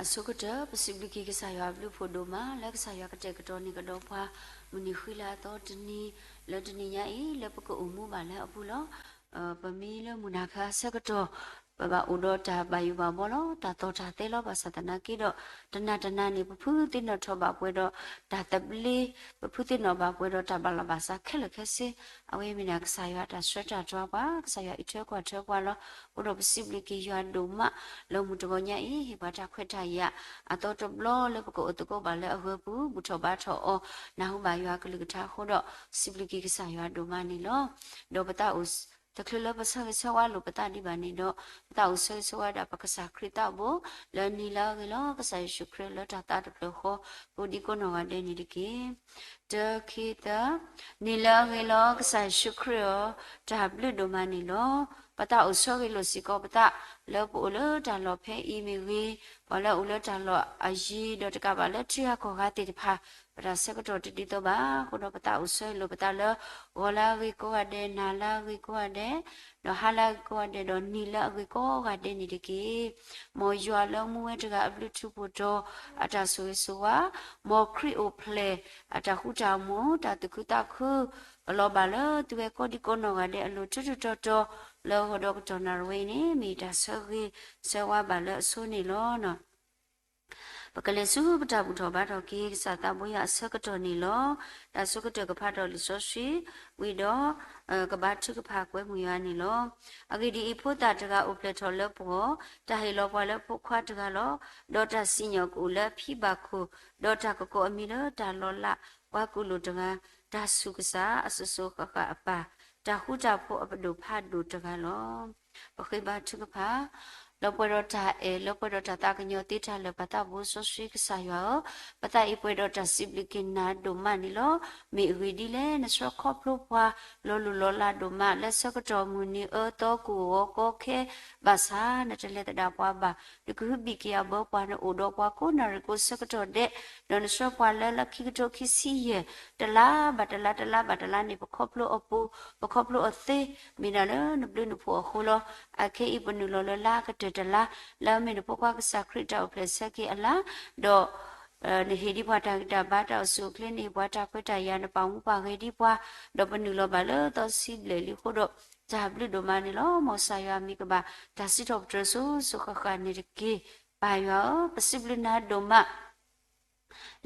အဆိကတၢၢ် ပစံးဘျုးက့ၤကစၢ်ယွၤအဘျုးအဖှိၣ်ဒိၣ်မး လၢကစၢ်ယွၤကတဲာ်ကတီၤန့ၢ်ကဒီးပှၤ မုၢ်နံၤဃံလၤအသီတနံၤ လၢတနံၤညါအံၤ လၢပကအိၣ်မူဘၣ်လၢအပူၤလီၤ. ပမ့ၢ်လၢမုၢ်နၤခါဆၢကတီၢ် ပဘၣ်အိၣ်ဒီးတၢ်ဘၣ်ယိၣ်ဘၣ်ဘှီလီၤ. တၢ်သီၣ်တၢ်သဲလီၤ. ဘၣ်ဆၣ်သနာ်က့ဒီး တနၤတနၤန့ၣ် ပဖုသ့ၣ်နီၣ်ထီၣ်ဘၣ်ပှဲၤဒီးတၢ်သဘျ့, ပဖုသ့ၣ်နီၣ်ဘၣ်ပှဲၤဒီးတၢ်ဘၣ်လီၢ်ဘၣ်စးခဲလၢာ်ခဲဆ့, အဝဲမ့ၢ်ဒၣ်ကစၢ်ယွၤတၢ်ဆှၢတၢ်တွၤပှၤ, ကစၢ်ယွၤအံးထွဲကွၢ်ထွဲပှၤလီၤ. အဃိဒီးပစံးဘျုးက့ၤယွၤဒိၣ်မး လၢမုၢ်တဂီၤညါအံၤ ဟ့ၣ်ပှၤတၢ်ခွဲးတၢ်ယာ် အသီတဘျီလၢပကအိၣ်သကိးဘၣ်လၢအဂၢၤပူၤ ဘူၣ်ထီၣ်ဘါထီၣ်အီၤ နၢ်ဟူဘၣ်ယွၤအကလုၢ်ကထါအဃိဒီး စံးဘျုးက့ၤကစၢ်ယွၤဒိၣ်မးန့ၣ်လီၤ. ဒီးပသးအိၣ် တချုးလၢပဆၢဂ့ၤဆၢဝါလိာ်ပသးဒံးဘၣ်န့ၣ်ဒီး ပသးအိၣ်ဆၢဂ့ၤဆၢဝါဒၣ်ပကစၢ်ခရံာ်သးဘိ လၢနံၤလၢအဂ့ၤလီၤ. ကစၢ်ယ့ၣ်ၡူးခရံာ်လၢတၢ်သးတဖျၢၣ်ဃီ ကိးဒံကိးနီၢ်ဂၤဒဲးန့ၣ်တက့ၢ်. တၢ ခံ သၢ, နံၤလၢအဂ့ၤလီၤ ကစၢ်ယ့ၣ်ၡူးခရံာ်ဧၢ, တၢ်ဘျုးဒိၣ်မးန့ၣ်လီၤ. ပသးအိၣ်ဆၢဂ့ၤလိာ်စ့ၢ်ကီးပသး လၢပအိၣ်လၢတၢ်လီၢ်ဖဲအံၤမ့ၢ်ဂ့ၤ, ပှၤလၢအအိၣ်လၢတၢ်လီၢ်အယံၤ ဒီးတကးဘၣ်လၢထံဂၤကီၢ်ဂၤသ့ၣ်တဖၣ် ပတၢ်ဆၢကတီၢ်တဒ်သိးဘၣ်အဃိဒီး ပသးအိၣ်ဆၢဂ့ၤလိာ်ပသးလၢ ဂီၤလၢအဂ့ၤကိးဂၤဒဲး, နၤလၢအဂ့ၤကိးဂၤဒဲး, ဒီးဟါလၢအဂ့ၤကိးဂၤဒဲး, ဒီးနံၤလၢအဂ့ၤကိးဂၤဒဲးန့ၣ်တက့ၢ်. မ်ယွၤလၢမူဝဲတဂၤအဘျုးထူးဖှိၣ်တီၤ အတၢ်ဆိၣ်ဂ့ၤဆိၣ်ဝါ, မ်ခရံာ်အိၣ်ဖျဲၣ် အတၢ်ဃူတၢ်မူၤ, တၢ်သူၣ်ခုသးခု အလီၤဘၣ်လၢသုဝဲကိးဒံကိးနီၢ်ဂၤဒဲးအလိၤ ထူးထူးတီၤတီၤ လၢဂီၤဒီးကတီၢ်နၣ်ရံၣ်ဝဲအံၤန့ၣ် မ့ၢ်တၢ်ဆၢဂ့ၤဆၢဝါဘၣ်လၢအဆိန့ၣ်လီၤ. ပကလဲၤဆူပတၢ်ဘူၣ်ထီၣ်ဘါထီၣ်က့ၤ ကစၢ်သးဘိယွၤအဆၢကတီၢ်န့ၣ်လီၤ. တၢ်ဆိကတၢၢ်ကဖးဒီးလံာ်စီဆှံ ဝံၤဒီး ကဘါထုကဖၣ်ကွဲမုာ်ယွၤန့ၣ်လီၤ. အဂ့ၢ်ဒ်အံၤ, ဖိသၣ်တဂၤအိၣ်ဖျဲၣ်ထီၣ်လၢပဂီၢ်, တၢ်ဟ့ၣ်လီၤပှၤလၢဖိခွါတဂၤလီၤ. ဒီးတၢ်စံၣ်ညီၣ်ကအိၣ်လၢအဖံဘၣ်ခိၣ်, ဒီးတၢ်ကကိးအမံၤလၢတၢ်လီၤလး, ပှၤကူၣ်လိာ်တဂၤ, တၢ်ဆူၣ်ကစၢ်အစိၤစိၤဃၣ်ဃၣ်အပၢ်, တၢ်ဃူတၢ်ဖိးအပဒိၣ်ဖးဒိၣ်တဂၤလီၤ. ပဃ့ဘါထုကဖၣ် လၢပှဲၤဒီးတၢ်အဲၣ်, လၢပှဲၤဒီးတၢ်သးကညီၤသ့တၢ်လၢာ် ပသးဘိစီဆှံကစၢ်ယွၤဧၢ, ပသးအံၤပှဲၤဒီးတၢ်စံးဘျုးက့ၤနၤဒိၣ်မးန့ၣ်လီၤ. မ့ၢ်အဂ့ၢ်ဒ်လဲၣ်, နဆှၢခီဖျိပှၤ လီၤလိၢ်လီၤလးဒိၣ်မး လၢဆၢကတီၢ်မုၢ်နံၤအၢသီကိၢ်ဂီၤကီခဲ ဘၣ်ဆၣ်နတလဲၤသဒၣ်ပှၤဘၣ်. နကဟုဘံၣ်က့ၤအဘၢပှၤ, နအိၣ်ဒီးပှၤကိးနၣ်ရံၣ်ကိးဆၢကတီၢ်ဒဲး, ဒီးနဆှၢပှၤလၢလၢခံကထိခံဆံယဲၢ် တလါဘၣ်တလါ တလါဘၣ်တလါန့ၣ် ပခီဖျိအပူၤ, ပခီဖျိအသ့, မ့ၢ်ဒၣ်လၢနဘျုးနဖှိၣ်အဃိလီၤ. အခဲအံၤပနုာ်လီၤလၢလါကတၢၢ်တလါ လၢအမ့ၢ်နဖိခွါကစၢ်ခရံာ်တၢ်အိၣ်ဖျဲၣ်ဆၢက့ၤအလါ, ဒီး နဟ့ၣ်ဒံးပှၤတၢ်ဂံၢ်တၢ်ဘါ တၢ်အိၣ်ဆူၣ်အိၣ်ချ့ နဟ့ၣ်ပှၤတၢ်ခွဲးတၢ်ယာ် နပာ်မူပှၤဂ့ၤဒံးပှၤ, ဒီးပနုာ်လီၤဘၣ်လၢသီဆံဘျဲၣ်လံအဃိဒီး တၢ်ဘျုးဒိၣ်မးန့ၣ်လီၤ. မ်ကစၢ်ယွၤအမံၤကဘၣ်တၢ်စံးထီၣ်ပတြၢၤစိၤစိၤဃၣ်ဃၣ်န့ၣ်တက့ၢ်. ပၢ်ယွၤဧၢ, ပစံးဘျုးနၤဒိၣ်မး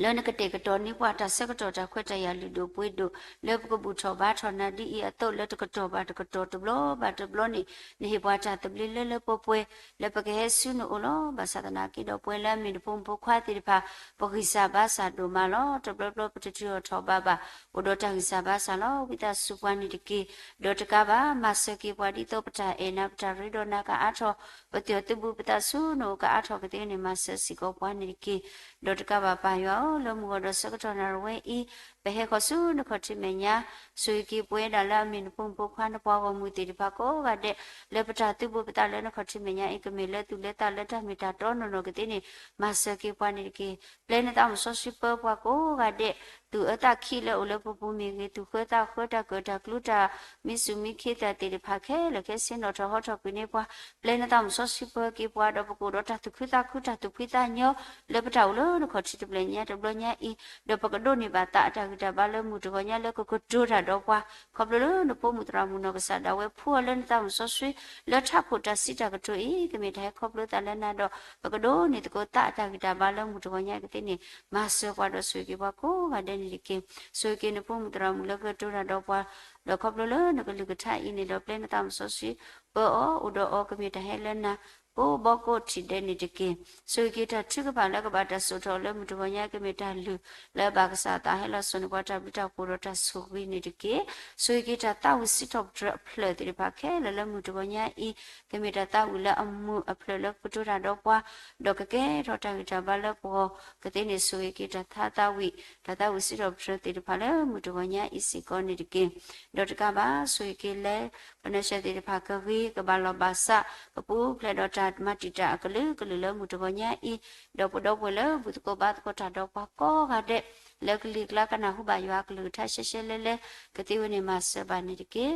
လၢနကတဲာ်ကတီၤန့ၢ်ပှၤတၢ်ဆၢကတီၢ်တၢ်ခွဲးတၢ်ယာ်လုၢ်ဒိၣ်ပှ့ၤဒိၣ် လၢပကဘူၣ်ထီၣ်ဘါထီၣ်နၤဒ်အံၤအသိး လၢတကတီၢ်ဘၣ်တကတီၢ်တဘျီဘၣ်တဘျီန့ၣ် နဟ့ၣ်ပှၤတၢ်သဘျ့လၢလၢပှဲၤပှဲၤ လၢပကဟဲဆူနအိၣ်လီၤ. ဘၣ်ဆၣ်သနာ်က့ဒီးပဝဲလၢအမ့ၢ်နဖိမုၣ်ဖိခွါသ့ၣ်တဖၣ် ပဂံၢ်စၢ်ဘါစၢ်ဒိၣ်မးလီၤ. တဘျီဘျီပတထုးထီၣ်ဘါဘၣ် အိၣ်ဒီးတၢ်ဂံၢ်စၢ်ဘါစၢ်လီၤ. ဝံသးစူၤပှၤန့ၣ်တက့ၢ်. ဒီးတကးဘၣ် မၤစၢၤက့ၤပှၤဒ်သိးပတၢ်အဲၣ်နၤ ပတၢ်ရ့ဒီးနၤကအါထီၣ် ပသယီၤသုးဘူးပသးဆူနအိၣ်ကအါထီၣ်ကသ့န့ၣ် မၤစၢၤစ့ၢ်ကီးပှၤန့ၣ်တက့ၢ်. ဒီးတကးဘၣ်ပၢ်ယွၤဧၢ, လၢမုၢ်ဂီၤဒီးဆၢကတီၢ်နၣ်ရံၣ်ဝဲအံၤ ပဟဲဃီၤဆူနခီၣ်ထံးမဲာ်ညါ, ဆိၣ်ဂ့ၤက့ၤပဝဲဒၣ်လၢအမ့ၢ်နဖိမုၣ်ဖိခွါ နပှၤဂီၢ်မုၢ်သ့ၣ်တဖၣ်ကိးဂၤဒဲး လၢပတၢ်သုးဘူးပသးလၢနခီၣ်ထံးမဲာ်ညါအံၤ ကမ့ၢ်လၢသူၣ်လၢသးလၢတၢ်မ့ၢ်တၢ်တီနီၢ်နီၢ်ကသ့န့ၣ် မၤစၢၤက့ၤပှၤန့ၣ်တက့ၢ်. ပျဲနသးမုၣ်စီဆှံပၢပှၤကိးဂၤဒဲး သူၣ်အၢသးခံလၢအိၣ်လၢပပူၤမ့ၢ်ဂ့ၤ, သူၣ်ဃၢသးဃၢ တၢ်ကၢၣ်တၢ်ကျူ တၢ်မံဆူၣ်မံခ့သၣ်သ့ၣ်တဖၣ်ခဲလၢာ် ခဲဆ့နီၣ်ထီၣ်ဟီထီၣ်ကွံာ်န့ၢ်ပှၤ, ပျဲနသးမုၣ်စီဆှံပၢက့ၤပှၤ ဒီးပကအိၣ်ဒီးတၢ်သူၣ်ခုသးခု တၢ်သူၣ်ဖှံသးညီ လၢပတၢ်အိၣ်လၢနခီၣ်ထံးတဖျၢၣ်ညါတဘျီညါအံၤ, ဒီးပကဒိးန့ၢ်ဘၣ်သးအတၢ်ဂံၢ်တၢ်ဘါလၢမုၢ်တဂီၤညါလၢကကတိၤတၢ်ဒီးပှၤ, ခီဖျိလၢနဖိမုၣ်သရၣ်မုၣ်နီၢ်ကစၢ်ဒၣ်ဝဲ ဖှူအီၤလၢနသးမုၣ်စီဆှံ လၢထးခိၣ်တၢ်စံးတၢ်ကတိၤအံၤ ကမ့ၢ်တၢ်ဟဲခီဖျိသးလၢနၤဒီး ပကဒိးန့ၢ်သကိးသးအတၢ်ဂံၢ်တၢ်ဘါလၢမုၢ်တဂီၤညါကသ့န့ၣ် မၤစၢၤပှၤဒီးဆိၣ်ဂ့ၤက့ၤပှၤကိးဂၤဒဲးန့ၣ်တက့ၢ်. ဆိၣ်ဂ့ၤက့ၤနဖိမုၣ်သရၣ်မုၣ်လၢကတိၤတၢ်ဒီးပှၤ, ဒီးခီဖျိလၢနကလုၢ်ကထါအံၤန့ၣ်ဒီး ပျဲနသးမုၣ်စီဆှံ ပၢအီၤ အိၣ်ဒီးအီၤ ကမ့ၢ်တၢ်ဟဲလၢနၤ ကိးဘီကိးထံးဒဲးန့ၣ်တက့ၢ်. ဆိၣ်ဂ့ၤက့ၤတၢ်ထုကဖၣ်လၢကဘၣ်တၢ်စိာ်ထီၣ်လၢမုၢ်တဂီၤညါ ကမ့ၢ်တၢ်လုၢ်လၢအဘၣ်ကစၢ်အသး ဟဲလီၤစိာ်န့ၢ်ပှၤတၢ်ဘျုးတၢ်ဖှိၣ်ဒီးတၢ်ဆိၣ်ဂ့ၤန့ၣ်တက့ၢ်. ဆိၣ်ဂ့ၤက့ၤတၢ်သးဝံၣ်စံးထီၣ်ပတြၢၤအဖျၢၣ်သ့ၣ်တဖၣ်ခဲလၢာ်လၢမုၢ်တဂီၤညါအံၤ ကမ့ၢ်တၢ်သးဝံၣ်လၢအမုာ်အဖျၢၣ်လၢကကတိၤတၢ်ဒီးပှၤ, ဒီးကကဲထီၣ်တၢ်ဂံၢ်တၢ်ဘါလၢပဂီၢ်ကသ့န့ၣ် ဆိၣ်ဂ့ၤက့ၤတၢ်သးဝံၣ်, တၢ်သးဝံၣ်စံးထီၣ်ပတြၢၤသ့ၣ်တဖၣ်လၢမုၢ်တဂီၤညါအံၤစ့ၢ်ကီးန့ၣ်တက့ၢ်. ဒီးတကးဘၣ် ဆိၣ်ဂ့ၤက့ၤလၢ ပနီၢ်ဆဲးသ့ၣ်တဖၣ်ကဂ့ၤ ကဘၣ်လီၤဘၣ်စး ကပူၤဖျဲးဒီးတၢ်မၤတံာ်တာ်အကလုာ်ကလုာ်လၢမုၢ်တဂီၤညါအံၤ, ဒီးပဒီပုၢ်ဝဲၢ်လၢဘူၣ်သကိးဘါသကိးတၢ်ဒီးပှၤကိးဂၤဒဲး လၢကလံၤကျါကနၢ်ဟူဘၣ်ယွၤအကလုၢ်ကထါရှဲရှဲလဲလဲ ကသ့ဝဲန့ၣ်မၤစၢၤဘၣ်န့ၣ်တက့ၢ်.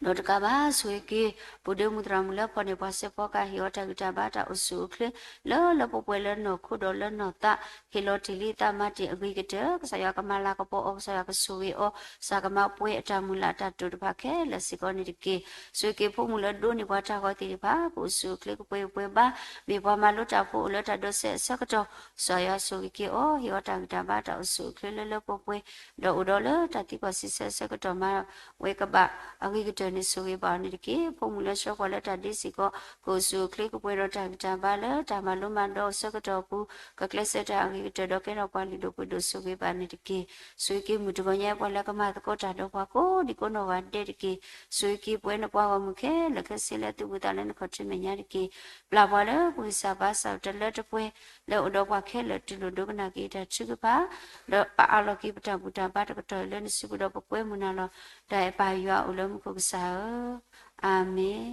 ဒီးတကးဘၣ်ဆိၣ်ဂ့ၤက့ၤ ပူၤဒ့မုၣ်သရၣ်မုၣ်လၢဖီၣ်န့ၢ်ပှၤစဲးဖီကဟ့ၣ်အီၤတၢ်ဂံၢ်တၢ်ဘါတၢ်အိၣ်ဆူၣ်အိၣ်ချ့ လၢလၢပှဲၤပှဲၤလၢနီၢ်ခိဒီးလၢနီၢ်သး ဟ့ၣ်လီၤတ့ၢ်လံသးမၤတ့ၢ်အဂ့ၤကတၢၢ် ကစၢ်ယွၤကမၤလၤကပီၤအီၤ ကစၢ်ယွၤကဆိၣ်ဂ့ၤအီၤ ကစၢ်ကမၤပှဲၤအတၢ်မုၢ်လၢ်အတၢ်တိာ်တဖၣ်ခဲလၢာ်စ့ၢ်ကီးန့ၣ်တက့ၢ်. ဆိၣ်ဂ့ၤက့ၤဖိမုၣ်လၢဒိးန့ၢ်ပှၤတၢ်ဂီၤသ့ၣ်တဖၣ် ကအိၣ်ဆူၣ်အိၣ်ချ့ကပှဲၤပှဲၤဘါ မ့ၢ်ပှၤမၤလိတၢ်ဖိအိၣ်လၢတၢ်ဒိးစဲးအဆၢကတီၢ် ကစၢ်ယွၤဆိၣ်ဂ့ၤက့ၤအီၤ ဟ့ၣ်အီၤတၢ်ဂံၢ်တၢ်ဘါတၢ်အိၣ်ဆူၣ်အိၣ်ချ့လၢလၢပှဲၤပှဲၤ ဒီးအိၣ်ဒီးလၢတၢ်သံကွၢ်စံးဆၢအဆၢကတီၢ်မၤ ဝဲကဘၣ်အဂ့ၤကတၢၢ်န့ၣ် ဆိၣ်ဂ့ၤဘၣ်အီၤန့ၣ်တက့ၢ်. ဖိမုၣ်လၢဆှၢပှၤလၢတၢ်ဒ့စ့ၢ်ကီး ကအိၣ်ဆူၣ်အိၣ်ချ့ကပှဲၤဒီးတၢ်ဂံၢ်တၢ်ဘါလၢတၢ်မၤလိမၤဒိးအဆၢကတီၢ်အပူၤ ကကျဲးစၢးတၢ်အဂ့ၤကတၢၢ်ဒီးကဲထီၣ်ပှၤလုၢ်ဒိၣ်ပှ့ၤဒိၣ် ဆိၣ်ဂ့ၤဘၣ်န့ၣ်တက့ၢ်. ဆိၣ်ဂ့ၤက့ၤမုၢ်တဂီၤညါပှၤလၢကမၤသကိးတၢ်ဒီးပှၤကိးဒံကိးနီၢ်ဂၤဒဲးတက့ၢ်. ဆိၣ်ဂ့ၤက့ၤပဝဲနပှၤဂီၢ်မုၢ်ခဲလၢာ်ခဲဆ့လၢအသူၣ်ဖှံသးညီလၢနခီၣ်ထံးမဲာ်ညါတက့ၢ်. ပျၢ်ပှၤလၢပဂံၢ်စၢ်ဘါစၢ်တလၢတပှဲၤ လၢအိၣ်ဒီးပှၤခဲလၢာ် တူၢ်လိာ်ဒိကနၣ်က့ၤတၢ်ထုကဖၣ် ဒီးပအးလီၤက့ၤပတၢ်ဘူၣ်တၢ်ဘါတကတီၢ်အံၤလၢနစုပူၤဒီးပကွဲမုာ်နၤလီၤ. တၢ်အဲၣ်ပၢ်ယွၤအိၣ်လၢမူခိၣ်ကစၢ်ဧၢ, အၤမ့ၣ်.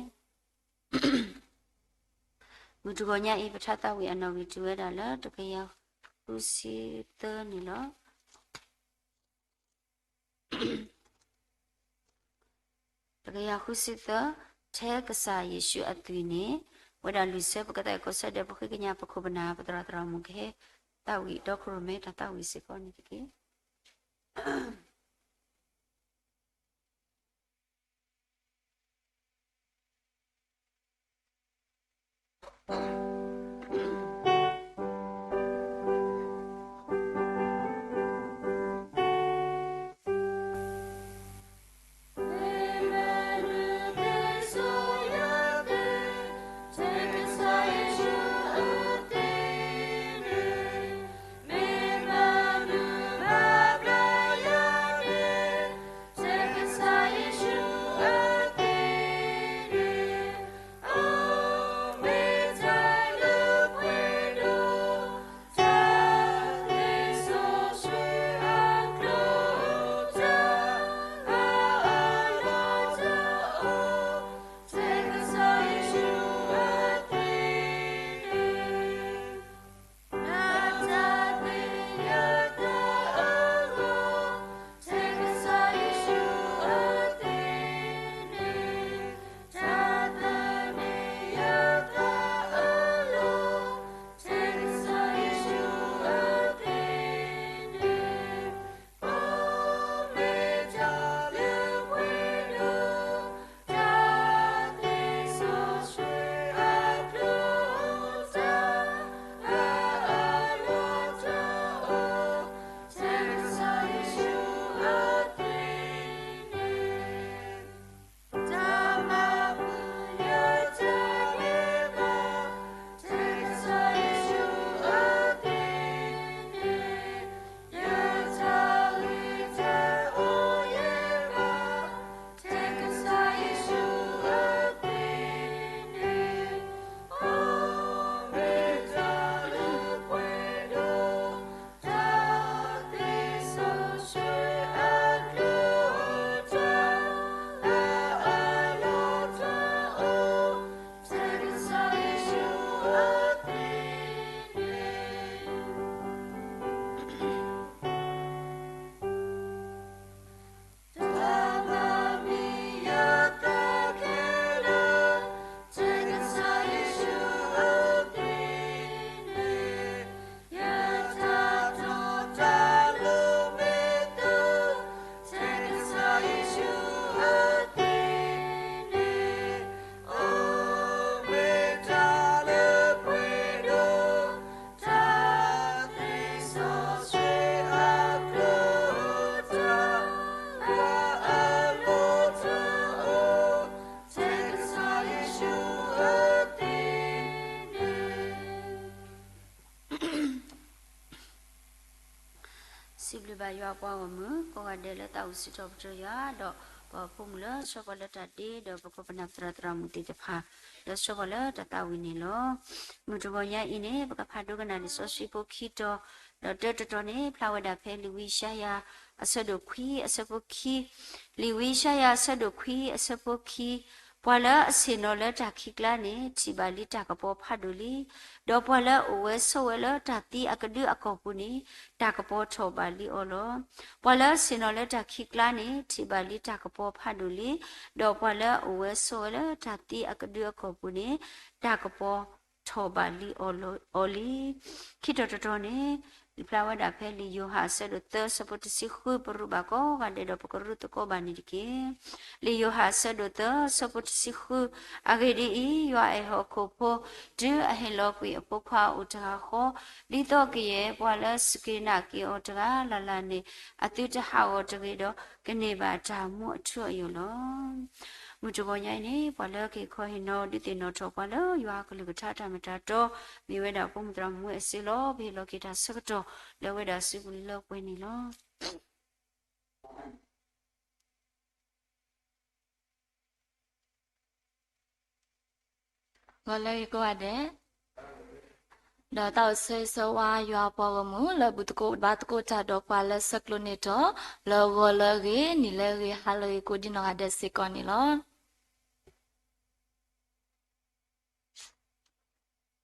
မုၢ်တဂီၤညါအံၤ ပထါသးဝံၣ်အနီၣ်ဂံၢ်တုၤဝဲဒၣ်လၢတကယၤဃုဆံသၢန့ၣ်လီၤ. တကယၤဃုဆံသၢ, ထဲကစၢ်ယ့ၣ်ၡူးအသွံၣ်န့ၣ် ဝဲဒၣ်လုၢ်ဆၢပကသးအံၤကီၢ်ဆၢဒီး ပဃ့ကညးပခိၣ်ပနၢ် ပသရၣ်သရၣ်မုၣ်ကဟဲသးဝံၣ်ဒီခိၣ်ရိၣ်မဲတၢ်သးဝံၣ်စ့ၢ်ကီးန့ၣ်တက့ၢ်. စံးဘျုးဘၣ်ယွၤပှၤဂီၢ်မုၢ် ကိးဂၤဒဲးလၢသးဝံၣ်စံးထီၣ်ပတြၢၤယွၤ ဒီးပှၤဖိမုၣ်လၢဆှၢပှၤလၢတၢ်ဒ့ ဒီးပခိၣ်ပနၢ်ပသရၣ်သရၣ်မုၣ်သ့ၣ်တဖၣ် လၢဆှၢပှၤလၢတၢ်သးဝံၣ်န့ၣ်လီၤ. မုၢ်တဂီၤညါအံၤန့ၣ် ပကဖးဒိကနၣ်လံာ်စီဆှံဖိခံတီၤ ဒီးတၢတတီၤန့ၣ် ဖျါဝဲဒၣ်ဖဲလံာ်ဝံယၡါယၤ အဆၢဒိၣ်ခွံ အဆၢဖိခံ, လံာ်ဝံယၡါယၤ အဆၢဒိၣ်ခွံ အဆၢဖိခံ, ပှၤလၢအဆ့ၣ်နီၤလၢတၢ်ခံးကျါန့ၣ် ထံၣ်ဘၣ်လံတၢ်ကပီၤဖးဒိၣ်လံ. ဒီးပှၤလၢအအိၣ်ဝဲဆိးဝဲလၢတၢ်သံအကဒုအကီၢ်ပူၤန့ၣ် တၢ်ကပီၤထီၣ်ဘၣ်လံအီၤလီၤ. ပှၤလၢအဆ့ၣ်နီၤလၢတၢ်ခံးကျါန့ၣ် ထံၣ်ဘၣ်လံတၢ်ကပီၤဖးဒိၣ်လံ. ဒီးပှၤလၢအအိၣ်ဝဲဆိးဝဲလၢတၢ်သံအကဒုအကီၢ်ပူၤန့ၣ် တၢ်ကပီၤထီၣ်ဘၣ်လံအီၤလီၤ. ခံတီၤတတီၤန့ၣ် ဖျါဝဲဒၣ်ဖဲလံာ်ယိၤဟၣ်အဆၢဒိၣ်သၢဆၢဖိတဆံဃု ပရူးဘၣ်ကိးဂၤဒဲးဒီးပကရူးသကိးဘၣ်န့ၣ်တက့ၢ်. လံာ်ယိၤဟၣ်အဆၢဒိၣ်သၢဆၢဖိတဆံဃု, အဂ့ၢ်ဒ်အံၤ, ယွၤအဲၣ်ဟီၣ်ခိၣ်ဖိ တုၤအဟ့ၣ်လီၤကွံာ်အဖိခွါအိၣ်တဂၤဃီ, ဒ်သိးကယဲၢ်ပှၤလၢစူၢ်က့ၤနာ်က့ၤအီၤတဂၤလၢ်လၢ်န့ၣ် အသုတဟးဂီၤတဂ့ၤဒီး ကန့ၢ်ဘၣ်တၢ်မူအထူအယိာ်လီၤ. မုၢ်တဂီၤညါအံၤန့ၣ် ပှၤလၢက့ၤခီဟ့ၣ်နီၤဒုးသ့ၣ်နီၣ်ထီၣ်ပှၤလၢယွၤအကလုၢ်ကထါတၢ်မ့ၢ်တၢ်တီ မ့ၢ်ဝဲဒၣ်ပိာ်မုၣ်သရၣ်မူဝဲအစ့လီၤ. ပဟ့ၣ်လီၤက့ၤတၢ်ဆၢကတီၢ်လၢအဝဲဒၣ်စုပူၤလၢပှဲၤန့ၣ်လီၤ. ဂီၤလၢအဂ့ၤကိးဂၤဒဲး, ဒီးသးအိၣ်ဆၢဂ့ၤဆၢဝါယွၤအပှၤဂီၢ်မုၢ် လၢဘူၣ်သကိးဘါသကိးတၢ်ဒီးပှၤလၢဆဲးကျိးန့ၢ်တၢ် လၢဂီၤလၢအဂ့ၤ, နံၤလၢအဂ့ၤ, ဟါလၢအဂ့ၤ ကိးဒံနီၢ်ဂၤဒဲးစ့ၢ်ကီးန့ၣ်လီၤ.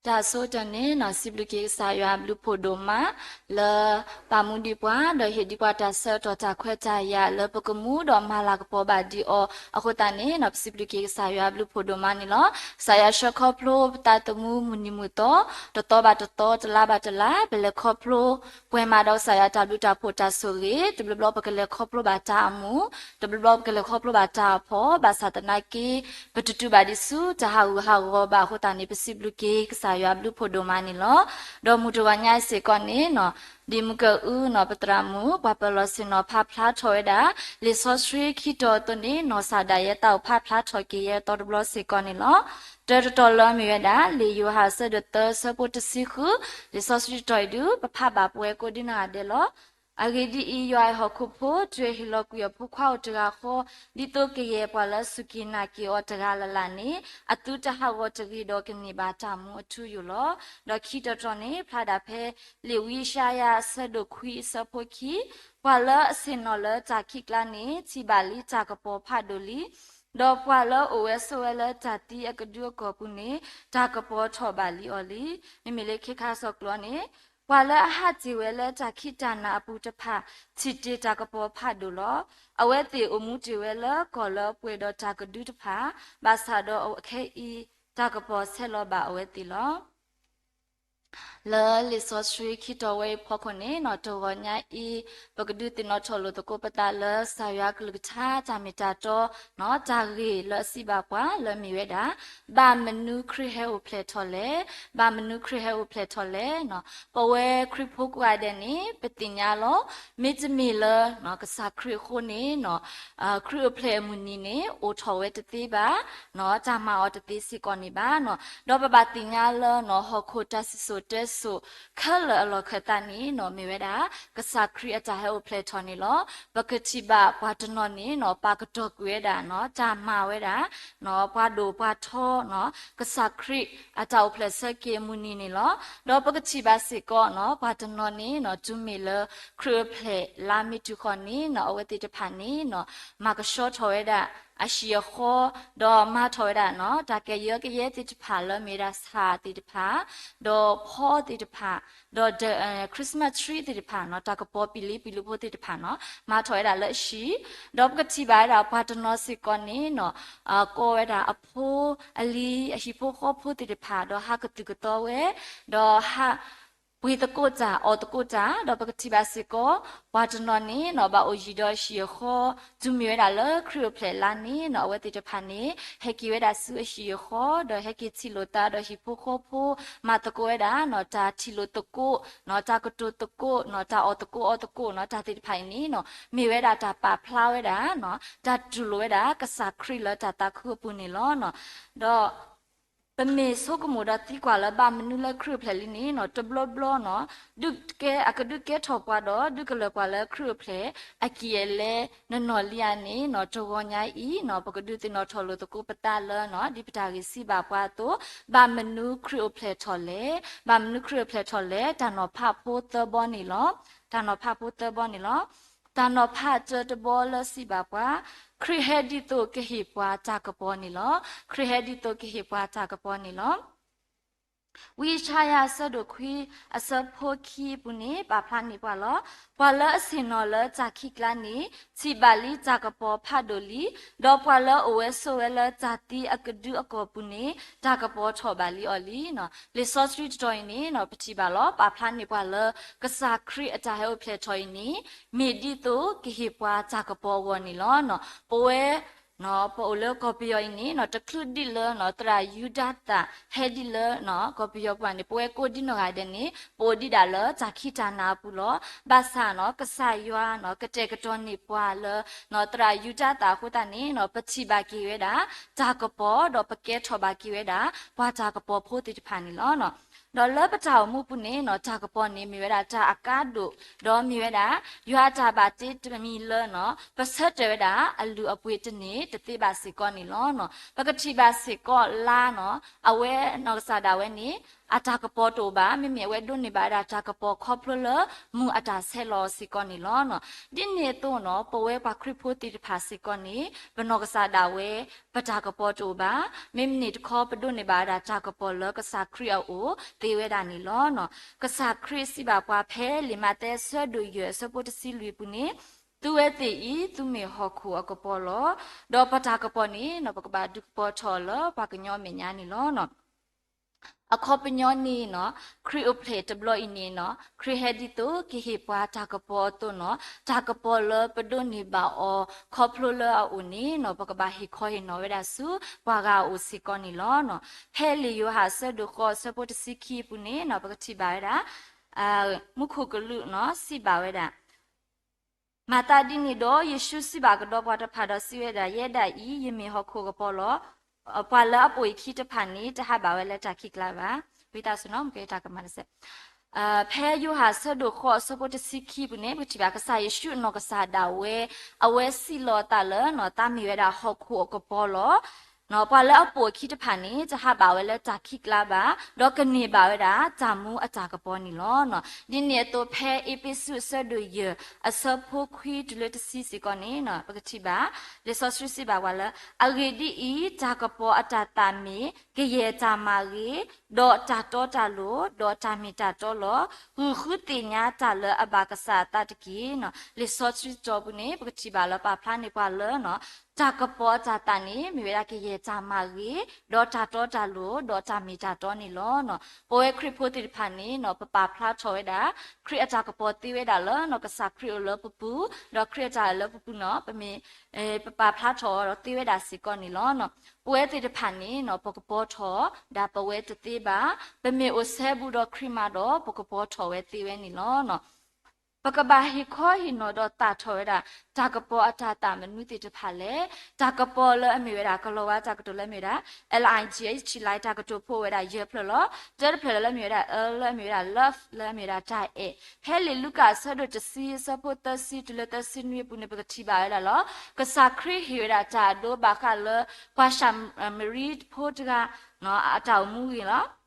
တၢ်အဆိကတၢၢ်န့ၣ် စံးဘျုးက့ၤကစၢ်ယွၤအဘျုးဖှိၣ်ဒိၣ်မး လၢပာ်မူဒံးပှၤ ဒီးဟ့ၣ်ဒံးပှၤတၢ်ဆၢကတီၢ်တၢ်ခွဲးတၢ်ယာ်လၢပကမူဒီးမၤလၤကပီၤဘၣ်ဒံးအီၤအဃိသတးန့ၣ် ပစံးဘျုးက့ၤကစၢ်ယွၤအဘျုးဖှိၣ်ဒိၣ်မးန့ၣ်လီၤ. ကစၢ်ယွၤဆှၢခီဖျိပသးသမူမုၢ်နံၤမုၢ်သီ တသီဘၣ်တသီ တလါဘၣ်တလါ ပလဲၤခီဖျိ ပှဲၤမးဒီးကစၢ်ယွၤတၢ်ဘျုးတၢ်ဖှိၣ်တၢ်ဆိၣ်ဂ့ၤ တဘျီဘျီပကလဲၤခီဖျိဘၣ်တၢ်အမူး, တဘျီဘျီပကလဲၤခီဖျိဘၣ်တၢ်အဖှီၣ်, ဘၣ်ဆၣ်သနာ်က့ ပတတုၤဘၣ်ဒံးဆူတၢ်ဟးဂူာ်ဟးဂီၤဘၣ်အဃိသတးန့ၣ် ပစံးဘျုးက့ၤကစၢ်ယွၤအဘျုးဖှိၣ်ဒိၣ်မးန့ၣ်လီၤ. ဒီးမုၢ်တဂီၤညါအံၤစ့ၢ်ကီးန့ၣ် ဒ်မုၢ်ကၢအုနီၢ်ပသရၣ်မုၣ် ပှၤပၢၤလီၢ်ဆ့ၣ်နီၤဖးဖျါထီၣ်ဝဲဒၣ် လံာ်စီဆှံခံတီၤအသိးန့ၣ် နီၢ်ကစၢ်ဒၣ်ယဲသးအိၣ်ဖးဖျါထီၣ်က့ၤယဲအသီတဘျီစ့ၢ်ကီးန့ၣ်လီၤ. တၢတတီၤလၢမ့ၢ်ဝဲဒၣ် လံာ်ယိၤဟၣ်အဆၢဒိၣ်သၢဆၢဖိတဆံဃု, လံာ်စီဆှံတတီၤအံၤဒုး ပဖးဘၣ်ပဝဲကိးဒံနီၢ်ဂၤဒဲးလီၤ. အဂ့ၢ်ဒ်အံၤ, ယွၤအဲၣ်ဟီၣ်ခိၣ်ဖိ တုၤအဟ့ၣ်လီၤကွံာ်အဖိခွါအိၣ်တဂၤဃီ, ဒ်သိးကယဲၢ်ပှၤလၢစူၢ်က့ၤနာ်က့ၤအီၤတဂၤလၢ်လၢ်န့ၣ် အသုတဟးဂီၤတဂ့ၤဒီးကန့ၢ်ဘၣ်တၢ်မူအထူအယိာ်လီၤ. ဒီးခံတီၤတတီၤန့ၣ် ဖျါဒၣ်ဖဲ လံာ်ဝံယၡါယၤအဆၢဒိၣ်ခွံအဆၢဖိခံ, ပှၤလၢအဆ့ၣ်နီၤလၢတၢ်ခံးကျါန့ၣ် ထံၣ်ဘၣ်လံတၢ်ကပီၤဖးဒိၣ်လံ. ဒီးပှၤလၢအအိၣ်ဝဲဆိးဝဲလၢတၢ်သံအကဒုအကီၢ်ပူၤန့ၣ် တၢ်ကပီၤထီၣ်ဘၣ်လံအီၤလံ. မ့မ့ၢ်လၢခ့ခါစီၣ်ကျိာ်န့ၣ် ပှၤလၢအဟးတ့ၢ်ဝဲလၢတၢ်ခံးတၢ်နၤအပူၤတဖၣ် ထံၣ်တ့ၢ်တၢ်ကပီၤဖးဒိၣ်လီၤ. အဝဲသ့ၣ်အိၣ်မူတ့ၢ်ဝဲလၢကီၢ်လၢအပှဲၤဒီးတၢ်ကဒုတဖၣ်, ဘၣ်ဆၣ်ဒီးအခဲအံၤ တၢ်ကပီၤဆဲးလီၤဘၣ်အဝဲသ့ၣ်လီၤ. လၢလံာ်စီဆှံခံတီၤဝဲအံၤဖီခိၣ်န့ၣ် တဂီၤညါအံၤ ပကဒုးသ့ၣ်နီၣ်ထီၣ်လိာ်သကိးပသးလၢ ကစၢ်ယွၤကလုၢ်ကထါတၢ်မ့ၢ်တၢ်တီ တၢ်ဂ့ၢ်လၢအစံးဘၣ်ပှၤလၢမ့ၢ်ဝဲဒၣ် ဘၣ်မနုၤခရံာ်ဟဲအိၣ်ဖျဲၣ်ထီၣ်လဲၣ်, ဘၣ်မနုၤခရံာ်ဟဲအိၣ်ဖျဲၣ်ထီၣ်လဲၣ်. ပဝဲခရံာ်ဖိကိးဂၤဒဲးန့ၣ် ပသ့ၣ်ညါလီၤ. မ့တမ့ၢ်လၢ ကစၢ်ခရံာ်အဃိန့ၣ် ခရံာ်အိၣ်ဖျဲၣ်အမုၢ်နံၤန့ၣ် အိၣ်ထီၣ်ဝဲတသ့ဘၣ်, တၢ်မၤအီၤတသ့စ့ၢ်ကီးန့ၣ်ဘၣ်. ဒီးပဘၣ်သ့ၣ်ညါလၢ ဟီၣ်ခိၣ်တၢ်စံၣ်စိၤတဲစိၤခဲလၢာ်အလီၢ်ခၢၣ်သးန့ၣ် မ့ၢ်ဝဲဒၣ် ကစၢ်ခရံာ်အတၢ်ဟဲအိၣ်ဖျဲၣ်ထီၣ်န့ၣ်လီၤ. ပကထံၣ်ဘၣ်ပှၤတနီၤန့ၣ် ပာ်ကတီၤကွံာ်ဝဲဒၣ် တၢ်မၤဝဲဒၣ် ပှၤဒိၣ်ပှၤထီ ကစၢ်ခရံာ်အတၢ်အိၣ်ဖျဲၣ်ဆၢက့ၤအမုၢ်နံၤန့ၣ်လီၤ. ဒီးပကထံၣ်ဘၣ်စ့ၢ်ကီး ပှၤတနီၤန့ၣ် တုၤမ့ၢ်လၢ ခရံာ်အိၣ်ဖျဲၣ်လါမ့ၢ်တုၤဃီန့ၣ် အဝဲသ့ၣ်တဖၣ်န့ၣ် မၤကဆှီထီၣ်ဝဲဒၣ် အဟံၣ်အဃီ ဒီးမၤထီၣ်ဝဲဒၣ် တၢ်ကယၢကယဲသ့ၣ်တဖၣ်လၢမ့ၢ်ဝဲဒၣ်ဆၣ်သ့ၣ်တဖၣ် ဒီးဖီသ့ၣ်တဖၣ် ဒီး Christmas tree သ့ၣ်တဖၣ် တၢ်ကပီၤပံာ်လံပံာ်လူဖိသ့ၣ်တဖၣ်န့ၣ် မၤထီၣ်ဝဲဒၣ်လၢအဟံၣ်, ဒီးပကထံၣ်ဘၣ်ဝဲဒၣ်ပှၤတနီၤစ့ၢ်ကီးန့ၣ် ကိးဝဲဒၣ်အဖိအလံၤ အဟံၣ်ဖိဃီဖိသ့ၣ်တဖၣ် ဒီးဟးကသုၣ်ကသီဝဲ ဒီးဟး ပှ့ၤသကိးတၢ် အီၣ်သကိးတၢ် ဒီးပကထံၣ်ဘၣ်စ့ၢ်ကီး ပှၤတနီၤန့ၣ် ဘၣ်အိၣ်ယံၤဒီးအဟံၣ်အဃီ တုၤမ့ၢ်ဝဲဒၣ်လၢခရံာ်အိၣ်ဖျဲၣ်လါန့ၣ် အဝဲသ့ၣ်တဖၣ်န့ၣ် ဟဲက့ၤဝဲဒၣ်ဆူအဟံၣ်အဃီ ဒီးဟဲက့ၤထံၣ်လိာ်သးဒီးဟံၣ်ဖိဃီဖိ မၤသကိးဝဲဒၣ် တၢ်ထံၣ်လိာ်သကိး တၢ်ကတိၤသကိး တၢ်အီၣ်သကိးအီသကိး တၢ်သ့ၣ်တဖၣ်အံၤန့ၣ် မ့ၢ်ဝဲဒၣ်တၢ်ပာ်ဖျါဝဲဒၣ် တၢ်တူၢ်လိာ်ဝဲဒၣ် ကစၢ်ခရံာ်လၢတၢ်သးခုအပူၤန့ၣ်လီၤ. ဒီး ပမ့ၢ်ဆိကမိၣ်ဒီးသံကွၢ်လၢဘၣ်မနုၤလၢခရံာ်အိၣ်ဖျဲၣ်လံန့ၣ် တဘျီဘျီန့ၣ် ဒုးကဲ အကဒုးကဲထီၣ်ပှၤဒီး ဒုးကလၢၤပှၤလၢခရံာ်အိၣ်ဖျဲၣ် အကံၢ်အလဲ နနီၢ်လံဧါန့ၣ် တဂီၤညါအံၤ ပကဒုးသ့ၣ်နီၣ်ထီၣ်လိာ်သကိးပသးလၢ ဒ်ပတၢ်ဂ့ၢ်စံးဘၣ်ပှၤအသိး ဘၣ်မနုၤခရံာ်အိၣ်ဖျဲၣ်ထီၣ်လဲၣ်, ဘၣ်မနုၤခရံာ်အိၣ်ဖျဲၣ်ထီၣ်လဲၣ် တၢ်နီၤဖးဖိသၢဘီန့ၣ်လီၤ. တၢ်နီၤဖးဖိသၢဘီန့ၣ်လီၤ. တၢ်နီၤဖးတၢတဘီလၢစံးဘၣ်ပှၤ ခရံာ်ဟဲဒ်သိးကဟ့ၣ်ပှၤတၢ်ကပီၤန့ၣ်လီၤ. ခရံာ်ဟဲဒ်သိးကဟ့ၣ်ပှၤတၢ်ကပီၤန့ၣ်လီၤ. ဝံယၡါယၤအဆၢဒိၣ်ခွံ အဆၢဖိခံအပူၤန့ၣ် ပာ်ဖျါန့ၢ်ပှၤလီၤ. ပှၤလၢအဆ့ၣ်နီၤလၢတၢ်ခံးကျါန့ၣ် ထံၣ်ဘၣ်လံတၢ်ကပီၤဖးဒိၣ်လံ, ဒီးပှၤလၢအအိၣ်ဝဲဆိးဝဲလၢတၢ်သံအကဒုအကီၢ်ပူၤန့ၣ် တၢ်ကပီၤထီၣ်ဘၣ်လံအီၤလံ. လံာ်စီဆှံတတီၤအံၤန့ၣ် ပထံၣ်ဘၣ်လီၤ ပာ်ဖျါန့ၢ်ပှၤလၢ ကစၢ်ခရံာ်အတၢ်ဟဲအိၣ်ဖျဲၣ်ထီၣ်အံၤန့ၣ် မ့ၢ်ဒ်သိးကဟ့ၣ်ပှၤတၢ်ကပီၤအဂီၢ်န့ၣ်လီၤ. ပဝဲ ပအိၣ်လၢကီၢ်ပယီၤအံၤန့ၣ် တချုးဒံးလၢ သရၣ်ယူဒၤသၣ် ဟဲဒ်လၢ ကီၢ်ပယီၤပူၤန့ၣ် ပဝဲကိးဒံနီၢ်ဂၤဒဲးန့ၣ် ပအိၣ်ဒံးဒၣ်လၢတၢ်ခံးတၢ်နၤအပူၤလီၤ. ဘၣ်ဆၣ် ကစၢ်ယွၤ ကတဲာ်ကတီၤန့ၢ်ပှၤလၢ သရၣ်ယူဒၤသၣ်အဃိသတးန့ၣ် ပထံၣ်ဘၣ်က့ၤဝဲဒၣ် တၢ်ကပီၤ ဒီးပကဲထီၣ်ဘၣ်က့ၤဝဲဒၣ် ပှၤတၢ်ကပီၤဖိသ့ၣ်တဖၣ်န့ၣ်လီၤ. ဒီးလၢပတၢ်အိၣ်မူပူၤန့ၣ် တၢ်ကပီၤန့ၣ် မ့ၢ်ဝဲဒၣ်တၢ်အကါဒိၣ်, ဒီးမ့ၢ်ဝဲဒၣ် ယွၤအတၢ်ဘၣ်တ့တမံၤလၢ ပဆၢတဲာ်ဝဲဒၣ်အလုၢ်အပှ့ၤတန့ၢ်တသ့ဘၣ်စ့ၢ်ကီးန့ၣ်လီၤ. ပကထံၣ်ဘၣ်စ့ၢ်ကီးလါ အဝဲနီၢ်ကစၢ်ဒၣ်ဝဲန့ၣ် အတၢ်ကပီၤတအိၣ်ဘၣ်, မ့မ့ၢ်အဝဲဒိးန့ၢ်ဘၣ်ဝဲဒၣ်တၢ်ကပီၤခီဖျိလၢ မူးအတၢ်ဆဲးလီၤအီၤစ့ၢ်ကီးန့ၣ်လီၤ. ဒ်န့ၣ်အသိး ပဝဲပှၤခရံာ်ဖိသ့ၣ်တဖၣ်စ့ၢ်ကီးန့ၣ် ပနီၢ်ကစၢ်ဒၣ်ဝဲ ပတၢ်ကပီၤတအိၣ်ဘၣ်, မ့မ့ၢ်တခီ ပဒိးန့ၢ်ဘၣ်ဝဲဒၣ်တၢ်ကပီၤလၢကစၢ်ခရံာ်အအိၣ်သ့ဝဲဒၣ်န့ၣ်လီၤ. ကစၢ်ခရံာ်စံးဘၣ်ပှၤဖဲလံာ်မးသဲအဆၢဒိၣ်ယဲၢ်အဆၢဖိတဆံလွံၢ်အပူၤန့ၣ်, သုဝဲသ့ၣ်အံၤ သုမ့ၢ်ဟီၣ်ခိၣ်အကပီၤလီၤ. ဒီးပတၢ်ကပီၤန့ၣ် ပကဘၣ်ဒုးကပီၤထီၣ်အီၤလၢပှၤကညီအမဲာ်ညါန့ၣ်လီၤ. အခီပညီန့ၣ် ခရံာ်အိၣ်ဖျဲၣ်တဘျီအံၤန့ၣ် ခရံာ်ဟဲဒ်သိးကဟ့ၣ်ပှၤတၢ်ကပီၤအသိးန့ၣ်, တၢ်ကပီၤလၢပဒိးန့ၢ်ဘၣ်အီၤခီဖျိလၢအအိၣ်န့ၣ် ပကဘၣ်ဟ့ၣ်ခီဟ့ၣ်နီၤဝဲဒၣ်ဆူပှၤဂၤအအိၣ်စ့ၢ်ကီးန့ၣ်လီၤ. ဖဲလံာ်ယိၤဟၣ်အဆၢဒိၣ်ဃိးအဆၢဖိတဆံခံအပူၤန့ၣ် ပကထံၣ်ဘၣ်ဝဲဒၣ် မူခိၣ်ကလူးန့ၣ် စံးဘၣ်ဝဲဒၣ် မၤသးဒ်န့ၣ်ဒီး ယ့ၣ်ၡူးစံးဘၣ်ကဒီးပှၤတဖၣ်ဒီးစံးဝဲဒၣ်, ယဲဒၣ်အံၤ ယမ့ၢ်ဟီၣ်ခိၣ်ကပီၤလီၤ. ပှၤလၢအပိာ်ယခံတဖၣ်န့ၣ် တဟးဘၣ်ဝဲလၢတၢ်ခံးကျါဘၣ်. ဝံသးစူၤနီၤ မ့ၢ်ကဲတၢ်ကမၤတစဲး ဖဲယိၤဟၣ်အဆၢဒိၣ်ဃိးအဆၢဖိတဆံခံပူၤန့ၣ် ပကထံၣ်ဘၣ်ကစၢ်ယ့ၣ်ၡူးအနီၢ်ကစၢ်ဒၣ်ဝဲ အဝဲစံးလီၤအသးလၢ သးမ့ၢ်ဝဲဒၣ်ဟီၣ်ခိၣ်အကပီၤလီၤ. ပှၤလၢအပိာ်အခံတဖၣ်န့ၣ် တဟးဘၣ်ဝဲလၢတၢ်ခံးကျါဘၣ်, ဒီးကန့ၢ်ဘၣ်ဝဲဒၣ်တၢ်မူအတၢ်ကပီၤန့ၣ်လီၤ. ဒ်န့ၣ်အသိးဖဲအ့းဖ့းစူးအဆၢဒိၣ်ယဲၢ်အဆၢဖိခွံတုၤလၢတဆံစ့ၢ်ကီးန့ၣ် ပကထံၣ်ဘၣ် လံာ်စီဆှံစံးဘၣ်ပှၤလၢ အဂ့ၢ်ဒ်အံၤ, တၢ်ကပီၤအတၢ်သးမ့ၢ် ကယဲၢ်တၢ်မၤဂ့ၤ, ဒီးတၢ်တီတၢ်လိၤ, ဒီးတၢ်မ့ၢ်တၢ်တီလီၤ. ဂုာ်ဃုသ့ၣ်ညါတၢ်လၢအဘၣ်ကစၢ်အသးတက့ၢ်. လံာ်စီဆှံတီပူၤန့ၣ် ပကထံၣ်ဘၣ်လၢပာ်ဖျါန့ၢ်ပှၤလၢ တၢ်ကပီၤအတၢ်သးန့ၣ် မ့ၢ်ဝဲဒၣ်ကယဲၢ်တၢ်မၤဂ့ၤ, ဒီးတၢ်တီတၢ်လိၤ, ဒီးတၢ်မ့ၢ်တၢ်တီန့ၣ်လီၤ. ပဝဲခရံာ်ဖိသ့ၣ်တဖၣ်န့ၣ် ပပာ်ဖျါထီၣ်ဝဲဒၣ် ခရံာ်အတၢ်ကပီၤသ့ဝဲဒၣ်လၢ ကစၢ်ခရံာ်အိၣ်လၢပပူၤ, ဒီးခရံာ်အတၢ်အိၣ်လၢပပူၤန့ၣ် ပမ့ၢ် ပပာ်ဖျါထီၣ်အီၤဒီးသ့ဝဲဒၣ်စ့ၢ်ကီးန့ၣ်လီၤ. ပဝဲသ့ၣ်တဖၣ်န့ၣ် ပကပီၤထီၣ်ဒၣ်ပဝဲတသ့ဘၣ်, ပမ့ၢ်အိၣ်စဲဘူးဒီးခရံာ်မးဒီး ပကပီၤထီၣ်ဝဲသ့ဝဲန့ၣ်လီၤ. ပကဘၣ်ဟ့ၣ်ခီဟ့ၣ်နီၤဒီးသၣ်ထီၣ်ဝဲဒၣ် တၢ်ကပီၤအတၢ်သးမနုၤသ့ၣ်တဖၣ်လဲၣ်. တၢ်ကပီၤလၢအမ့ၢ်ဝဲဒၣ် ကလီၤဝါတၢ်ကတိၤလၢအမ့ၢ်ဝဲဒၣ် L I G H လံာ်တၢ်ကတိၤဖိဝဲဒၣ်ယဲၢ်ဖျၢၣ်လီၤ. တၢတဖျၢၣ်လၢအမ့ၢ်ဝဲဒၣ် L လၢအမ့ၢ်ဝဲဒၣ် love လၢအမ့ၢ်ဝဲဒၣ်တၢ်အဲၣ်. ဖဲလံာ်လူၤကၣ်အဆၢဒိၣ်တဆံအဆၢဖိသၢဆံတုၤလၢသၢဆံနွံအပူၤန့ၣ် ပကထံၣ်ဘၣ်ဝဲဒၣ်လီၤ. ကစၢ်ခရံာ်ဟ့ၣ်ဝဲဒၣ်တၢ်အဒိဘၣ်ဃးလၢ ပှၤၡၤမရံဖိတဂၤ အတၢ်အိၣ်မူအဂ့ၢ်လီၤ.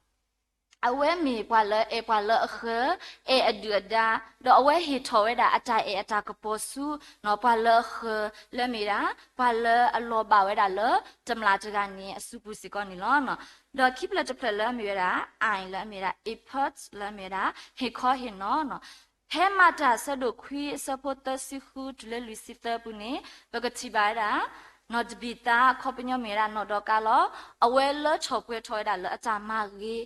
အဝဲမ့ၢ်ပှၤလၢအဲၣ်ပှၤလၢအဃၢၤ, အဲၣ်အဒုၣ်အဒါ, ဒီးအဝဲဟ့ၣ်ထီၣ်ဝဲဒၣ်အတၢ်အဲၣ်အတၢ်ကပီၤဆူ ပှၤလၢအဃၢၤလၢအမ့ၢ်ဒၣ် ပှၤလၢအလီၤဘၣ်ဝဲဒၣ်လၢတမျၢ်တဂၤန့ၣ်အစုပူၤစ့ၢ်ကီးန့ၣ်လီၤ. ဒီးခံဖျၢၣ်တဖျၢၣ်လၢအမ့ၢ်ဝဲဒၣ် I လၢအမ့ၢ်ဝဲဒၣ် effort လၢအမ့ၢ်ဝဲဒၣ် ဟ့ၣ်ခီဟ့ၣ်နီၤ ဖဲမၤတၢ်အဆၢဒိၣ်ခွံအဆၢဖိသၢဆံဃုတုၤလၢလွံၢ်ဆံသၢအပူၤန့ၣ် ပကထံၣ်ဘၣ်ဝဲဒၣ် နီၢ်တဘံၤသါ အခီပညီမ့ၢ်ဝဲဒၣ်နီၢ်ဒီကါလီၤ. အဝဲလၢထီၣ်ပှဲၤထီၣ်ဝဲဒၣ်လၢအတၢ်မၤဂ့ၤ ခီ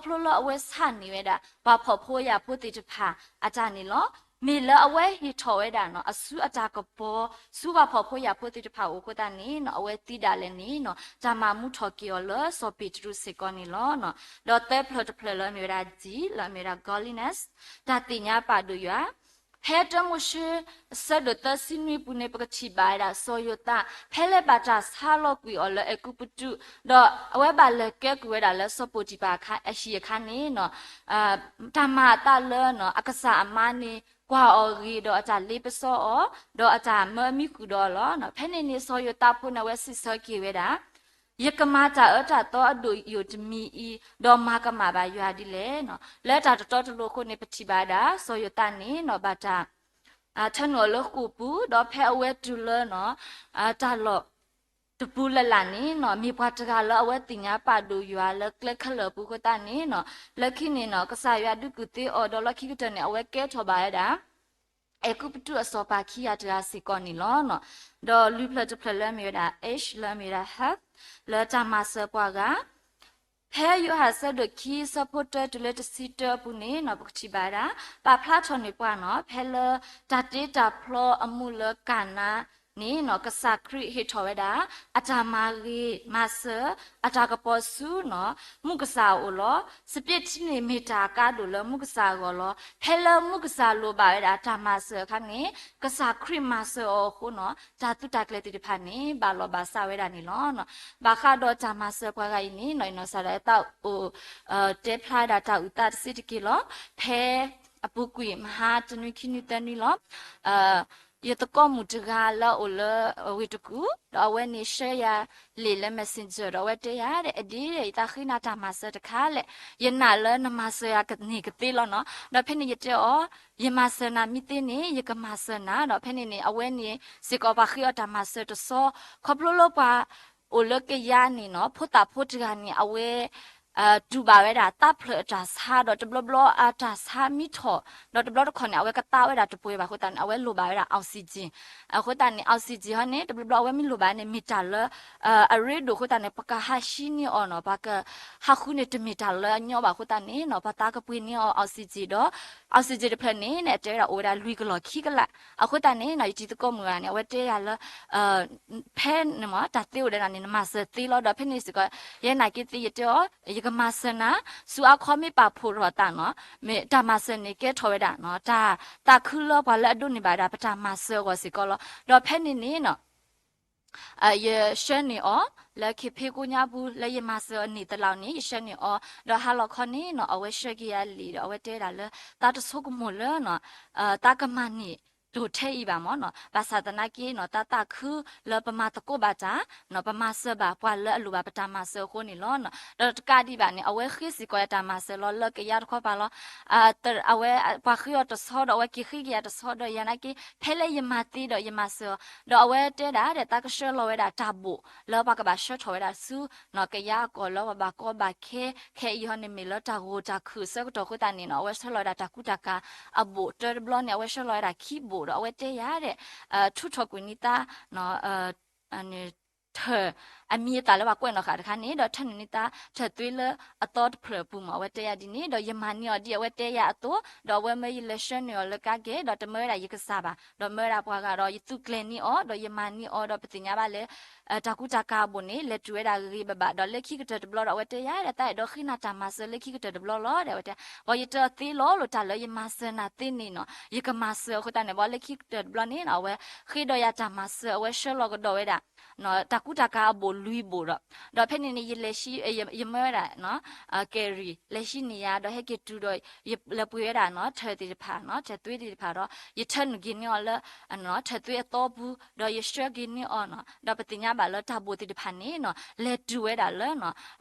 ဖျိလၢအဝဲဆၣ်န့ၢ်ဝဲဒၣ် ပှၤဖှီၣ်ဖိယာ်ဖိသ့ၣ်တဖၣ်အတၢ်န့ၣ်လီၤ. မ့ၢ်လၢအဝဲဟ့ၣ်ထီၣ်ဝဲဒၣ် အစုအတၢ်ကပီၤ ဆူပှၤဖှီၣ်ဖိယာ်ဖိသ့ၣ်တဖၣ်အအိၣ်အဃိသတးန့ၣ် အဝဲသံဒၣ်လဲာ်န့ၣ် တၢ်မၤမူထီၣ်က့ၤအီၤလၢစီၤပ့းတရူးစ့ၢ်ကီးန့ၣ်လီၤ. ဒီးသၢဖျၢၣ်တဖျၢၣ်လၢအမ့ၢ်ဝဲဒၣ် G လၢအမ့ၢ်ဝဲဒၣ် godliness တၢ်သ့ၣ်ညါပာ်ဒိၣ်ယွၤ ဖဲတၢမိၤၡ့ အဆၢဒိၣ်သၢဆံနွံအပူၤန့ၣ် ပကထံၣ်ဘၣ်ဝဲဒၣ် စီၤယိၤသး ဖဲလၢဘၣ်တၢ်ဆါလီၤကွံာ်အီၤလၢအဲၤကူပတူး ဒီးအဝဲဘၣ်လဲၤကဲကုၢ်ဝဲဒၣ်လၢစီၤပီၤတံၤဖၢ်အဟံၣ်အခါန့ၣ် တၢ်မၤအသးလၢ အကစၢ်အမါန့ၣ် ကွၢ်အီၤဂ့ၤဒီးအတၢ်လ့ပစီအီၤ ဒီးအတၢ်မၢအမံဃုာ်ဒီးအီၤလီၤ. ဖဲန့ၣ်န့ၣ် စီၤယိၤသးဖိန့ၣ် အဝဲစံးဆၢက့ၤဝဲဒၣ် ယကမၤတၢ်အၢတၢ်သီအဒိၣ်ယိာ်တမံၤအံၤ ဒီးမၤကမၣ်ဘၣ်ယွၤဒ်လဲၣ်. လၢတၢ်တတီတလိၤအဃိန့ၣ် ပထံၣ်ဘၣ်ဝဲဒၣ် စီၤယိၤသးန့ၣ် ဘၣ်တၢ် ထၢနုာ်အီၤလၢဃိာ်ပူၤ, ဒီးဖဲအဝဲတုၤလၢနီၤ တၢ်လီၢ်တပူၤလၢ်လၢ်န့ၣ်နီၤ မ့ၢ်ပှၤတဂၤလၢအဝဲသ့ၣ်ညါပာ်ဒိၣ်ယွၤလၢကျဲခဲလၢာ်အပူၤအဃိသတးန့ၣ်နီၤ လၢခံန့ၣ်နီၤ ကစၢ်ယွၤဒုးကူၣ်သ့အီၤ ဒီးလီၢ်ခံကတၢၢ်န့ၣ် အဝဲကဲထီၣ်ဘၣ်ဝဲဒၣ် အဲၤကူပတူးအစီၤပၤခံဂၤတဂၤစ့ၢ်ကီးန့ၣ်လီၤ. ဒီးလွံၢ်ဖျၢၣ်တဖျၢၣ်လၢအမ့ၢ်ဝဲဒၣ် H လၢအမ့ၢ်ဝဲဒၣ် Heth လၢတၢ်မၤစၢၤပှၤဂၤ ဖဲယိၤဟၣ်အဆၢဒိၣ်ခံ ဆၢဖိတၢတုၤလၢတဆံတၢအပူၤန့ၣ်နီၤ ပကထံၣ်ဘၣ်ဝဲဒၣ် ပာ်ဖျါထီၣ်န့ၢ်ပှၤနီၤ ဖဲလၢတၢ်တ့တၢ်ဖျီအမူးလၢကၤနါန့ၣ်နီၤ ကစၢ်ခရံာ်ဟ့ၣ်ထီၣ်ဝဲဒၣ် အတၢ်မၤဂ့ၤမၤစၢၤ အတၢ်ကပီၤဆူနီၤ မူကစၢ်အအိၣ်လီၤ. စပံးထံန့ၣ်မ့ၢ်တၢ်အကါဒိၣ်လၢမူကစၢ်အဂီၢ်လီၤ. ဖဲလၢမူကစၢ်လိၣ်ဘၣ်ဝဲဒၣ်တၢ်မၤစၢၤအခါန့ၣ် ကစၢ်ခရံာ်မၤစၢၤအီၤအဃိနီၤ တၢ်သုးတၢ်ကျဲၤသ့ၣ်တဖၣ်န့ၣ် ဘၣ်လီၤဘၣ်စးဝဲဒၣ်န့ၣ်လီၤ. ဘၣ်ဃးဒီးတၢ်မၤစၢၤပှၤဂၤအံၤန့ၣ်နီၤ ယနီၢ်ကစၢ်ဒၣ်တၢ်အိၣ် တဲဖျါဝဲဒၣ်တၢ်အုၣ်သးတစဲးတက့ၢ်လီၤ. ဖဲအပူၤကွံာ် မဟါတနွံခံနွံသၢနွံလီၤ ယသကိးမုၣ်တဂၤလၢအအိၣ်လၢဝ့ၢ်တကူၣ် ဒီးအဝဲန့ၣ်ဆှၢယၤလံာ်လၢ messenger ဒီးအဝဲတဲယၤဒီး အဒ့ ယသးဃ့နၤတၢ်မၤစၢၤတခါလဲၣ်, ယနာ်လၢနမၤစၢၤယၤန့ၣ်ကသ့လီၤနီၤ. ဒီးဖဲန့ၣ်ယတဲအီၤ ယမၤစၢၤနၤမ့ၢ်သ့န့ၣ် ယကမၤစၢၤနၤ ဒီးဖဲန့ၣ်န့ၣ် အဝဲန့ၣ်စ့ၢ်ကီးပှၤဃ့အီၤတၢ်မၤစၢၤတဆီ ခီဖျိလၢပှၤအိၣ်လၢကယါန့ၣ်နီၤ ဖိသၣ်ဖိတဂၤန့ၣ် အဝဲ တူၢ်ဘၣ်ဝဲဒၣ်သးဖျၢၣ်အတၢ်ဆါ ဒီးတဘျီဘျီအတၢ်ဆါမံထီၣ် ဒီးတဘျီတခီၣ်န့ၣ် အဝဲကသါဝဲဒၣ်တပှဲၤဘၣ်အဃိသတးန့ၣ် အဝဲလိၣ်ဘၣ်ဝဲဒၣ် oxygen အဃိသတးန့ၣ် oxygen ဟီန့ၣ် တဘျီဘျီအဝဲမ့ၢ်လိၣ်ဘၣ်န့ၣ် မ့ၢ်တၢ်လၢ အရ့ဒိၣ်အဃိသတးန့ၣ် ပကဟးဟံးန့ၢ်အီၤနီၤ ပှၤက ဟးဃုန့ၢ်တမ့ၢ်တၢ်လၢအညီဘၣ်အဃိသတးန့ၣ်နီၤ ပှၤသးကပှ့ၤန့ၢ်အီၤ oxygen ဒီး oxygen တဖျၢၣ်န့ၣ် အတဲဝဲဒၣ်အိၣ်ဝဲဒၣ်လွံၢ်ကလီၢ်ခံကလး အဃိသတးန့ၣ်နီၤ ယတံၤသကိးမုၣ်ဂၤန့ၣ် အဝဲတဲယၤလၢ ဖဲန့ၣ်မ့ၢ် တၢ်သ့အိၣ်ဒီးနၤန့ၣ် နမၤစၢၤသ့လီၤ ဒီးဖဲန့ၣ်စ့ၢ်ကီး ယဲနာ်က့သ့ယတဲအီၤ ယကမၤစၢၤနၤ ဆူအခီမ့ၢ်ပာ်ဖှိၣ်ထီၣ်သးနီၤ မ့ၢ်တၢ်မၤစၢၤန့ၣ်ကဲထီၣ်ဝဲဒၣ်နီၤ တၢ် သးခုလၢပှၤလၢအဒိးန့ၢ်ဘၣ်ဝဲဒၣ်ပတၢ်မၤစၢၤအဂီၢ်စ့ၢ်ကီးလီၤ. ဒီးဖဲန့ၣ်န့ၣ်နီၤ ယဆှၢန့ၢ်အီၤ လၢခ့ဖ့ကိညါပူၤ လၢယမၤစၢၤအီၤန့ၣ်သလီၤန့ၣ် ယဆှၢန့ၢ်အီၤ ဒီးဟါလီၤခီန့ၣ်နီၤ အဝဲဆှၢက့ၤယၤလံာ်ဒီး အဝဲတဲဒၣ်လၢ သးတဆိကမိၣ်လၢနီၤ သးကမၤန့ၢ်တိၢ်ထဲအံၤဘၣ်မ့ၢ်နီၤ ဘၣ်ဆၣ်သနာ်က့နီၤ သးသးခုလၢပမၤသကိးဘၣ်တၢ် ပမၤစၢၤဘၣ်ပှၤလၢအလိၣ်ဘၣ်ပတၢ်မၤစၢၤအဃိန့ၣ်လီၤ. ဒီးတကးဒံးဘၣ်န့ၣ် အဝဲဃ့စ့ၢ်ကီးယၤတၢ်မၤစၢၤလီၤ လၢကယါတခီပၤလီၤ အဝဲပှၤဃ့အီၤတဆီဒီး အဝဲက့ၤဃ့က့ၤယၤတဆီဒီး ယၤနာ်က့ ဖဲလၢယမၤသ့ဒီးယမၤစၢၤအီၤ ဒီးအဝဲတဲဒၣ်ဒီး သးကဆှၢလီၤဝဲဒၣ်တၢ်ဘိၣ်လၢပှၤကဘၣ်ဆှၢထီၣ်ဝဲဒၣ်ဆူ ကယါအကီၢ်လၢပှၤဘၣ်ကီဘၣ်ခဲ ခဲအံၤဟီန့ၣ် မ့ၢ်လၢတၢ်ဂိၢ်တၢ်ခုၣ်အဆၢကတီၢ်အဃိသတးန့ၣ်နီၤ အဝဲဆှၢလီၤဝဲဒၣ်တၢ်ကူတၢ်ကၤအဘိၣ် တၢတဘျီန့ၣ် အဝဲဆှၢလီၤဝဲဒၣ်ခံဘိၣ်ဒီး အဝဲတဲယၤဒီး ထူးထီၣ်ကွံာ်န့ၢ်သး ထၢၣ် အမံၤအသၣ်လၢပှၤကွဲးနီၣ်ဃာ်တခါန့ၣ် ဒီးထၢနုာ်န့ၢ်သး ထၢၣ်သွ့လၢအသီတဖျၢၣ်အပူၤမ့ၢ် အဝဲတဲယၤဒ်န့ၣ် ဒီးယမၤန့ၢ်အီၤဒ်အဝဲတဲယၤအသိး ဒီးအဝဲမၢယလဲၤဆှၢန့ၢ်အီၤလၢကါကဲၤ ဒီးတမၢဝဲဒၣ်ယကစၢ်ဘၣ် ဒီးမၢဝဲဒၣ်ပှၤဂၤဒီး ယသုးကျဲၤန့ၢ်အီၤ ဒီးယမၤန့ၢ်အီၤ ဒီးပသ့ၣ်ညါဘၣ်လၢ တၢ်ကူတၢ်ကၤအဘိၣ်န့ၣ် လဲၤတုၤဝဲဒၣ်ဂ့ၤဂ့ၤဘၣ်ဘၣ် ဒီးလၢခံကတၢၢ်တဘျီဒီး အဝဲတဲယၤဒီး သးအဲၣ်ဒိးဃ့နၤတၢ်မၤစၢၤလၢခံကတၢၢ်တဘျီလီၤ ဒီးအဝဲတဲ ဘၣ်ယတဲအီၤသ့လီၤလိာ် တၢ်လၢယမၤစၢၤနၤသ့န့ၣ်နီၤ ယကမၤစၢၤအဃိသတးန့ၣ် ဘၣ်လၢခံကတၢၢ်တဘျီန့ၣ်နီၤ အဝဲဃ့ဒီးယၤတၢ်မၤစၢၤ အဝဲဆှၢလီၤကဒီးဝဲဒၣ် တၢ်ကူတၢ်ကၤအဘိၣ်လွံၢ်ဘိၣ်ဒီး ဒီးဖဲန့ၣ်န့ၣ် ယလဲၤ ယမၢဝဲဒၣ် ကဲၤရံၤ လဲၤဟံးန့ၢ်ယၤ ဒီးဟဲက့ၤတုၤဒီး ယလဲၤပှ့ၤဝဲဒၣ်နီၤ ထၢၣ်သ့ၣ်တဖၣ်နီၤ ထၢၣ်သွ့သ့ၣ်တဖၣ်ဒီး ယထၢနုာ်က့ၤန့ၢ်အီၤလၢ ထၢၣ်သွ့အသီပူၤ ဒီးယဆှၢက့ၤန့ၢ်အီၤနီၤ ဒီးပသ့ၣ်ညါဘၣ်လၢတၢ်ဘိၣ်သ့ၣ်တဖၣ်န့ၣ်နီၤ လဲၤတုၤဝဲဒၣ်လၢ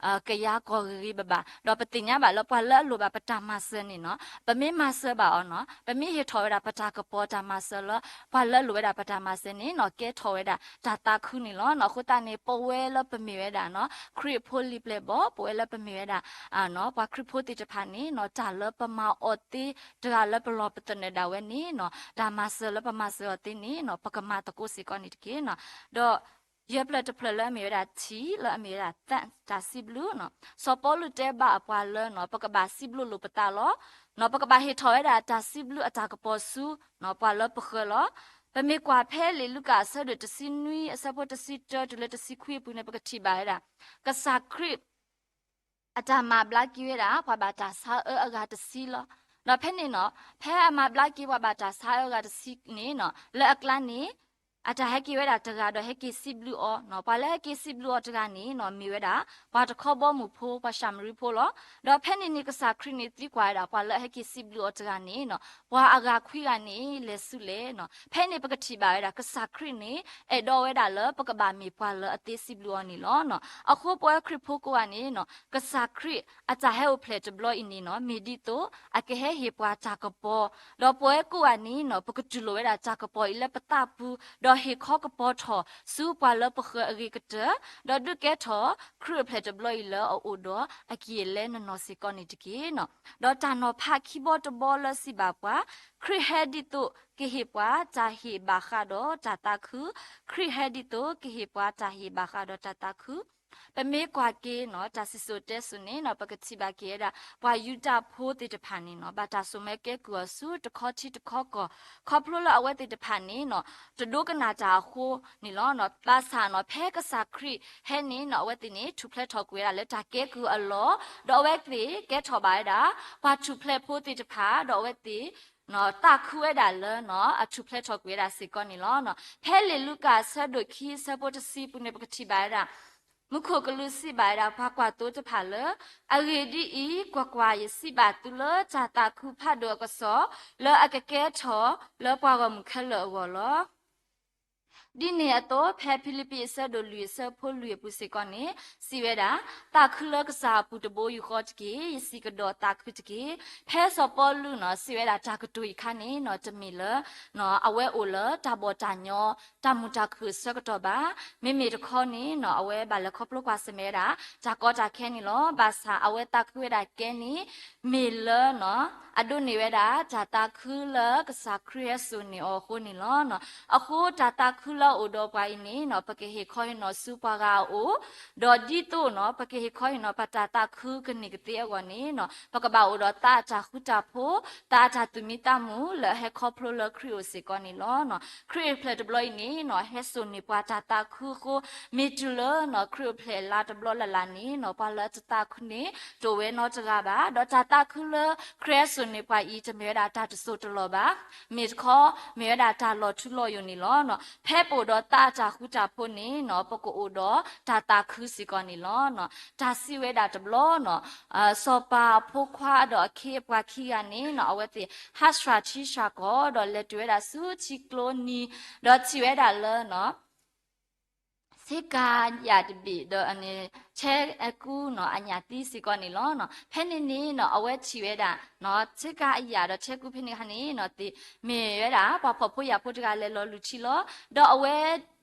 ကယါကီၢ်ဂ့ၤဂ့ၤဘၣ်ဘၣ် ဒီးပသ့ၣ်ညါဘၣ်လၢပှၤလၢအလိၣ်ဘၣ်ပတၢ်မၤစၢၤန့ၣ်နီၤ ပမ့ၢ်မၤစၢၤဘၣ်အီၤနီၤ ပမ့ၢ်ဟ့ၣ်ထီၣ်ဝဲဒၣ်ပတၢ်ကပီၤတၢ်မၤစၢၤလၢ ပှၤလၢအလိၣ်ဝဲဒၣ်ပတၢ်မၤစၢၤန့ၣ်နီၤ ကဲထီၣ်ဝဲဒၣ်တၢ်သးခုန့ၣ်လီၤ. အဃိသတးန့ၣ် ပဝဲလၢပမ့ၢ်ဝဲဒၣ်နီၤ ခရံာ်ဖိလံၤပျဲၢ်ဘီၣ် ပဝဲလၢပမ့ၢ်ဝဲဒၣ် ပှၤခရံာ်ဖိသ့ၣ်တဖၣ်န့ၣ်နီၤ တၢ်လၢပမၤအီၤသ့ တဂၤလၢပလီၢ်ပသနၢၣ်ဒၣ်ဝဲန့ၣ်နီၤ တၢ်မၤစၢၤလၢပမၤစၢၤအီၤသ့န့ၣ်နီၤ ပကမၤသကိးစ့ၢ်ကီးန့ၣ်တက့ၢ်နီၤ. ဒီးယဲၢ်ဖျၢၣ်တဖျၢၣ်လၢအမ့ၢ်ဝဲဒၣ်ထံ လၢအမ့ၢ်ဝဲဒၣ် thank တၢ်စံးဘျုးနီၤ စီၤပီလူးတဲဘၣ်အပှၤလၢနီၤ ပကဘၣ်စံးဘျုးလိာ်ပသးလီၤ. နီၤ ပကဘၣ်ဟ့ၣ်ထီၣ်ဝဲဒၣ်တၢ်စံးဘျုးအတၢ်ကပီၤဆူ နီၤ ပှၤလၢပဃၢၤလီၤ. ပမ့ၢ်ကွၢ်ဖဲလံာ်လူၤကၣ်အဆၢဒိၣ်တဆံနွံ အဆၢဖိတဆံတၢတုၤလၢတဆံခွံအပူၤန့ၣ် ပကထံၣ်ဘၣ်ဝဲဒၣ် ကစၢ်ခရံာ် အတၢ်မၤဘျါက့ၤဝဲဒၣ် ပှၤဘၣ်တၢ်ဆါအၢအဂၤတဆံလီၤ. ဒီးဖဲန့ၣ်နီၤ ဖဲအမၤဘျါက့ၤပှၤဘၣ်တၢ်ဆါအၢအဂၤတဆံန့ၣ်နီၤ လၢအကျါန့ၣ် အတၢ်ဟဲက့ၤဝဲဒၣ်တဂၤဒီးဟဲက့ၤစံးဘျုးအီၤ, ပှၤလၢဟဲက့ၤစံးဘျုးအီၤတဂၤန့ၣ် မ့ၢ်ဝဲဒၣ် ပှၤတခီဘီမုၢ်ဖိ ပှၤၡၤမရံဖိလီၤ. ဒီးဖဲန့ၣ်န့ၣ် ကစၢ်ခရံာ်န့ၣ်သံကွၢ်ဝဲဒၣ် ပှၤလၢဟဲက့ၤစံးဘျုးအီၤတဂၤန့ၣ် ပှၤအဂၤခွံဂၤန့ၣ် လဲၤဆူလဲၣ်. ဖဲန့ၣ်ပကထံၣ်ဘၣ်ဝဲဒၣ် ကစၢ်ခရံာ်န့ၣ် အဲၣ်ဒိးဝဲဒၣ်လၢပကဘၣ်မ့ၢ်ပှၤလၢအသ့စံးဘျုးအီၤန့ၣ်လီၤ. အဃိပဝဲခရံာ်ဖိကိးဂၤန့ၣ် ကစၢ်ခရံာ်အတၢ်ဟဲအိၣ်ဖျဲၣ်တဘျီအံၤန့ၣ် မ့ၢ်ဒ်သိးအကဟဲဟ့ၣ်ပှၤတၢ်ကပီၤ, ဒီးပဝဲကိးဂၤန့ၣ် ပကတူၢ်လိာ်ဝဲဒၣ်တၢ်ကပီၤအံၤလၢပသးပူၤ, ဒီးဟ့ၣ်ခီကပီၤထီၣ်ဆူပှၤလၢပဃၢၤအဂ့ၤကတၢၢ်, ဒီးဒုးကဲထီၣ်ခရံာ်အိၣ်ဖျဲၣ်တဘျီအံၤလၢအအိၣ်ဒီးအကံၢ်အလဲနနီၢ်စ့ၢ်ကီးန့ၣ်တက့ၢ်. ဒီးတၢ်နီၤဖးခံဘီတဘီလၢစံးဘၣ်ပှၤ, ခရံာ်ဟဲဒ်သိးကဟ့ၣ်ပှၤတၢ်ဟ့ၣ်ဘၣ်ဃးဒီးတၢ်သးခု, ခရံာ်ဟဲဒ်သိးကဟ့ၣ်ပှၤတၢ်ဟ့ၣ်ဘၣ်ဃးဒီးတၢ်သးခု ပမ့ၢ်ကွၢ်က့ၤနီၤ တၢ်စံၣ်စိၤတဲစိၤန့ၣ်နီၤ ပကထံၣ်ဘၣ်က့ၤဝဲဒၣ် ပှၤယူဒၤဖိသ့ၣ်တဖၣ်န့ၣ်နီၤ ဘၣ်တၢ်စိာ်မၢကဲကုၢ်အီၤဆူတခီထံတခီကီၢ်, ခီဖျိလၢအဝဲသ့ၣ်တဖၣ်န့ၣ်နီၤ တဒိကနၣ်တၢ်အဃိန့ၣ်လီၤ. ဘၣ်ဆၣ်နီၤ ဖဲကစၢ်ခရံာ်ဟဲန့ၣ်နီၤ အဝဲသ့ၣ်န့ၣ် ထူၣ်ဖျဲးထီၣ်ကွံာ်ဝဲဒၣ်လၢတၢ်ကဲကုၢ်အလီၢ်, ဒီးအဝဲသ့ၣ်ကဲထီၣ်ဘၣ်ဝဲဒၣ် ပှၤထူၣ်ဖျဲးဖိသ့ၣ်တဖၣ်, ဒီးအဝဲသ့ၣ် သးခုဝဲဒၣ်လၢနီၤ အထူၣ်ဖျဲးထီၣ်ကွံာ်ဝဲဒၣ်စ့ၢ်ကီးန့ၣ်လီၤ. ဖဲလံာ်လူၤကၣ်အဆၢဒိၣ်ခံ အဆၢဖိတဆံပူၤန့ၣ် ပကထံၣ်ဘၣ်ဝဲဒၣ် မူခိၣ်ကလူးစံးဘၣ်ဝဲဒၣ် ပှၤကွၢ်သိတဖၣ်လၢ အဂ့ၢ်ဒ်အံၤ, ကွၢ်ကွၢ်, ယစံးဘၣ်သုလၢ တၢ်သးခုဖးဒိၣ်အကစီၣ် လၢအကကဲထီၣ်လၢပှၤဂီၢ်မုၢ်ခဲလၢာ်အဂီၢ်လီၤ. ဒ်န့ၣ်အသိး ဖဲဖံလံးပံၤအဆၢဒိၣ်လွံၢ် အဆၢဖိလွံၢ်အပူၤစ့ၢ်ကီးန့ၣ် စံးဝဲဒၣ်, သးခုလၢကစၢ်အပူၤတဘိယူၢ်ဃီတက့ၢ်, ယစံးကဒီးသးခုတက့ၢ်. ဖဲစီၤပီလူးနီၤ စံးဝဲဒၣ်တၢ်ကတိၤအံၤအခါန့ၣ်နီၤ တမ့ၢ်လၢ အဝဲအိၣ်လၢတၢ်ဘီၣ်တၢ်ညီ တၢ်မုာ်တၢ်ခုၣ်အဆၢကတီၢ်ဘၣ်. မ့မ့ၢ်တခီန့ၣ်နီၤ အဝဲဘၣ်လဲၤခီဖျိကွၢ်ဆၢၣ်မဲာ်ဝဲဒၣ် တၢ်ကီတၢ်ခဲန့ၣ်လီၤ. ဘၣ်ဆၣ်အဝဲသးခုဝဲဒၣ်ကဲန့ၣ် မ့ၢ်လၢနီၤ အဒိးန့ၢ်ဝဲဒၣ် တၢ်သးခုလၢကစၢ်ခရံာ်ဟဲစိာ်န့ၢ်အီၤအဃိန့ၣ်လီၤ. အဃိတၢ်သးခုလၢအအိၣ်ဒီးပှၤအံၤန့ၣ်နီၤ ပကဟ့ၣ်ခီဟ့ၣ်နီၤဆူပှၤဂၤအအိၣ်, ဒီးဒ်သိးနီၤ ပကဟ့ၣ်ခီဟ့ၣ်နီၤ ပတၢ်သးခုကန့ၢ်ကသ့အဂီၢ်န့ၣ်နီၤ ပကဘၣ်အိၣ်ဒီးသးအတၢ်ဃူတၢ်ဖိး, သးအတၢ်သူၣ်မံသးမုာ်လၢအဟဲခီဖျိလၢခရံာ်အအိၣ်စ့ၢ်ကီးန့ၣ်လီၤ. ခရံာ်အိၣ်ဖျဲၣ်တဘျီအံၤန့ၣ်နီၤ ဟဲစိာ်န့ၢ်ပှၤတၢ်သးခုအဃိ, မ့ၢ်တုၤလၢနီၤ ခရံာ်အိၣ်ဖျဲၣ်လါတဘျီလၢ်လၢ်န့ၣ်နီၤ ပှၤလၢအတသးခုန့ၣ် တအိၣ်ဝဲနီတဂၤဘၣ်. ဒီးတၢ်သးခုလၢခရံာ်ဟဲစိာ်န့ၢ်ပှၤအံၤ တမ့ၢ်ဝဲဒၣ်တၢ်တစိၢ်တလီၢ်ဘၣ်. မ့ၢ်တခီ မ့ၢ်ဝဲဒၣ်တၢ်လီၤထူလီၤယိာ်န့ၣ်လီၤ. ဖဲပအိၣ်ဒီးသးအတၢ်ဃူတၢ်ဖိးန့ၣ်နီၤ ပကအိၣ်ဒီးတၢ်သးခုစ့ၢ်ကီးန့ၣ်လီၤ. တၢ်စံးဝဲဒၣ်တဘျီနီၤ စီၤပၤအဖိခွါဒီးအခ့အပှၤခံဂၤန့ၣ်နီၤ အဝဲသ့ၣ်ဟးဆှၣ်ထံဆှၣ်ကီၢ် ဒီးလဲၤတုၤဝဲဒၣ်ဆူထံကျိနံၤ, ဒီးထံၣ်ဝဲဒၣ်လၢနီၤ ဆ့ကၤယၣ်တဘ့ၣ်ဒီးန့ၣ် ဆဲကူနီၤ အညၣ်သံစ့ၢ်ကီးန့ၣ်လီၤ. ဖဲန့ၣ်န့ၣ်နီၤ အဝဲထံၣ်ဝဲဒၣ် ဆ့ကၤအယၣ်ဒီးဆဲကူဖဲန့ၣ်အခါန့ၣ်နီၤ သ့ၣ်မ့ၢ်ဝဲဒၣ် ပှၤဖှီၣ်ဖိယာ်ဖိတဂၤလဲၤလီၤလုၢ်ထံလီၤ. ဒီးအဝဲ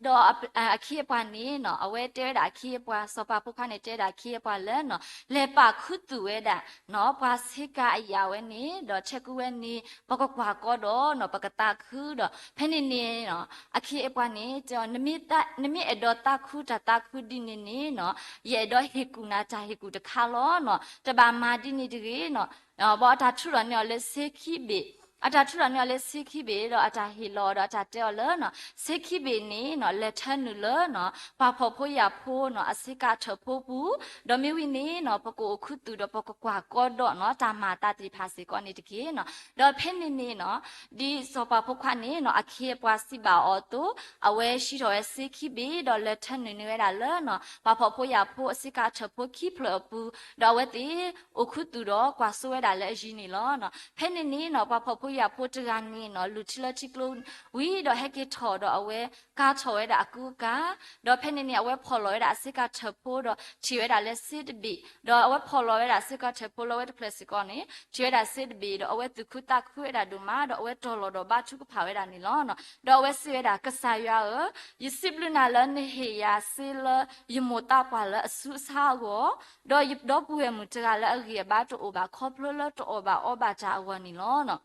ဒီးအခ့အပှၤန့ၣ်နီၤ အဝဲတဲဝဲဒၣ်အခ့အပှၤ စီၤပၤဖိခွါန့ၣ်တဲဝဲဒၣ်အခ့အပှၤလၢနီၤ လဲၤပာ်ခူသူၣ်ဝဲဒၣ်နီၤ ပှၤဆ့ကၤအယၣ်ဝဲန့ၣ် ဒီးဆဲကူဝဲန့ၣ် ပကကွၢ်ကီဒီးနီၤ ပကသးခုဒီး ဖဲန့ၣ်န့ၣ်နီၤ အခ့အပှၤန့ၣ် တဲအီၤ နမ့ၢ်အဲၣ်ဒိးသးခုတၢ်သးခုဒ်န့ၣ်န့ၣ်နီၤ ယအဲၣ်ဒိးဟ့ၣ်ကူၣ်နၤတၢ်ဟ့ၣ်ကူၣ်တခါလီၤနီၤ တဘၣ်မၤဒ်န့ၣ်တဂ့ၤနီၤ ဘၣ်အတၢ်ထုးထီၣ်န့ၢ်အီၤလၢဆ့ခံဘ့ၣ်, အတၢ်ထုးထီၣ်န့ၢ်အီၤလၢဆ့ခံဘ့ၣ် ဒီးအတၢ်ဟ့ၣ်လီၤအီၤဒီးအတၢ်တဲအီၤလၢနီၤ ဆ့ခံဘ့ၣ်န့ၣ်နီၤ လဲၤထၢနုာ်လၢနီၤ ပှၤဖှီၣ်ဖိယာ်ဖိနီၤ အဆ့ကၤထၢၣ်ဖိပူၤ, ဒီးမ့ၢ်ဝံၤန့ၣ်နီၤ ပကအိၣ်ခူသူၣ်ဒီးပကကွၢ်ကီဒီးနီၤ တၢ်မၤအသးသ့ၣ်တဖၣ်စ့ၢ်ကီးန့ၣ်တက့ၢ်နီၤ. ဒီးဖဲန့ၣ်န့ၣ်နီၤ ဒ်စီၤပၤဖိခွါန့ၣ်နီၤ အခ့အပှၤစံးဘၣ်အီၤအသိး အဝဲဟံးထီၣ်ဝဲဆ့ခံဘ့ၣ် ဒီးလဲၤထၢနုာ်န့ၢ်ဝဲဒၣ်လၢနီၤ ပှၤဖှီၣ်ဖိယာ်ဖိအဆ့ကၤထၢၣ်ဖိခံဖျၢၣ်အပူၤ, ဒီးအဝဲသ့ၣ်အိၣ်ခူသူၣ်ဒီးကွၢ်စိဝဲဒၣ်လၢအယံၤန့ၣ်လီၤ. ဖဲန့ၣ်န့ၣ်နီၤ ပှၤဖှီၣ်ဖိယာ်ဖိတဂၤန့ၣ်နီၤ လုၢ်ထံလၢထံကျိဝံၤဒီးဟဲက့ၤထီၣ်ဒီးအဝဲကၤထီၣ်ဝဲဒၣ်အကူအကၤ, ဒီးဖဲန့ၣ်န့ၣ် အဝဲဖီၣ်လီၤဝဲဒၣ်အဆ့ကၤထၢၣ်ဖိဒီးထံၣ်ဝဲဒၣ်လၢစ့တဘ့ၣ်, ဒီးအဝဲဖီၣ်လီၤဝဲဒၣ်အဆ့ကၤထၢၣ်ဖိလၢအဝဲတဖျၢၣ်စ့ၢ်ကီးန့ၣ် ထံၣ်ဝဲဒၣ်စ့တဘ့ၣ် ဒီးအဝဲသူၣ်ခုသးခုဝဲဒၣ်ဒိၣ်မး ဒီးအဝဲတီၤလီၤဒီးဘါထုကဖၣ်ဝဲဒၣ်န့ၣ်လီၤ. ဒီးအဝဲစံးဝဲဒၣ် ကစၢ်ယွၤဧၢ, ယစံးဘျုးနၤလၢနဟ့ၣ်ယၤစ့လၢယမိၢ်သးပှၢ်လၢအဆူအဆါအဂီၢ်, ဒီးယဒီပုၢ်ဝဲၢ်မုၣ်တဂၤလၢအဂံၢ်အဘါတအိၣ်ဘၣ်ခီဖျိလၢတအီၣ်ဘၣ်အီဘၣ်တၢ်အဂီၢ်န့ၣ်လီၤ.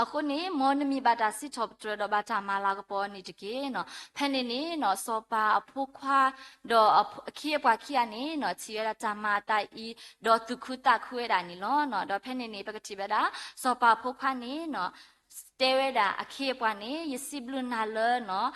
အဃိန့ၣ် မ်နမံၤဘၣ်တၢ်စံးထီၣ်ပတြၢၤဒီးဘၣ်တၢ်မၤလၤကပီၤန့ၣ်တက့ၢ်နီၤ. ဖဲန့ၣ်န့ၣ်နီၤ စီၤပၤအဖိခွါ ဒီးအခ့အပှၤခံဂၤန့ၣ်နီၤ ထံၣ်ဝဲဒၣ်တၢ်မၤအသးအံၤ ဒီးသူၣ်ခုသးခုဝဲဒၣ်န့ၣ်လီၤ. ဒီးဖဲန့ၣ်န့ၣ် ပကထံၣ်ဝဲဒၣ် စီၤပၤအဖိခွါန့ၣ်နီၤ တဲဝဲဒၣ်အခ့အပှၤန့ၣ် ယစံးဘျုးနၤလၢနီၤ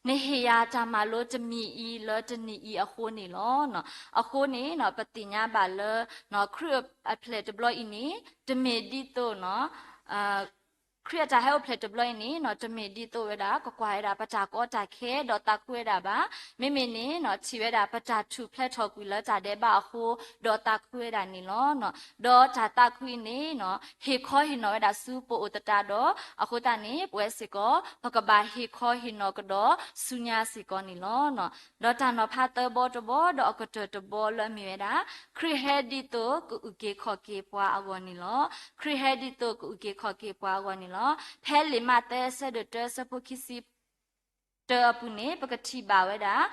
နဟ့ၣ်ယၤတၢ်မၤလိတမံၤအံၤလၢတနံၤအံၤအဃိန့ၣ်လီၤ. အဃိန့ၣ်နီၤ ပသ့ၣ်ညါဘၣ်လၢ ခရံာ်အဖျဲၣ်တဘျီအံၤန့ၣ် တမ့ၢ်ဒ်သိးနီၤ ခရံာ်အတၢ်ဟဲအိၣ်ဖျဲၣ်တဘျီအံၤန့ၣ်နီၤ တမ့ၢ်ဒ်သိးဝဲဒၣ် ကကွၢ်ဝဲဒၣ်ပတၢ်ကီတၢ်ခဲ ဒီးသးခုဝဲဒၣ်ဘၣ်. မ့မ့ၢ်န့ၣ်နီၤ ထံၣ်ဝဲဒၣ်ပတၢ်ထူၣ်ဖျဲးထီၣ်ကွံာ်လၢတၢ်ဒဲးဘးအဃိ ဒီးသးခုဝဲဒၣ်န့ၣ်လီၤ. ဒီးတၢ်သးခုအံၤန့ၣ်နီၤ ဟ့ၣ်ခီဟ့ၣ်နီၤဝဲဒၣ်ဆူပအိၣ်သတးဒီး အဃိသတးန့ၣ် ပဝဲစ့ၢ်ကီး ပကဘၣ်ဟ့ၣ်ခီဟ့ၣ်နီၤကဒီးဆူညါစ့ၢ်ကီးန့ၣ်လီၤ. ဒီးတၢ်နီၤဖးသၢဘီတဘီ ဒီးအကတၢၢ်တဘီလၢအမ့ၢ်ဝဲဒၣ် ခရံာ်ဟဲဒ်သိးကအုၣ်က့ၤခီၣ်က့ၤပှၤအဂီၢ်န့ၣ်လီၤ. ခရံာ်ဟဲဒ်သိးကအုၣ်က့ၤခီၣ်က့ၤပှၤအဂီၢ်န့ၣ်လီၤ. ဖဲလံာ်မးသဲအဆၢဒိၣ်တၢ အဆၢဖိခံဆံ တၢအပူၤန့ၣ် ပကထံၣ်ဘၣ်ဝဲဒၣ်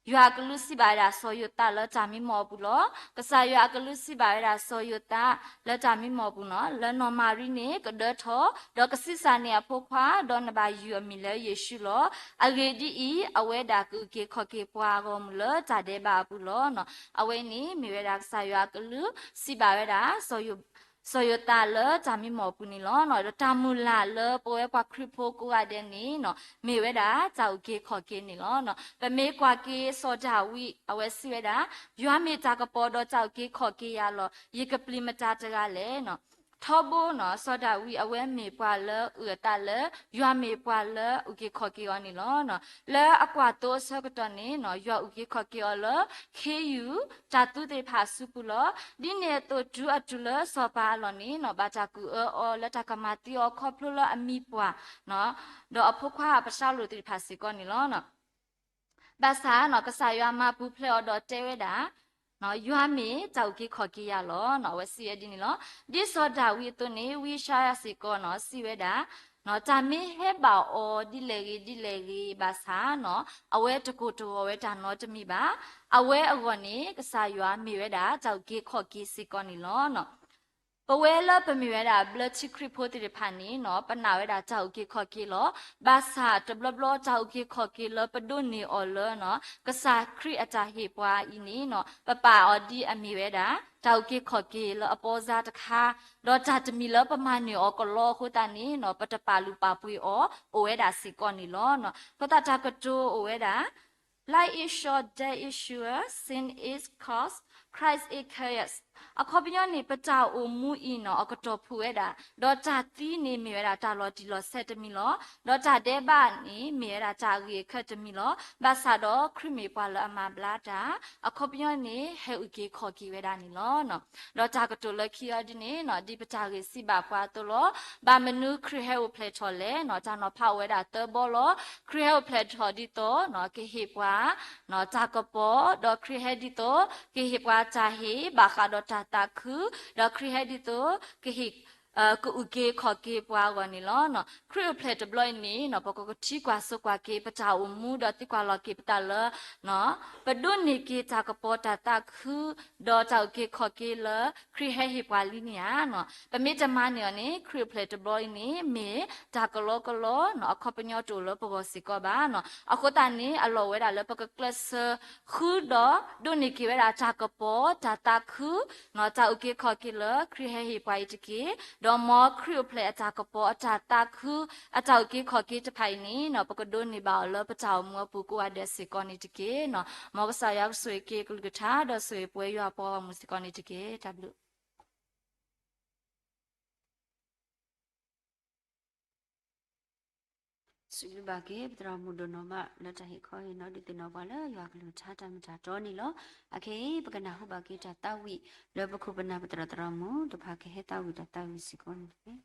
ယွၤအကလူးစံးဘၣ်ဝဲဒၣ်စီၤယိၤသးလၢတၢ်မံမီၢ်အပူၤလီၤ. ကစၢ်ယွၤအကလူးစံးဘၣ်ဝဲဒၣ်စီၤယိၤသးလၢတၢ်မံမီၢ်အပူၤနီၤ လၢနီၢ်မၤရံန့ၣ် ကဒၢထီၣ် ဒီးကဆံးစၢ်န့ၢ်အဖိခွါ ဒီးနဘၣ်ယုၢ်အမံၤလၢယ့ၣ်ၡူးလီၤ. အဂ့ၢ်ဒ်အံၤ, အဝဲဒၣ်ကအုၣ်က့ၤခီၣ်က့ၤပှၤအဂီၢ်မုၢ်လၢတၢ်ဒဲးဘးအပူၤလီၤ. အဝဲန့ၣ်မ့ၢ်ဝဲဒၣ်ကစၢ်ယွၤအကလူးစံးဘၣ်ဝဲဒၣ် စီၤယိၤသးလၢတၢ်မံမီၢ်အပူၤန့ၣ်လီၤ. ဒီးတၢ်မုၢ်လၢ်လၢပဝဲပှၤခရံာ်ဖိကိးဂၤဒဲးန့ၣ်နီၤ မ့ၢ်ဝဲဒၣ်တၢ်အုၣ်က့ၤခီၣ်က့ၤန့ၣ်လီၤ. ပမ့ၢ်ကွၢ်က့ၤစီၤဒၤဝံး အဝဲစံးဝဲဒၣ် ယွၤမ့ၢ်တၢ်ကပီၤဒီးတၢ်အုၣ်က့ၤခီၣ်က့ၤယၤလီၤ. ယကပျံၤမတၤတဂၤလဲၣ်နီၤ. ထီဘိနီၤ စီၤဒၤဝံးအဝဲမ့ၢ်ပှၤလၢအုၣ်အသးလၢ ယွၤမ့ၢ်ပှၤလၢအုၣ်က့ၤခီၣ်က့ၤအီၤန့ၣ်လီၤ. လၢအကွၢ်သိအဆၢကတီၢ်န့ၣ်နီၤ ယွၤအုၣ်က့ၤခီၣ်က့ၤအီၤလၢ ခ့ယုၢ် တၢ်သူသ့ၣ်တဖၣ်အစုပူၤလီၤ. ဒ်န့ၣ်အသိးတုၤအတုၤလၢစီၤပၤအလီၢ်န့ၣ်နီၤ ဘၣ်တၢ်ကူၣ်အၢအီၤလၢတၢ်ကမၤသံအီၤခီဖျိလၢအမံပှၢ် ဒီးအဖိခွါအပၢ်ၡါလိၣ်သ့ၣ်တဖၣ်စ့ၢ်ကီးန့ၣ်လီၤ. ဘၣ်ဆၣ်နီၤ ကစၢ်ယွၤမၤပူၤဖျဲးအီၤဒီးတဲဝဲဒၣ် ယွၤမ့ၢ်တၢ်အုၣ်က့ၤခီၣ်က့ၤယၤလီၤ. အဝဲစံးဝဲဒ်န့ၣ်လီၤ. ဒ်စီၤဒၤဝံးအသိးန့ၣ် ဝံယၡါယၤစ့ၢ်ကီးနီၤ စံးဝဲဒၣ် တၢ်မ့ၢ်ဟဲဘၣ်အီၤဒ်လဲၣ်ဂ့ၤဒ်လဲၣ်ဂ့ၤဘၣ်ဆၣ်နီၤ အဝဲတကိၢ်တဂီၤဝဲတၢ်နီတမံၤဘၣ်. အဝဲအဂီၢ်န့ၣ် ကစၢ်ယွၤမ့ၢ်ဝဲဒၣ်တၢ်အုၣ်က့ၤခီၣ်က့ၤစ့ၢ်ကီးန့ၣ်လီၤ. ပဝဲလၢပမ့ၢ်ဝဲဒၣ်ဘျၢထံခရံာ်ဖိသ့ၣ်တဖၣ်န့ၣ်နီၤ ပနာ်ဝဲဒၣ်တၢ်အုၣ်က့ၤခီၣ်က့ၤလီၤ. ဘၣ်ဆၣ်တဘျီဘျီတၢ်အုၣ်က့ၤခီၣ်က့ၤလၢပဒိးန့ၢ်အီၤလၢနီၤ ကစၢ်ခရံာ်အတၢ်ဟ့ၣ်ပှၤအံၤန့ၣ်နီၤ ပပာ်အီၤဒ်အမ့ၢ်ဝဲဒၣ် တၢ်အုၣ်က့ၤခီၣ်က့ၤလၢအပီစါတခါ ဒီးတၢ်တမံၤလၢပမၤန့ၢ်အီၤကလီအဃိသတးန့ၣ်နီၤ ပတပာ်လုၢ်ပာ်ပှ့ၤအီၤ အိၣ်ဝဲဒၣ်စ့ၢ်ကီးန့ၣ်လီၤ. အဃိသတးတၢ်ကတိၤအိၣ်ဝဲဒၣ် Life is short, death is sure, sin is cost, Christ is chaos. အခီပညီန့ၣ် ပတၢ်အိၣ်မူအံၤနီၤ အကတီၢ်ဖုၣ်ဝဲဒၣ် ဒီးတၢ်သံန့ၣ် မ့ၢ်ဝဲဒၣ်တၢ်လီၤတံၢ်လီၤဆဲးတမံၤလီၤ. ဒီးတၢ်ဒဲးဘးန့ၣ် မ့ၢ်ဝဲဒၣ်တၢ်အဂ့ၤအခၢၣ်တမံၤလီၤ. ဘၣ်ဆၣ်ဒီးခရံာ်မ့ၢ်ပှၤလၢအမၤဘျါတၢ် အခီပညီန့ၣ် ဟဲအုၣ်က့ၤခီၣ်က့ၤဝဲဒၣ်န့ၣ်လီၤ. ဒီးတၢ်ကတိၤလၢခံအီၤဒ်န့ၣ်နီၤ ဒ်ပတၢ်ဂ့ၢ်စံးဘၣ်ပှၤအသိးလီၤ. ဘၣ်မနုၤခရံာ်ဟဲအိၣ်ဖျဲၣ်ထီၣ်လဲၣ်နီၤ တၢ်နီၤဖးအိၣ်ဝဲဒၣ်သၢဘီလီၤ. ခရံာ်ဟဲအိၣ်ဖျဲၣ်ထီၣ်ဒ်သိးနီၤ ကဟ့ၣ်ပှၤ တၢ်ကပီၤ, ဒီးခရံာ်ဟဲဒ်သိး ကဟ့ၣ်ပှၤတၢ်ဟ့ၣ် ဘၣ်ဃးဒီးတၢ်သးခု, ဒီးခရံာ်ဟဲဒ်သိး ကဟ့ၣ် ကအုၣ်က့ၤခီၣ်က့ၤပှၤအဂီၢ်န့ၣ်လီၤ. ခရံာ်အိၣ်ဖျဲၣ်တဘျီအံၤန့ၣ်နီၤ ပကကထံကွၢ်စိကွၢ်က့ၤ ပတၢ်အိၣ်မူဒီးသံကွၢ်လီၤက့ၤပသးလၢ ပဒိးန့ၢ်က့ၤတၢ်ကပီၤတၢ်သးခု ဒီးတၢ်အုၣ်က့ၤခီၣ်က့ၤလၢ ခရံာ်ဟဲဟ့ၣ်ပှၤလံန့ၣ်ဧါနီၤ. ပမ့ၢ်တမၤန့ၢ်အီၤန့ၣ် ခရံာ်အိၣ်ဖျဲၣ်တဘျီအံၤန့ၣ် မ့ၢ်တၢ်ကလီကလီနီၤ အခီပညီတအိၣ်လၢပဂီၢ်စ့ၢ်ကီးဘၣ်နီၤ. အဃိသတးန့ၣ် အလီၢ်ဝဲဒၣ်လၢပကကျဲးစၢးဃုဒီးဒိးန့ၢ်က့ၤဝဲဒၣ်တၢ်ကပီၤတၢ်သးခု တၢ်အုၣ်က့ၤခီၣ်က့ၤလၢခရံာ်ဟဲဟ့ၣ်ပှၤအံၤတက့ၢ်. ဒီးမ်ခရံာ်အိၣ်ဖျဲၣ်အတၢ်ကပီၤအတၢ်သးခု အတၢ်အုၣ်က့ၤခီၣ်က့ၤတဖၣ်အံၤန့ၣ်နီၤ ပကဒိးန့ၢ်ဘၣ်အီၤလၢပတၢ်အိၣ်မူအပူၤကိးဂၤဒဲးစ့ၢ်ကီးန့ၣ်တက့ၢ်နီၤ. မ်ကစၢ်ယွၤကဆိၣ်ဂ့ၤက့ၤကလုၢ်ကထါဒီးဆိၣ်ဂ့ၤပဝဲယွၤပှၤဂီၢ်မုၢ်စ့ၢ်ကီးန့ၣ်တက့ၢ်. တၢ်ဘျုး စံးဘျုးဘၣ်က့ၤ ပသရၣ်မုၣ်ဒိၣ်နီၢ်မး လၢတၢ်ဟ့ၣ်ခီဟ့ၣ်နီၤဒုးသ့ၣ်နီၣ်ပှၤလၢယွၤကလုၢ်ကထါတၢ်မ့ၢ်တၢ်တီန့ၣ်လီၤ. အခဲအံၤ ပကနၢ်ဟူဘၣ်က့ၤတၢ်သးဝံၣ်လၢပခိၣ်ပနၢ်ပသရၣ်သရၣ်မုၣ်တဖၣ်ကဟဲသးဝံၣ်တၢ်သးဝံၣ်စ့ၢ်ကီးန့ၣ်တက့ၢ်.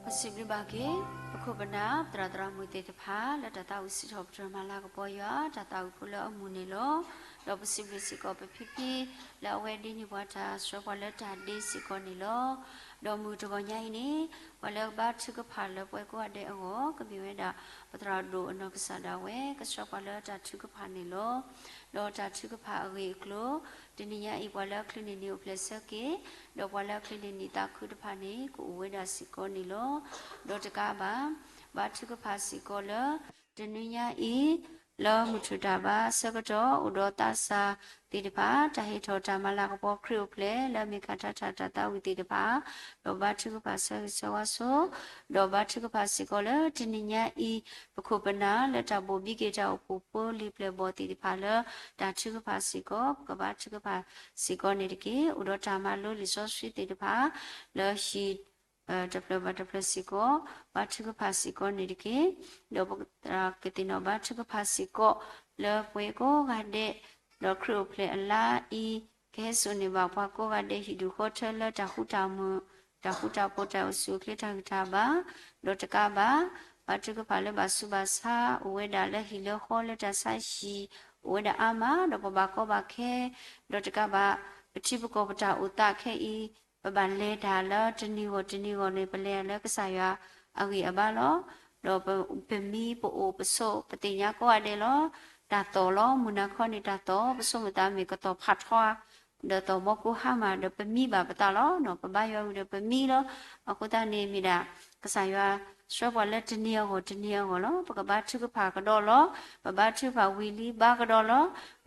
ပစံးဘျုးဘၣ်က့ၤ ပခိၣ်ပနၢ် ပသရၣ်သရၣ်မုၣ်သ့ၣ်တဖၣ် လၢတၢ်သးဝံၣ်စံးထီၣ်ပတြၢၤမၤလၤကပီၤယွၤ တၢ်သးဝံၣ်ဖိလၢအမုာ်န့ၣ်လီၤ. ဒီးပစံးဘျုးစ့ၢ်ကီးပဖံဖံ လၢအဝဲဒ်န့ၣ်ပှၤတၢ်ဆှၢပှၤလၢတၢ်ဒ့စ့ၢ်ကီးန့ၣ်လီၤ. ဒီးမုၢ်တဂီၤညါအံၤန့ၣ် ပှၤလၢကဘါထုကဖၣ်လၢပဝဲကိးဂၤဒဲးအဂီၢ် ကမ့ၢ်ဝဲဒၣ် ပသရၣ်ဒိၣ်အနီၢ်ကစၢ်ဒၣ်ဝဲ ကဆှၢပှၤလၢတၢ်ထုကဖၣ်န့ၣ်လီၤ. ဒီးတၢ်ထုကဖၣ်အဂ့ၢ်အကျိၤ တနံၤညါအံၤ ပှၤလၢအချုးန့ၢ်နံၣ်အိၣ်ဖျဲၣ်ဆၢက့ၤ ဒီးပှၤလၢအချုးန့ၢ်နံၣ်သးခုတဖၣ်န့ၣ် ကအိၣ်ဝဲဒၣ်စ့ၢ်ကီးန့ၣ်လီၤ. ဒီးတကးဘၣ် ဘါထုကဖၣ်စ့ၢ်ကီးလၢ တနံၤညါအံၤ လၢမုၢ်ထူၣ်တၢ်ဘါဆၢကတီၢ် အိၣ်ဒီးသးစၢ်သ့ၣ်တဖၣ် တၢ်ဟ့ၣ်ထီၣ်တၢ်မၤလၤကပီၤခရံာ်အိၣ်ဖျဲၣ် လၢအမ့ၢ်ကၤထါတၢ်သးဝံၣ်သ့ၣ်တဖၣ် ဒီးဘါထုကဖၣ်ဆၢဂ့ၤဆၢဝါဆိ ဒီးဘါထုကဖၣ်စ့ၢ်ကီးလၢတနံၤညါအံၤ ပခိၣ်ပနၢ်လၢတၢ်ဘိၣ်ဘံက့ၤတၢ်အိၣ်ဖှိၣ်ဖိလံၤပျဲၢ်ဘီၣ်သ့ၣ်တဖၣ်လၢ တၢ်ထုကဖၣ်စ့ၢ်ကီး ပကဘါထုကဖၣ်စ့ၢ်ကီးန့ၣ်တက့ၢ်. အိၣ်ဒီးတၢ်မၤလိလံာ်စီဆှံသ့ၣ်တဖၣ် လၢဟံၣ် တဖျၢၣ်ဘၣ်တဖျၢၣ်စ့ၢ်ကီး ဘါထုကဖၣ်စ့ၢ်ကီးန့ၣ်တက့ၢ်. ဒီးပကသ့ၣ်နီၣ်ဘါထုကဖၣ်စ့ၢ်ကီး လၢပှၤကိးဂၤဒဲး ဒီးခရံာ်အိၣ်ဖျဲၣ်အလါအံၤ ကဟဲစိာ်န့ၢ်ဘၣ်ပှၤကိးဂၤဒဲး ဟံၣ်ဒူၣ်ဃီထၢလၢတၢ်ဃူတၢ်မုာ် တၢ်ဃူတၢ်ဖိး တၢ်အိၣ်ဆူၣ်အိၣ်ချ့ တၢ်ဂံၢ်တၢ်ဘါ ဒီးတကးဘၣ် ဘါထုကဖၣ်လၢဘၣ်ဆူးဘၣ်ဆါ အိၣ်ဝဲဒၣ်လၢဟံၣ်လၢဃီလၢတၢ်ဆါဟံၣ် အိၣ်ဝဲဒၣ်အါမး ဒီးပဘၣ်ကီဘၣ်ခဲ ဒီးတကးဘၣ် ပထံပကီၢ်ပတၢ်အိၣ်သးခဲအံၤ ပဘၣ်လဲၤတၢ်လၢတနံၤဂီၢ်တနံၤဂီၢ်န့ၣ် ပလဲၤလၢကစၢ်ယွၤအဂံၢ်အဘါလီၤ. ဒီးပမံပအိၣ်ပဆိး ပသ့ၣ်ညါကိးဂၤဒဲးလီၤ. တၢ်သီၣ်လီၤ မုၢ်နၤခီန့ၣ်တၢ်သီၣ် ပဆိကမိၣ်သးမ့ၢ်ကသီၣ်ဖးထီ ဒီးသီၣ်ဘီကိဟါမၢ် ဒီးပမံဘၣ်ပသးလီၤ. ပဘါယွၤဝံၤဒီးပမံလီၤ. အဃိသတးန့ၣ်မ့ၢ်ဒၣ် ကစၢ်ယွၤဆှၢပှၤလၢတနံၤအဂီၢ်တနံၤအဂီၢ်လီၤ. ပကဘါထုကဖၣ်ကဒီးလီၤ. ပဘါထုကဖၣ်ဝံၤလံဘါကဒီးလီ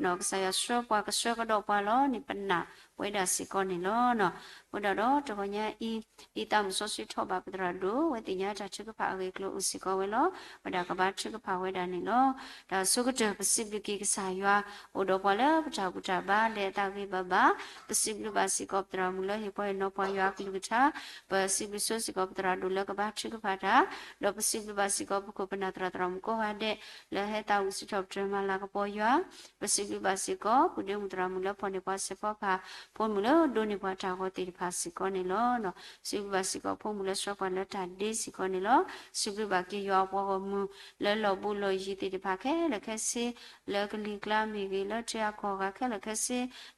ၤ. ကစၢ်ယွၤဆှၢပှၤကဆှၢကဒီးပှၤလီၤန့ၣ် ပနာ်ဝဲဒၣ်စ့ၢ်ကီးန့ၣ်လီၤ. အဃိဒၣ်ဒီးတဂီၤညါအံၤ ဒ်သးမုၣ်စီဆှံထီၣ်ဘၣ်ပသရၣ်ဒိၣ် ဝဲသ့ၣ်ညါတၢ်ထုကဖၣ်အဂ့ၢ်အကျိၤအိၣ်စ့ၢ်ကီးဝဲလီၤ. ဝဲဒၣ်ကဘါထုကဖၣ်ဝဲဒၣ်န့ၣ်လီၤ. တၢ်ဆိကတၢၢ် ပစံးဘျုးက့ၤကစၢ်ယွၤ အိၣ်ဒီးပှၤလၢပတၢ်ဘူၣ်တၢ်ဘါ လဲၤအသးဂ့ၤဘၣ်ဘၣ်. ပစံးဘျုးဘၣ်စ့ၢ်ကီးပသရၣ်မုၣ်လၢဟ့ၣ်ပှၤဟ့ၣ်နီၤပှၤယွၤအကလုၢ်ကထါ, ပစံးဘျုးဆိစ့ၢ်ကီးပသရၣ်ဒိၣ်လၢကဘါထုကဖၣ်တၢ်, ဒီးပစံးဘျုးဘၣ်စ့ၢ်ကီးပခိၣ်ပနၢ်သရၣ်သရၣ်မုၣ်ကိးဂၤဒဲး လၢဟဲသးဝံၣ်စံးထီၣ်ပတြၢၤမၤလၤကပီၤယွၤ, ပစံးဘျုးဘၣ်စ့ၢ်ကီး ပုၢ်ဒ့မုၣ်သရၣ်မုၣ်လၢဖီၣ်န့ၢ်ပှၤစဲးဖီကဟၣ်, ဖိမုၣ်လၢဒိးန့ၢ်ပှၤတၢ်ဂီၤသ့ၣ်တဖၣ်စ့ၢ်ကီးန့ၣ်လီၤ. စံးဘျုးဘၣ်စ့ၢ်ကီးဖိမုၣ်လၢဆှၢပှၤလၢတၢ်ဒ့စ့ၢ်ကီးန့ၣ်လီၤ. စံးဘျုးဘၣ်က့ၤယွၤအပှၤဂီၢ်မုၢ် လၢလီၢ်ဘူးလီၢ်ယံၤသ့ၣ်တဖၣ်ခဲလၢာ်ခဲဆ့, လၢကလံၤကျါမ့ၢ်ဂ့ၤ, လၢထံဂၤကီၢ်ဂၤခဲလၢာ်ခဲဆ့,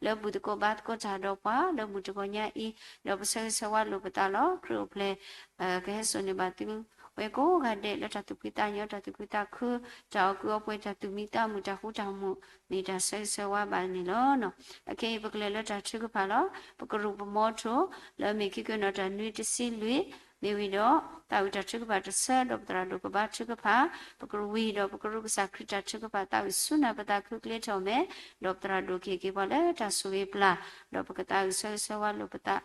လၢဘူၣ်သကိးဘါသကိးတၢ်ဒီးပှၤ လၢမုၢ်တဂီၤညါအံၤ, ဒီးပဆၢဂ့ၤဆၢဝါလိာ်ပသးလီၤ. ခရံာ်အိၣ်ဖျဲၣ် ကဟဲစိာ်န့ၢ်ဘၣ်သုဝဲကိးဂၤဒဲး လၢတၢ်သူၣ်ဖှံသးညီ တၢ်သူၣ်ခုသးခု, တၢ်အီၣ်ကုးအီပှဲၤ တၢ်သူၣ်မံသးမုာ် တၢ်ဃူတၢ်မုာ် မ့ၢ်တၢ်ဆၢဂ့ၤဆၢဝါဘၣ်န့ၣ်လီၤ. အခဲအံၤပကလဲၤလၢတၢ်ထုကဖၣ်လီၤ. ပကရူၢ်ပမီထိၣ် လၢအမ့ၢ်ခံကွဲးနီၣ်တၢ်နွံတဆံလွံၢ်, မ့ၢ်ဝံၤဒီး သးဝံၣ်တၢ်ထုကဖၣ်တဆၢ ဒီးပသရၣ်ဒိၣ်ကဘါထုကဖၣ်, ပကရူၢ်ဝံၤဒီး ပကရူၢ်ကစၢ်ခရံာ်တၢ်ထုကဖၣ် သးဝံၣ်ဆူနၢ်ပသးခုကျ့ထီၣ်မဲာ်, ဒီးပသရၣ်ဒိၣ်ကဟ့ၣ်က့ၤပှၤလၢတၢ်ဆိၣ်ဂ့ၤပျၢ်, ဒီးပကသးဝံၣ်ဆၢဂ့ၤဆၢဝါလိာ်ပသး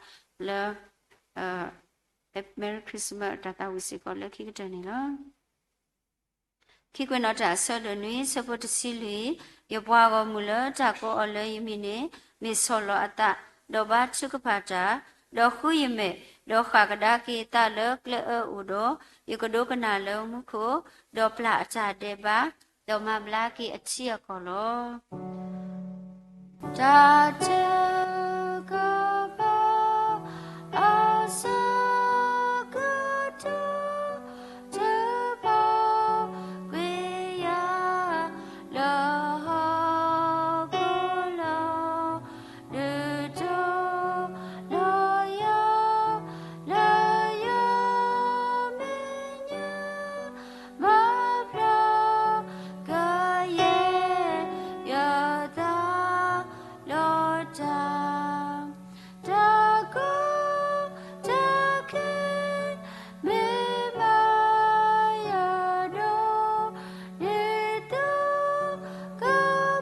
လၢ Merry Christmas တၢ်သးဝံၣ်စ့ၢ်ကီးလၢခံကတၢၢ်န့ၣ်လီၤ. ခံကွဲးနီၣ်တၢ်အဆၢဒိၣ်နွံ ဆၢဖိတဆံလွံၢ်, ယပှၤဂီၢ်မုၢ်လၢတၢ်ကိးအီၤလၢယမံၤန့ၣ် မ့ၢ်ဆီၣ်လီၤအသး, ဒီးဘါထုကဖၣ်တၢ်, ဒီးဃုယမဲာ်, ဒီးဃၣ်ကဒါက့ၤအသးလၢကျဲအၢအိၣ်ဒီး, ယကဒိကနၣ်လၢမူခိၣ်, ဒီးပျၢ်အတၢ်ဒဲးဘး, ဒီးမၤဘျါက့ၤအထံအကီၢ်လီၤ. တၢ်ထုကဖၣ် အဆၢကတီၢ် ထုကဖၣ်ကွံာ်ယၤ လၢဟီၣ်ခိၣ်လီၤ. ဒုးတီၤလီၤယၤ လၢယမဲာ်ညါ မၤဖျါကယဲၢ်ယသးလီၤတၢ်, တၢ်ကီတၢ်ခဲ မ့ၢ်မၤယၤဒီး ဒ်သိးက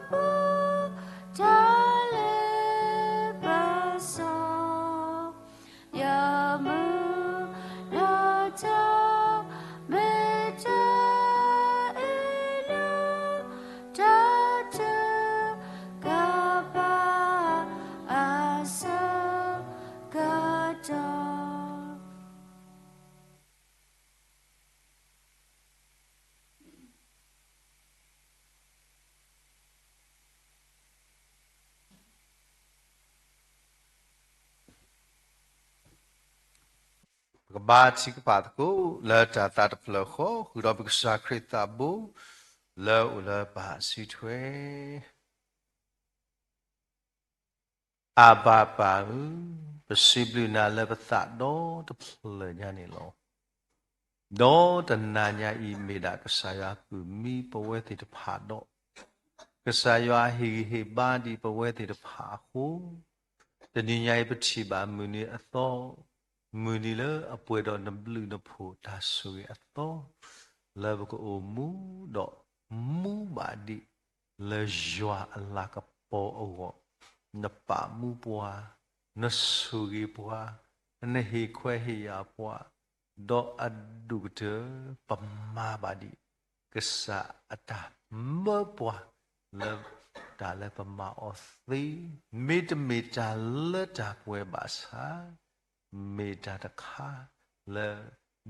ပူၤ တၢ်လဲၤပစီ ယမုၢ်လၢ်တၢ် မ့ၢ်တၢ်အ့ၣ်လိာ် တၢ်ထုကဖၣ် အဆၢကတီၢ်. ပကဘါထုကဖၣ်သကိးလၢတၢ်သးတဖျၢၣ်ဃီ ဃုာ်ဒီးပကစၢ်ခရံာ်သးဘိ လၢအအိၣ်လၢပၢ်စုထွဲ အဘၤပၢ်ဧၢ, ပစံးဘျုးနၤလၢပသးဒီတဖျၢၣ်ညါန့ၣ်လီၤ. ဒီးတနၤညါအံၤ မ့ၢ်ဒၣ်ကစၢ်ယွၤကုၢ်မံပဝဲသ့ၣ်တဖၣ်ဒီး ကစၢ်ယွၤဟ့ၣ်ဂံၢ်ဟ့ၣ်ဘါဒံးပဝဲသ့ၣ်တဖၣ်အဃိ, တနံၤညါအံၤပထံၣ်ဘၣ်မုၢ်နံၤအသီ, မုၢ်နံၤလၢအပှဲၤဒီးနဘျုးနဖှိၣ်တၢ်ဆိၣ်ဂ့ၤအသီ, လၢပကအိၣ်မူဒီးမူဘၣ်ဒံး လၢယွၤအလၤကပီၤအဂီၢ်, နပာ်မူပှၤ, နဆိၣ်ဂ့ၤပှၤ, နဟ့ၣ်ခွဲးဟ့ၣ်ယာ်ပှၤ, ဒီးအဒိၣ်ကတၢၢ် ပမၤဘၣ်ဒံး ကစၢ်အတၢ်မၢပှၤ လၢတၢ်လၢပမၤအီၤသ့, မ့တမ့ၢ်တၢ်လၢတၢ်ပှဲၤဘၣ်ဆၣ် မ့ၢ်တၢ်တခါလၢ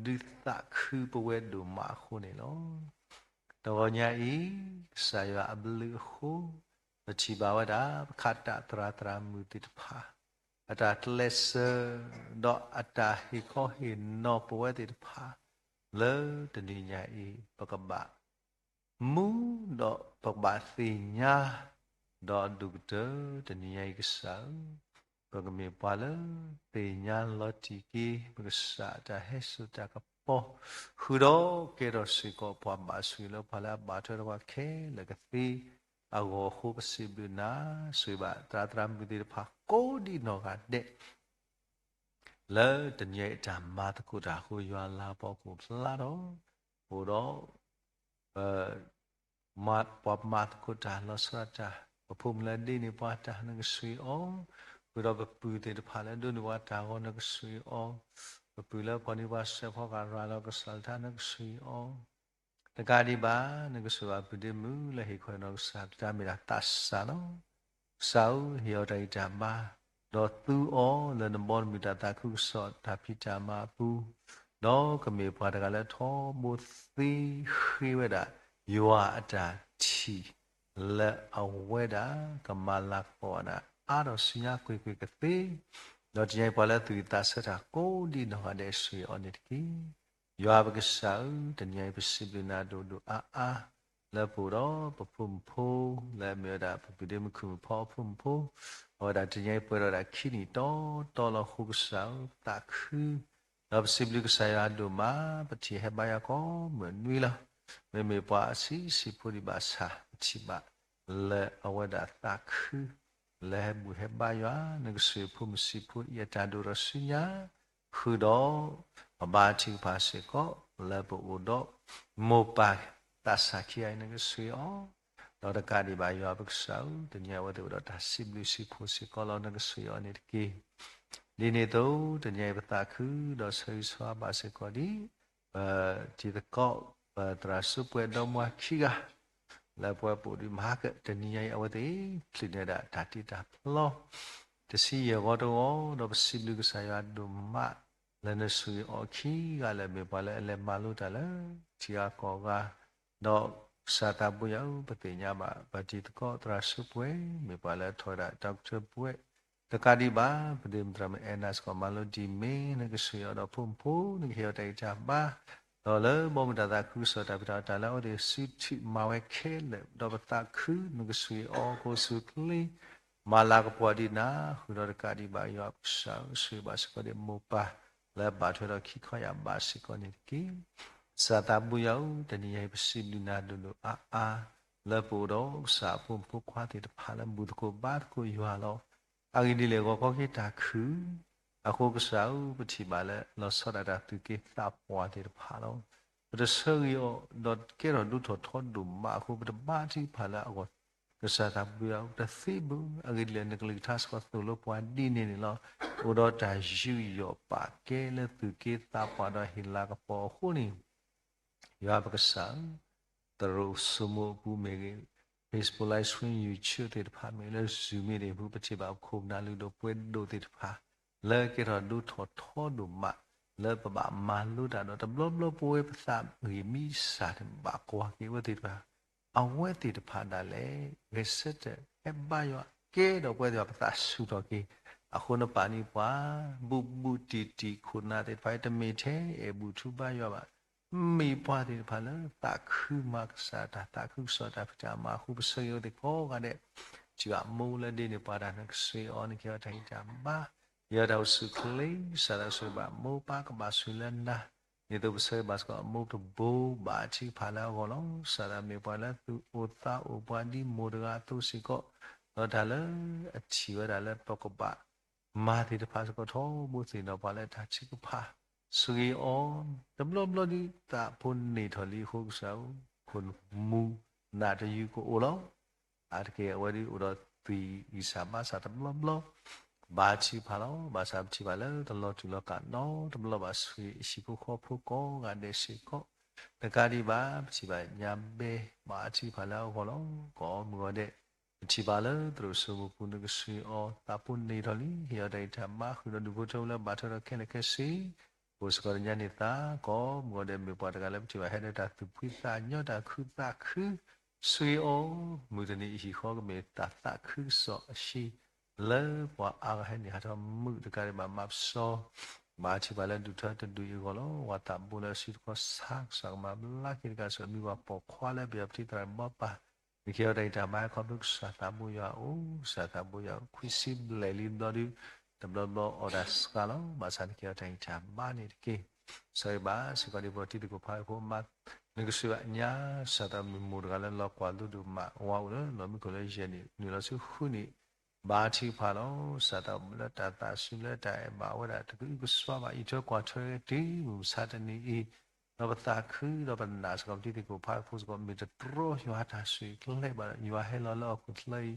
ဒုးသးခုပဝဲဒိၣ်မးအဃိန့ၣ်လီၤ. တဂီၤညါအံၤ ကစၢ်ယွၤအဘျုးအဃိ ပထံၣ်ဘၣ်ဝဲဒၣ် ပခးတၢ်သရၣ်သရၣ်မုၣ်သ့ၣ်တဖၣ် အတၢ်ကျဲးစၢး ဒီးအတၢ်ဟ့ၣ်ခီဟ့ၣ်နီၤပဝဲသ့ၣ်တဖၣ် လၢတနံၤညါအံၤ ပကဘၣ် မူဒီးပကဘၣ်သ့ၣ်ညါ, ဒီးအဒိၣ်ကတၢၢ်တနံၤညါအံၤကစၢ်ဧၢ, ပကမ့ၢ်ပှၤလၢသ့ၣ်ညါလီၤတံၢ်က့ၤ ပကစၢ်အတၢ်ဟဲစိာ်တၢ်ကပီၤ, ဃုာ်ဒီးကဲထီၣ်စ့ၢ်ကီးပှၤဘၣ်ဆိၣ်ဂ့ၤလၢပှၤလၢအဘၣ်ထွဲဒီးပှၤခဲလၢာ်ကသ့အဂီၢ်အဃိ ပစံးဘျုးနၤ, ဆိၣ်ဂ့ၤဘၣ်သရၣ်သရၣ်မုၣ်သ့ၣ်တဖၣ်ကိးဒံးနီၢ်ဂၤဒဲး လၢတနံၤအံၤအတၢ်မၤသကိးတၢ်အဃိ ယွၤလၤကပီၤကအိၣ်ဖျါဒီး အိၣ်ဒီး ပ ပှၤမၤသကိးတၢ်လီၤဆီဒၣ်တၢ်, ပဖိမုၣ်လၢဒ်န့ၢ်ပှၤတၢ် နကဆိၣ်ဂ့ၤအီၤ, ဃုာ်ဒီးပပုၢ်သ့ၣ်တဖၣ်လၢဒိးန့ၢ်ပှၤတၢ်အဂီၢ် နကဆိၣ်ဂ့ၤအီၤ, ပပုၢ်လၢဖီၣ်န့ၢ်ပှၤစဲးဖီကရၤလီၤကစၢ်လၢတၢ် နကဆိၣ်ဂ့ၤအီၤ, တကးဒံးဘၣ် နကဆိၣ်ဂ့ၤဘၣ်ပုၢ်ဒ့မုၣ်လၢဟ့ၣ်ခီဟ့ၣ်နီၤကစၢ် တၢ်မ့ၢ်ဒၣ်သးစၢ်လီၤ. ကစၢ်ဧၢ, ဟ့ၣ်အီၤတၢ်ဂံၢ်တၢ်ဘါ, ဒီးသူအီၤလၢနဘီနမုၢ်တၢ်သးခုကစီၣ်တၢ်ဖံးတၢ်မၤအပူၤ, ဒီးကမ့ၢ်ပှၤတဂၤလၢထီဘိသ့ဃ့ဝဲဒၣ် ယွၤအတၢ်ထံၣ် လၢအဝဲဒၣ်ကမၤလၤကပီၤအနၢ်အါထီၣ်ဆူညါကွ့ၢ်ကွ့ၢ်ကသ့, ဒီးတနံၤအံၤပှၤလၢသူၣ်ဂ့ၤသးဆၢတၢ်ကိးဒံးနီၢ်ဂၤဒဲး ဆိၣ်ဂ့ၤအီၤန့ၣ်တက့ၢ်. ယွၤပကစၢ်ဧၢ, တနံၤအံၤပစံးဘျုးနၤဒိၣ်ဒိၣ်အါအါ လၢပအိၣ်ဒီးပဖိမုၣ်ဖိ လၢအမ့ၢ်ဝဲဒၣ်ပပုၢ်ဒ့မုၣ်ခုၣ်မုၣ်ဖီအဖိမုၣ်ဖိ, အဝဲဒၣ်တနံၤအံၤပှဲၤဒီးဒၣ်ခံနံၣ်တီတီလီၤ. ဃိကစၢ်ဧၢ, ပသးခု ဒီးပစံးဘျုးကစၢ်ယွၤဒိၣ်မး, ပထံၣ်ဟဲဘါယွၤကိးမုၢ်နွံလီၤ. မ့မ့ၢ်ပှၤအဆံးဆံးဖိဒံးဘၣ်ဆၣ် ပထံၣ်ဘၣ်လၢအဝဲဒၣ်သးခု လၢဟဲဘူၣ်ဟဲဘါယွၤ, နကဆိၣ်ဂ့ၤဖိမုၣ်ဆံးဖိအံၤအတၢ်ဒိၣ်ထီၣ်ဆူညါ, ဃုာ်ဒီး ပဘါထုကဖၣ်စ့ၢ်ကီး လၢပအိၣ်ဒီး မိၢ်ပၢ်သးစၢ်ခံဂၤအံၤ နကဆိၣ်ဂ့ၤအီၤ, ဒီးတကးဒံးဘၣ်ယွၤပကစၢ်ဧၢ, တနံၤအံၤအဝဲသ့ၣ်အိၣ်ဒီးတၢ်စံးဘျုးစံးဖှိၣ်စ့ၢ်ကီးလီၤ, နကဆိၣ်ဂ့ၤအီၤန့ၣ်တက့ၢ်. ဒ်န့ၣ်အသိး တနံၤအံၤပသးခု ဒီးဆၢဂ့ၤဆၢဝါဘၣ်စ့ၢ်ကီးဒ် ပတံၤသကိး ပသရၣ်စူးပှဲၤဒီမါခံဂၤ လၢပဝဲပအိၣ်ဒီးမၤက တနံၤညါအံၤ အဝဲသ့ၣ်ချုးန့ၢ်ဒၣ်တၢ်တ့တၢ်ဖျီ တဆံယဲၢ်ဂီၤတဂီၤ, ဒီးပစံးဘျုးကစၢ်ယွၤဒိၣ်မး လၢနဆိၣ်ဂ့ၤအီၤခံဂၤလၢ မ့ၢ်ပှၤလၢအလဲၤမၤလိတၢ်လၢ ထံဂၤကီၢ်ဂၤ, ဒီးကစၢ်သးဘိယွၤဧၢ, ပသ့ၣ်ညါဘၣ် ပတံၤသကိးသရၣ်စူးပှဲၤ မ့ၢ်ပှၤလၢအထီၣ်ဝဲဒၣ်ဒီကထၢပှဲၤ တကးဒံးဘၣ် ပဒ့မုၣ်သရၣ်မုၣ်အဲၣ်နၢ်စ့ၢ်ကီး မၤလိဒံးမ့ၢ် နကဆိၣ်ဂ့ၤအီၤဒီးဖိမုၣ်ဖိ, နကဟ့ၣ်အီၤတၢ်ဂံၢ်တၢ်ဘါ, ဒီးလၢဘီမုၢ်တၢ်သးခုကစီၣ်တၢ်ဖံးတၢ်မၤ တၢ်လၢအဝဲသ့ၣ်စုထွံၣ်မၤဝဲခဲလၢာ် ဒီးပသးခု နကဆိၣ်ဂ့ၤအီၤကိးဆူချ့, မၤလၤကပီၤဒံးနၤ, ဃုာ်ဒီးတကးဒံးဘၣ်ယွၤပကစၢ်ဧၢ, ဆိၣ်ဂ့ၤဘၣ်စ့ၢ်ကီးဒံးမိၢ်ပၢ် လၢဘၣ်ထွဲဒီးခံခီယၢ်ဘးစ့ၢ်ကီးန့ၣ်တက့ၢ်. ကစၢ်သးဘိယွၤဧၢ, တနံၤညါအံၤ ပစံးဘျုးနၤဒိၣ်ဒိၣ်အါအါ လၢပအိၣ်ဒီးကစၢ်အဖိမုၣ်ဖိခွါသ့ၣ်တဖၣ် လၢဘူၣ်သကိးဘါသကိးယွၤလီၤ. အဂ့ၢ်ဒ်လဲၣ် ဂီၤခီက့ၤတၢ်ခုၣ် အဃိကစၢ်ဧၢ, ပထံၣ်ဘၣ်လၢလီၤဆီဒၣ်တၢ်သူၣ်က့သးပှၢ်သ့ၣ်တဖၣ်လီၤ. ပတဆၢဂ့ၤအီၤ ဒီးကဲထီၣ်ဒိၣ်ထီၣ်ထီဒိၣ်မးအဃိ ပတဘါထုကဖၣ်လၢအဂီၢ် ကစၢ်သးဘိယွၤဧၢ, ပတသ့ဘၣ်. အဂ့ၢ်ဒ်လဲၣ် နကလုၢ်ကထါစ့ၢ်ကီးသိၣ်လိပှၤဒ်န့ၣ်န့ၣ်လီၤ. အိၣ်ဒီးတၢ်ယူးယီၣ်ပာ်ကဲလၢသူၣ်က့သးပှၢ်ဒီးဟ့ၣ်လၤကပီၤအဃိန့ၣ် ယွၤပကစၢ်ဧၢ, သရိာ်စိမိၣ်အပူၤမ့ၢ်ဂ့ၤ, Facebook Live Stream, YouTube သ့ၣ်တဖၣ်မ့ၢ်ဂ့ၤ, လၢ Zoom meeting အပူၤ ပထံၣ်ဘၣ်ပခိၣ်ပနၢ်လုၢ်ဒိၣ်ပှ့ၤဒိၣ်သ့ၣ်တဖၣ် လၢကဲထီၣ်ဒိၣ်ထီၣ်ထီဒိၣ်မး လၢပဘၣ်မၤလိတၢ်ဒီး တဘျီဘျီပဝဲပသးဂ့ၢ်မံစၢ်န့ၣ် ဘၣ်ကွၢ်က့ၤအဝဲသ့ၣ်တဖၣ် အဝဲသ့ၣ်တဖၣ်ဒၣ်လဲာ် ဂဲၤဆၢထၢၣ်ဟဲဘါယွၤ ကဲဒီးပဝဲသ့ၣ်တဖၣ်ပသးဆူၣ်ထီၣ်က့ၤ အဃိနပာ်န့ၢ်ပှၤ ဘူးဘူးတံၢ်တံၢ်ခိၣ်နၢ်သ့ၣ်တဖၣ် တမ့ၢ်ထဲအဲၣ်ဘူၣ်ထူဘါယွၤဘၣ်, မ့ၢ်ပှၤသ့ၣ်တဖၣ်လၢသးခုမၤကစၢ်တၢ်သးခုကစီၣ်တၢ်ဖံးတၢ်မၤအဃိ ပဆၢဂ့ၤအဝဲသ့ၣ်ကိးဂၤဒဲး, စံးဘၣ်မိၢ်လၢဒ့န့ၣ် ပှၤတၢ်နကဆှ့အီၤ နကဟ့ၣ်အီၤတၢ်ဟံးတၢ်ဘါ, ယတၢ်အိၣ်ဆူၣ်ချ့ ကစၢ်သးဆှ့ဘၣ်မိၢ်ပၢ်ကဘၣ်ဆှ့လၢနၤ, ဒ်သိးပဆၢဂ့ၤဘၣ်စ့ၢ်ကီးအမိၢ်တဘိ ဘၣ်အထံကဖၣ်လၢအဂီၢ်လီၤ. ကစၢ်သးမ့ၢ်ပှၤလၢသူၣ်အိၣ်သးအိၣ်ပှၤဒ်မိၢ်တဂၤအသိးစ့ၢ်ကီး, ဒီးတၢ်လၢအထံၣ်ဝဲဒၣ်လၢပကဘၣ် မၤသ့ၣ်တဖၣ်စ့ၢ်ကီးထီဘိသ့ၣ်နီၣ်ပှၤလၢတၢ်ထုကဖၣ်, ဆှ့အီၤ, တဘျီဘျီဒ်သးဖိန့ၢ်ထီၣ်လံအဃိ ကစၢ်ဧၢ, ခိၣ်မူနၢ်တယုၢ်ကအိၣ်လီၤ. အါတက့ၢ်အဝဲဒ်အိၣ်ဒီးသွံၣ်ဂံၢ်စၢ်ဘါစၢ်တဘျီဘျီ, ဘၣ်ထံကဖၣ်လီၤ. ဘၣ်ဆၣ်ပထံၣ်ဘၣ်လၢတလီၤတူာ်လီၤကာ်နီတဘျီဘၣ် ဆှ့အဟံၣ်ဖိဃီဖိကိးဂၤဒဲးစ့ၢ်ကီး, တကးဒံးဘၣ် ပထံၣ်ဘၣ်ညါဘဲ ဘၣ်ထံကဖၣ်လၢအဂီၢ်လီၤ. ကိးမုၢ်ဂီၤဒဲး ပထံၣ်ဘၣ်လၢသရိာ်စိမိၢ်ပူၤနကဆှ့အီၤ သးဖိန့ၢ်ထီၣ်လံ ဟ့ၣ်အီၤတၢ်ဟံးတၢ်မၤ ဃုာ်ဒီးဒူၣ်ဖိထၢဖိလၢဘၣ်ထွဲဒီးခဲလၢာ်ခဲဆ့, ပအိၣ်စ့ၢ်ကီးတညါန့ၣ်သး, ကိးမုၢ်ဂီၤဒဲး မ့ၢ်ပှၤတဂၤလၢပထံၣ်ဘၣ်ဟဲဒီးတၢ်သူၣ်ဖှံသးညီတၢ်ခုသးခု, ဆှ့အီၤ, မုၢ်တနံၤအဟံၣ်ဃီကမ့ၢ်တၢ်သးခုကစီၣ်အဟံၣ် လၢပှၤအါဂၤဟဲနုာ်ဟးထီၣ်မုာ်တကးဒံးဘၣ်မၤပစီ, ဘၣ်ထံကဖၣ်လၢဒူၣ်ထၢတဒူၣ်အံၤအဂီၢ်လီၤ. ဝၤသးဘိလၢအစုတခီ ဆါကစၢ်ကမၤဘျါက့ၤတကးစ့ၢ်ကီး မ့ၢ်ပှၤပိာ်ခွါလၢပယီၤပထံသရၣ်ဘီပၢ်, နကဟ့ၣ်အီၤတၢ်ဟံးတၢ်မၤ ခီဖျိကစၢ်သးဘိယွၤအအိၣ်, ကစၢ်သးဘိယွၤအအိၣ် ခွံဆံဘျဲၣ်လံဘျီဒုး, တဘျီဘျီအီၣ်တၢ်စှၤလီၤ. ဘၣ်ဆၣ်နကဟ့ၣ်အီၤတၢ်ဟံးတၢ်မၤန့ၣ်တက့ၢ်. ဆၢဂ့ၤဘၣ်စ့ၢ်ကီးဒ်ပှၤတံၤသကိးဖးအဖိမါ, နကဆှ့ဘၣ်ညါ, ကစၢ်သးမ့ၢ်မိၢ်တဂၤလၢလီၤကွၢ်လိဒိၣ်မး, ဝၤအိၣ်လၢလီၢ်မံခိၣ်လၢယဲၢ်နံၣ် နုာ်လီၤဆူဃုနံၣ်, ဘၣ်ထံကဖၣ်လီၤ. ကစၢ်သးလၢတၢ်သးဆူလၢတၢ်အဲၣ်ဘၣ်ဝဲဒၣ် တကအုကစွါဘၣ် အံးထွဲကွၢ်ထွဲတ့ၢ်မုၢ်မဆါတနံၤအံၤ, ဒီးပသးခုဒီးပနာ်စ့ၢ်ကီး ပတံၤသကိးဖးအဖိစ့ၢ်ကီး မ့ၢ်တတြီယွၤတၢ်ဆိၣ်ဂ့ၤကျဲဘၣ်ဒီး ယွၤဟဲလီၤလၢဟီၣ်ခိၣ်ချၢအံၤ,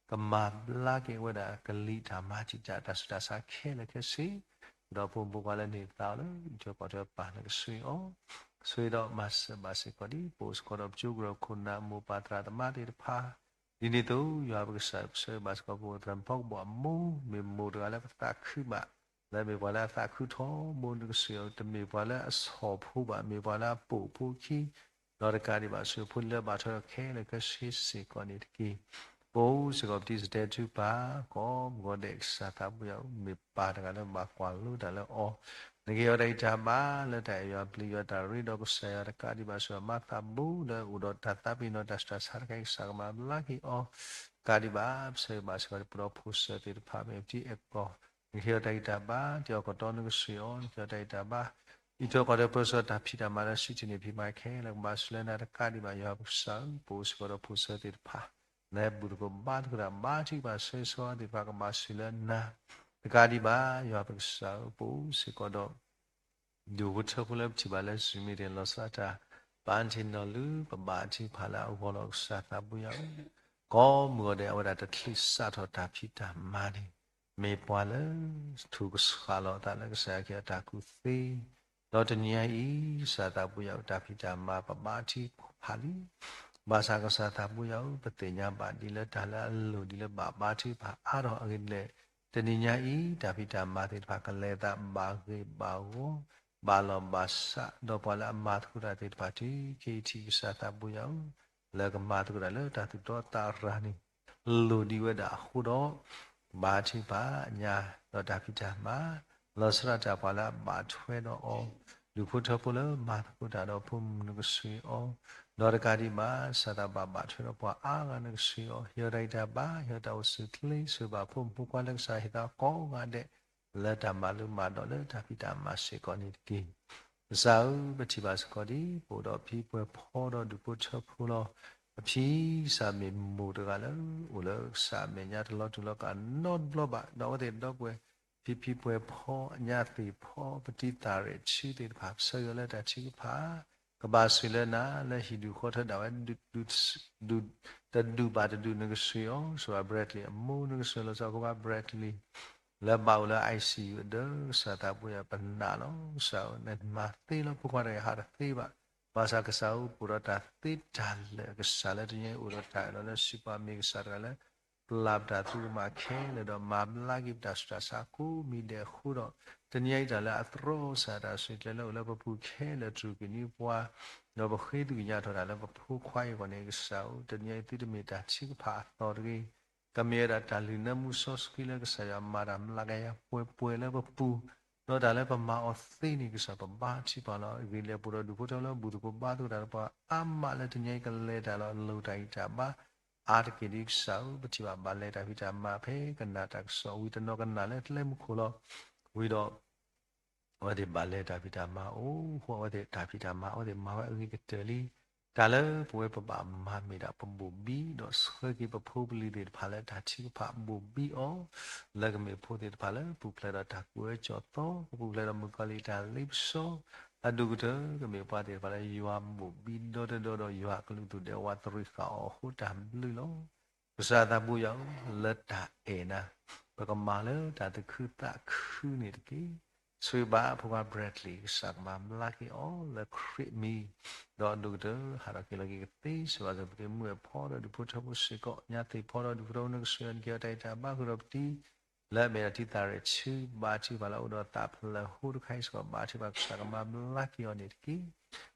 ကမၤဘျါက့ၤဝဲဒၣ်ကလံၤတၢ်မၤတံာ်တာ်တၢ်ဆူးတၢ်ဆါခဲလၢာ်ခဲဆ့, ဒီးဖိမုၣ်ဖိခွါလၢန့ၢ်သါအီၤလၢ အံးထွဲကွၢ်ထွဲပၢ်နကဆှ့အီၤ, ဆှ့ဒီးမၤစၢၤဘၣ်စ့ၢ်ကီးဒ် ပအိၣ်စ့ၢ်ကီးဒီးပကၠိကရၢခိၣ်နၢ်မိၢ်ပၢ်သရၣ်သမါသ့ၣ်တဖၣ်, ဒ်န့ၣ်အသိး ယွၤပကစၢ်ပဆၢဂ့ၤဘၣ်စ့ၢ်ကီး ပအိၣ်သရၣ်မုၣ်ဖီကဘီၣ်အမိၢ် မ့ၢ်မိၢ်တဂၤလၢပသးခုဘၣ်, လၢမ့ၢ်ပှၤလၢအသးခုထီဘိနကဆှ့အီၤ, တမ့ၢ်ပှၤလၢအဆီၣ်ဖိဘၣ်, မ့ၢ်ပှၤလၢအပိာ်ဖိခံ, ဒီးတကးဒံးဘၣ် ဆှ့ဖိလၢဘၣ်ထွဲဒီးခဲလၢာ်ခဲဆ့စ့ၢ်ကီးန့ၣ်တက့ၢ်. ပအိၣ်စ့ၢ်ကီးပတံၤသတဲထုကဖၣ်, ကိးမုၢ်ဂီၤဒဲးကစၢ်သးဘိယွၤ မ့ၢ်ပၢ်တဂၤလၢဘၣ်ကွၢ်လိတၢ်လၢအီၤ, နကဟ့ၣ်အီၤတၢ်ဟံးတၢ်မၤလၢတၢ်အဲၣ်ယွၤပျံၤယွၤတၢ်ရ့ဒီးကစၢ်ယွၤ တကးဒံးဘၣ် ဆှၢမၤသးဘိလၢအိၣ်ဒီးတၢ်သးပ့ၤနီၣ်တၢ်ဆူးတၢ်ဆါတခါအံၤ ကစၢ်ကမၤဘျါက့ၤအီၤ, တကးဒံးဘၣ် ပဆၢဂ့ၤဘၣ်စ့ၢ်ကီး ပဒီဖိစၢၤသ့ၣ်တဖၣ် မ့ၢ်ပတံၤအဲၣ်ကီၢ် နကဟ့ၣ်အီၤတၢ်ဂံၢ်တၢ်ဘါ, တံၤအီၣ်ကတီၤနကဆှ့အီၤ နကဟ့ၣ်အီၤတၢ်ဂံၢ်တၢ်ဘါ, အံးထွဲကွၢ်ထွဲပၢဆှၢတၢ်ဖံးတၢ်မၤလၢ စံးထီၣ်န့ၢ်ဖံးမၤခဲလၢာ် ကဘၣ်ဆှၢလၢနၤ တကးဒံးဘၣ် ယွၤပကစၢ်ဧၢ, ပအိၣ်စ့ၢ်ကီးဒီးဖိစၢၤသ့ၣ်တဖၣ် နဟဲဘူၣ်သကိးဘါသကိးတၢ် ဘါထုကဖၣ်ဆၢဂ့ၤဆၢဝါသ့ၣ်တဖၣ် ကဘၣ်ဆှၢလၢနၤ, တကးဒံးဘၣ် ယွၤပကစၢ်ဧၢ, ပအိၣ်စ့ၢ်ကီးဒီး ဒူၣ်ဖိထၢဖိလၢပထံၣ်ဘၣ်လၢ Zoom meeting လီၤဆီဒၣ်တၢ် ပာ်တ့ၢ်နီၣ်လုၢ် ပဘါထုကဖၣ်လၢအဂီၢ်လီၤ. ကစၢ်သးဘိယွၤဧၢ, ကိးမုၢ်ဂီၤဒဲး အဝဲဒၣ်တချုးစးထီၣ်တၢ်ဖံးတၢ်မၤန့ၣ် မ့ၢ်ပှၤလၢ ထူၣ်ကဆှၣ်လီၤအသးလၢကစၢ်ယွၤကဟ့ၣ်အီၤတၢ်ကူၣ်သ့, ဒီးတနံၤညါအံၤ ကစၢ်သးဘိယွၤဧၢ တၢ်ဖံးတၢ်မၤ ပဘါထုကဖၣ်လံ. ဘၣ်ဆၣ်ကစၢ်သးဘိယွၤဧၢ, ပသ့ၣ်ညါဘၣ်ဒ်လၢတၢ်လၢအလိၣ်ဒ်လၢဘၣ်ဘါထုကဖၣ်အါထီၣ်အဂ့ၢ်ဒ်လဲၣ်, တနံၤညါအံၤ တၢ်ဖံးတၢ်မၤသ့ၣ်တဖၣ် ကလဲၤအသးဘၣ်ဂ့ၤဘၣ်ဂီၤ, ဘၣ်လီၢ်ဘၣ်စး, ဒီးပှၤလၢအမၤသကိးတၢ်သ့ၣ်တဖၣ် တုၤခဲအံၤထံၣ် ကစၢ်သးဘိယွၤဧၢ, လၢကမၤသကိးတၢ်လၢတၢ်သူၣ်တီသးရၤန့ၣ် လိၣ်ဒံးဝဲဒၣ်အဃိဒီး ဘါထုကဖၣ်ညါ ဒီးတၢ်ဖံးတၢ်မၤ လီၤဆီဒၣ်တၢ် ပှၤလၢအဘၣ်ထွဲဒီးအီၤ, ဒူၣ်ဖိထၢဖိလၢမၤသကိးတၢ်ဒီးဖိမုၣ်နကဆှ့အီၤ, ဒီးတကးဒံးဘၣ် ကစၢ်သးဘၣ်ဘၣ်ထွဲဒီးပှၤအါဂၤနကဆှ့အီၤ, ဟ့ၣ်အီၤတၢ်ဂံၢ်တၢ်ဘါ, ဟ့ၣ်အီၤတၢ်အိၣ်ဆူၣ်ချ့, ဆှၢဘၣ်ဖိမုၣ်ဖိခွါလၢကစၢ်ဟ့ၣ်သးကိးဂၤဒဲး လၢတၢ်မၤလိမၤဒိးလၢတၢ်ဖံးတၢ်မၤစ့ၢ်ကီးန့ၣ်တက့ၢ်. ကစၢ်ဧၢ, ပထံၣ်ဘၣ်စ့ၢ်ကီးဒ် ပအိၣ်ဒီးဖံပှဲၤဖီဒီးဒူၣ်ဖိထၢဖိလီၤ. အဖံကစၢ်မ့ၢ်မိၢ်တဂၤလၢ အိၣ်လၢကစၢ်အမဲာ်ညါတလီၤတူာ်လီၤကာ်နီတဘျီဘၣ်, ဒီးအဝဲသ့ၣ်ဒီပုၢ်ဝဲၢ် ဖံဖံပှဲၤဖီ အညါသ့ၣ်ဖီ ပတံၤသးရဲၣ်ထူသ့ၣ်တဖၣ် ပဆၢဂ့ၤအီၤလၢတၢ်ထုကဖၣ် ကဘၣ်ဆှၢလၢနၤ လၢဟံၣ်ဒူၣ်ဃီထၢဒၣ်ဝဲ ဒူၣ် တဒူၣ်ဘၣ်တဒူၣ်နကဆှ့အီၤ, ဆိၣ်ဂ့ၤ Bradley အမိၢ် နကဆှၢလီၤဆီဖိခွါ Bradley လၢဘၣ်အိၣ်လၢ I C U အဒၢး, ကစၢ်သးဘိယွၤ ပနာ်လီၤ. ကစၢ်ဧၢ, နမၤသ့လီၤ ဖိခွါတဂၤဟးတသ့ဘၣ်. ဘၣ်ဆၣ်ကစၢ်ဧၢ, ပအိၣ်ဒီးတၢ်သ့တၢ်လၢာ်အကစၢ်လၢတနံၤအံၤ အိၣ်ဒီးတၢ်အၢၣ်လီၤလၢ စံးပှၤမ့ၢ်ကစၢ်တဂၤလၢ ပျၢ်ပတၢ်သူကမၣ်ခဲလၢာ်ဒီး မၤဘျါက့ၤပတၢ်ဆူးတၢ်ဆါကိးမံၤဒဲးအဃိဒီး, တနံၤအံၤတၢ်လၢအသြီကစၢ်တၢ်စူၢ်ကျဲၤလၢ အိၣ်လၢပပူၤခဲလၢာ် တြူာ်က့ၤန့ၢ်ပှၤ, ဒီးပဃ့သုကညးထီၣ်တၢ်လၢပဖိခွါအံၤအဂီၢ်န့ၣ် ကစၢ်ဧၢ, တနံၤအံၤသုတမ့ၢ်တၢ်ထုကဖၣ်အသီတဂ့ၤ. ကမ့ၢ်ဝဲဒၣ်တၢ်လုၢ်နၢမူစီဆှံလၢကစၢ်ယွၤမၤတၢ်မျးကယၤပှဲၤပှဲၤလၢပပူၤ, ဒီးတၢ်လၢပမၤအီၤသ့န့ၣ် ကစၢ်ပဘါထုကဖၣ်လီၤ. ဂ့ၢ်လၢပှဲၤဒီးဒူၣ်ဖိထၢဖိလၢဘူၣ်သကိးဘါသကိးတၢ်ဒီးပှၤအါမးလၢတနံၤအံၤကလဲၤတၢ်လီၤ လိၣ်တၢ်ဂံၢ်တၢ်ဘါ အါတက့ၢ်ဒ်ကစၢ်ဧၢ, ပထံၣ်ဘၣ်ဘၣ်လဲၤတၢ်ဖံးတၢ်မၤဖဲကနၣ်တၢ်ကစီၣ်ဝံၤတနီၤကနၣ်လၢကျဲမုၢ်ခိၣ်လီၤ. ဝံၤဒီး အဝဲသ့ၣ်ဘၣ်လဲၤတၢ်ဖံးတၢ်မၤအိၣ်ဃိ အဝဲသ့ၣ်တၢ်ဖံးတၢ်မၤအဝဲသ့ၣ်မၤဝဲအဂ့ၤကတၢၢ်လံ. တၢ်လၢပဝဲပဘၣ်မၤမ့ၢ်ဒၣ်ပဘိၣ်ဘံ ဒီးဆှၢက့ၤပဖိပလံၤသ့ၣ်တဖၣ်လၢတၢ်ထုကဖၣ်ဘိၣ်ဘံအီၤ လၢကမ့ၢ်ဖိသ့ၣ်တဖၣ်လၢပူၤဖျဲးဒီးတၢ်ကူၣ်အၢကၠီၣ်သီ ပူၤဖျဲးဒီးမုၣ်ကီၤလံၢ်တၢ်လ့ပစီ အဒိၣ်ကတၢၢ် ကမ့ၢ်ပှၤသ့ၣ်တဖၣ်လၢယွၤဘိၣ်ဘံဒီတဒီဒီးယွၤအကလုၢ်သူၣ်ဒဲဝးတရံးဃာ်အီၤအဃိတၢ်ဘျုးလီၤ. ကစၢ်သးဘိယွၤဧၢ, လၢတၢ်အဲၣ်နၤ ပကမၤလၢတၢ်သခုသးခုန့ၣ်တက့ၢ်. ဆိၣ်ဂ့ၤဘၣ်ဖိခွါ Bradley ကစၢ်ကမၤဘျါက့ၤအီၤလၢခရံာ်မံၤ ဒီးအဒိၣ်ကတၢၢ် ဟးထီၣ်က့ၤလီၤက့ၤကသ့စ့ၢ်ကီး ပကမုၢ်အဖီဒီးဒူၣ်ဖိထၢဖိစ့ၢ်ကီး ညါသ့ၣ်ဖီဒီးဒူၣ်ဖိထၢဖိနကစၢ်ယွၤနကဲအီၤတၢ်အံၤတၢ်ဘါဃုာ်ဒီးပတံၤ လၢအမ့ၢ်ဒၣ်တံၤသၣ်ရဲၣ်ဆူ ဘါထုကဖၣ်လၢအအိၣ်ဒီးသးဖျၢၣ်ဟိတခါအံၤစ့ၢ်ကီး ဘါထုကဖၣ်ကစၢ်ကမၤဘျါက့ၤအီၤန့ၣ်တက့ၢ်.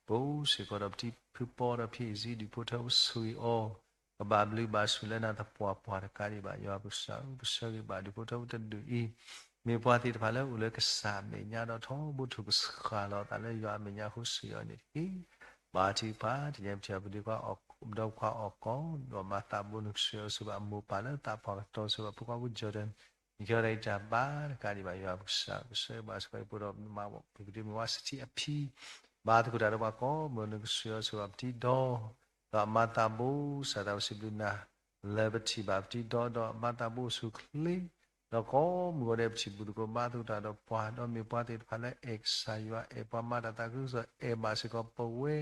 ပအိၣ်စ့ၢ်ကီးဒီးပတံၤဖုပီဒီးဖံးစ့ဒူၣ်ဖိထၢဖိဆိၣ်ဂ့ၤအီၤ ကဘၣ်ဘျုးဘၣ်ဆိၣ်လၢနၤသပှၢ်ပှၢ်တကးဒံးဘၣ် ယွၤပကစၢ်ဧၢ, ပဆၢဂ့ၤဘၣ်ဒူၣ်ဖိထၢဖိတဒူၣ်အံၤ မ့ၢ်ပှၤသ့ၣ်တဖၣ်လၢအိၣ်လၢကစၢ်အမဲာ်ညါဒီးထီဘိထုးကဆှၣ်လီၤအသးလၢယွၤအမဲာ်ညါအဃိဆိၣ်ဂ့ၤအီၤန့ၣ်တက့ၢ်. ဘါထုကဖၣ် တနံၤအံၤပထံၣ်ဘၣ်ပဒီခွါအီၣ် ပဒီခွါအီၣ်ကီၢ် ဒီးမၤသးဘိနကစၢ်ယွၤဆိၣ်ဂ့ၤဘၣ်အမိၢ်ပၢ်လၢသးပှၢ်ကတီၢ်ဆိၣ်ဂ့ၤဘၣ်ဖိခွါဖိ Jordan နကဲအီၤတၢ်အံၤတၢ်ဘါတကးဒံးဘၣ် ယွၤပကစၢ် ပဆၢဂ့ၤဘၣ်စ့ၢ်ကီး ပဒီးမၤဘၣ်ပကဒုးမ့ၢ်ဝါစထံအဖံ ဘါသကိးတၢ်ဒီးပှၤကိးမုၢ်နကစၢ်ယွၤဆိၣ်ဂ့ၤဘၣ်ပတံၤဒီ ဒီးအမၤသးဘိ ကစၢ်သးဝဲစံးဘျုးနၤ လၢပထံၣ်ဘၣ်ပတံၤဒီဒီးအမၤသးဘိဆူၣ်ချ့ ဒီးကိးမုၢ်ဂီၤဒဲးပထံၣ်ဘူၣ်သကိးဘါသကိးတၢ်ဒီးပှၤ ဒီးမ့ၢ်ပှၤသ့ၣ်တဖၣ်လၢအဲၣ်ကစၢ်ယွၤ အဲၣ်ပှၤမၤတၢ်သးခုကစီၣ် အဲၣ်ဘၣ်စ့ၢ်ကီးပဝဲ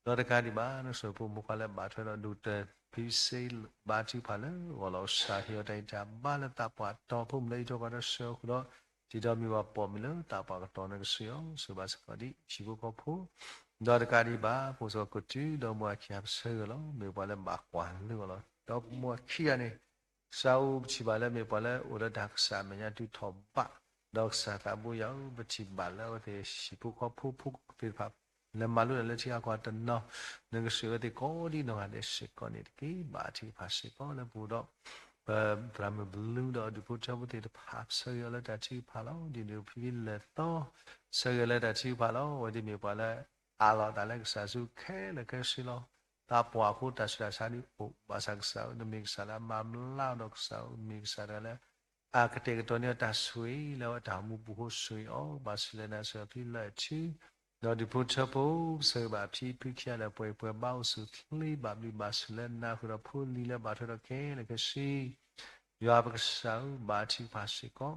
ဒီးတကးဒံးဘၣ် နကစၢ်ဖိမုၣ်ခွါလၢဘၣ်ထွဲဒီးဒိၣ်ကတၢၢ်ဖံးစ့ ဘါထုကဖၣ်လၢဂီၢ်လီၤကစၢ် ဟ့ၣ်အီၤတၢ်အံၤတၢ်ဘါလၢသးပှၢ်တီၤ ဖိမုၣ်လၢအံးထွဲကွၢ်ထွဲဆှၢအဃိဒီး ဒ်ဒီးမ့ၢ်ပှၤပိာ်မုၣ်လၢသးပှၢ်ကတီၢ်နကစၢ်ယွၤ ဆိၣ်ဂ့ၤဘၣ်စ့ၢ်ကီးဒ်ဟံၣ်ဖိဃီဖိ ဒီးတကးဒံးဘၣ် ဖိစ့ၢ်ကီးကတုၤဒီးမိၢ်အခံဂၤပဆၢဂ့ၤလီၤ မ့ၢ်ပှၤလၢဘၣ်ကွၢ်လၢအီၤလီၤ. ဒီးမိၢ်အခံဂၤန့ၣ် ကစၢ်ဧၢ ပထံၣ်ဘၣ်လၢမ့ၢ်ပှၤလၢအိၣ်လၢတၢ်ကစၢ်အမဲာ်ညါတုၤထီၣ်ဘး ဒီးကစၢ်သးဘိယွၤဧၢ ပထံၣ်ဘၣ်လၢအဝဲသ့ၣ်ဟံၣ်ဖိဃီဖိဖိသ့ၣ်တဖၣ် လၢမၤလိတၢ်လၢထံဂၤကီၢ်ဂၤတနီၤ နကစၢ်အဝဲသ့ၣ်ကိးဒံနီၢ်ဂၤဒဲးစ့ၢ်ကီးန့ၣ်တက့ၢ်. ဘါထုကဖၣ်စ့ၢ်ကီးလၢပအိၣ်ဒီး ပသရၣ်မုၣ်ဘျုးဒီးဒူၣ်ဖိထၢဖိသ့ၣ်တဖၣ် ပဆၢဂ့ၤအီၤလၢတၢ်ထုကဖၣ်လီၤ. ဒ်န့ၣ်ဖံဖံလဲၢ်သီ ဆၢဂ့ၤလၢတၢ်ထုကဖၣ်လီၤ. အဝဲသ့ၣ်မ့ၢ်ပှၤလၢအးလီၤအသးလၢကစၢ်ယ့ၣ်ၡူးခဲလၢာ်ခဲဆ့လီၤ. သးပှၢ်အဃိတၢ်ဆူးတၢ်ဆါဒ်အိၣ် ဘၣ်ဆၣ်ကစၢ်ဧၢ နမ့ၢ်ကစၢ်လၢအမၤဘျါဒီးကစၢ်ဧၢ မ့ၢ်ကစၢ်တဂၤလၢ အကတဲာ်ကတီၤန့ၢ်အတၢ်ဆိၣ်ဂ့ၤလၢအတၢ်အိၣ်မူပူၤဃိဆိၣ်ဂ့ၤအီၤ ဘၣ်ဆိၣ်လၢနၤစ့ၢ်ကီးဖံလၢအထံ ဒီးဒူၣ်ဖိထၢဖိ ပဆၢဂ့ၤဘၣ်ဖံဖုခံဂၤလၢပှဲၤပှဲၤဘါအိၣ်ဆူၣ်ချ့ ဘၣ်ဘျုးဘၣ်ဆိၣ်လၢနၤဃုာ်ဒီးဖိလံၤလၢဘၣ်ထွဲဒီးခဲလၢာ်ခဲဆ့ ယွၤပကစၢ်ဧၢ ဘါထုကဖၣ်စ့ၢ်ကီး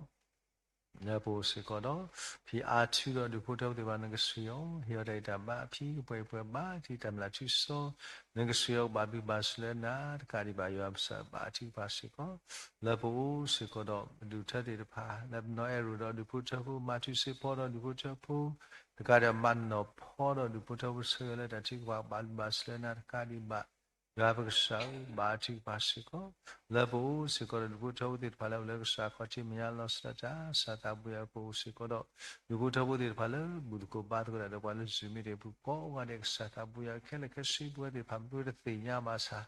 လၢပအိၣ်စ့ၢ်ကီးဒီး ဖံအါထုဒီးဒူၣ်ဖိထၢဖိသ့ၣ်တဖၣ် နကစၢ်ယွၤ ဟ့ၣ်အီၤတၢ်ဂံၢ်တၢ်ဘါ အဖံကပှဲၤပှဲၤဘါတံၢ်တၢ်မျၢ်ထူစီ နကစၢ်ယွၤကဘၣ်ဘျုးဘၣ်ဆိၣ်လၢနၤတကးဒံးဘၣ် ယွၤပကစၢ်ဘါထုကဖၣ်စ့ၢ်ကီး လၢပအိၣ်စ့ၢ်ကီးဒီးပဒူၣ်ထၢသ့ၣ်တဖၣ် လၢပနီၢ်အဲၣ်ရူးဒီးဒူၣ်ဖိထၢဖိ မၤထူစ့ဖီဒီးဒူၣ်ဖိထၢဖိ တကးဒံးဘၣ်မၤနီၢ်ဖီဒီးဒူၣ်ဖိထၢဖိ ဆၢဂ့ၤလၢတၢ်ထုကဖၣ် ဘၣ်ဘျုးဘၣ်ဆိၣ်လၢနၤတကးဒံးဘၣ် ယွၤပကစၢ်ဧၢ ဘါထုကဖၣ်စ့ၢ်ကီး လၢပအိၣ်စ့ၢ်ကီးဒီးဒူၣ်ဖိထၢဖိသ့ၣ်တဖၣ်လၢအိၣ်လၢကစၢ်ခီၣ်ထံးမဲာ်ညါလီၤစၢ်တၢ် ကစၢ်သးဘိယွၤ ပအိၣ်စ့ၢ်ကီးဒီး ဒူၣ်ဖိထၢဖိသ့ၣ်တဖၣ်လၢဘူၣ်သကိးဘါသကိးတၢ်ဒီးပှၤလၢ Zoom meeting ပူၤကိးဂၤဒဲး ကစၢ်သးဘိယွၤ ခဲလၢာ်ခဲဆ့ပဝဲသ့ၣ်တဖၣ် မ့ၢ်ပတသ့ၣ်ညါဘၣ်ဆၣ်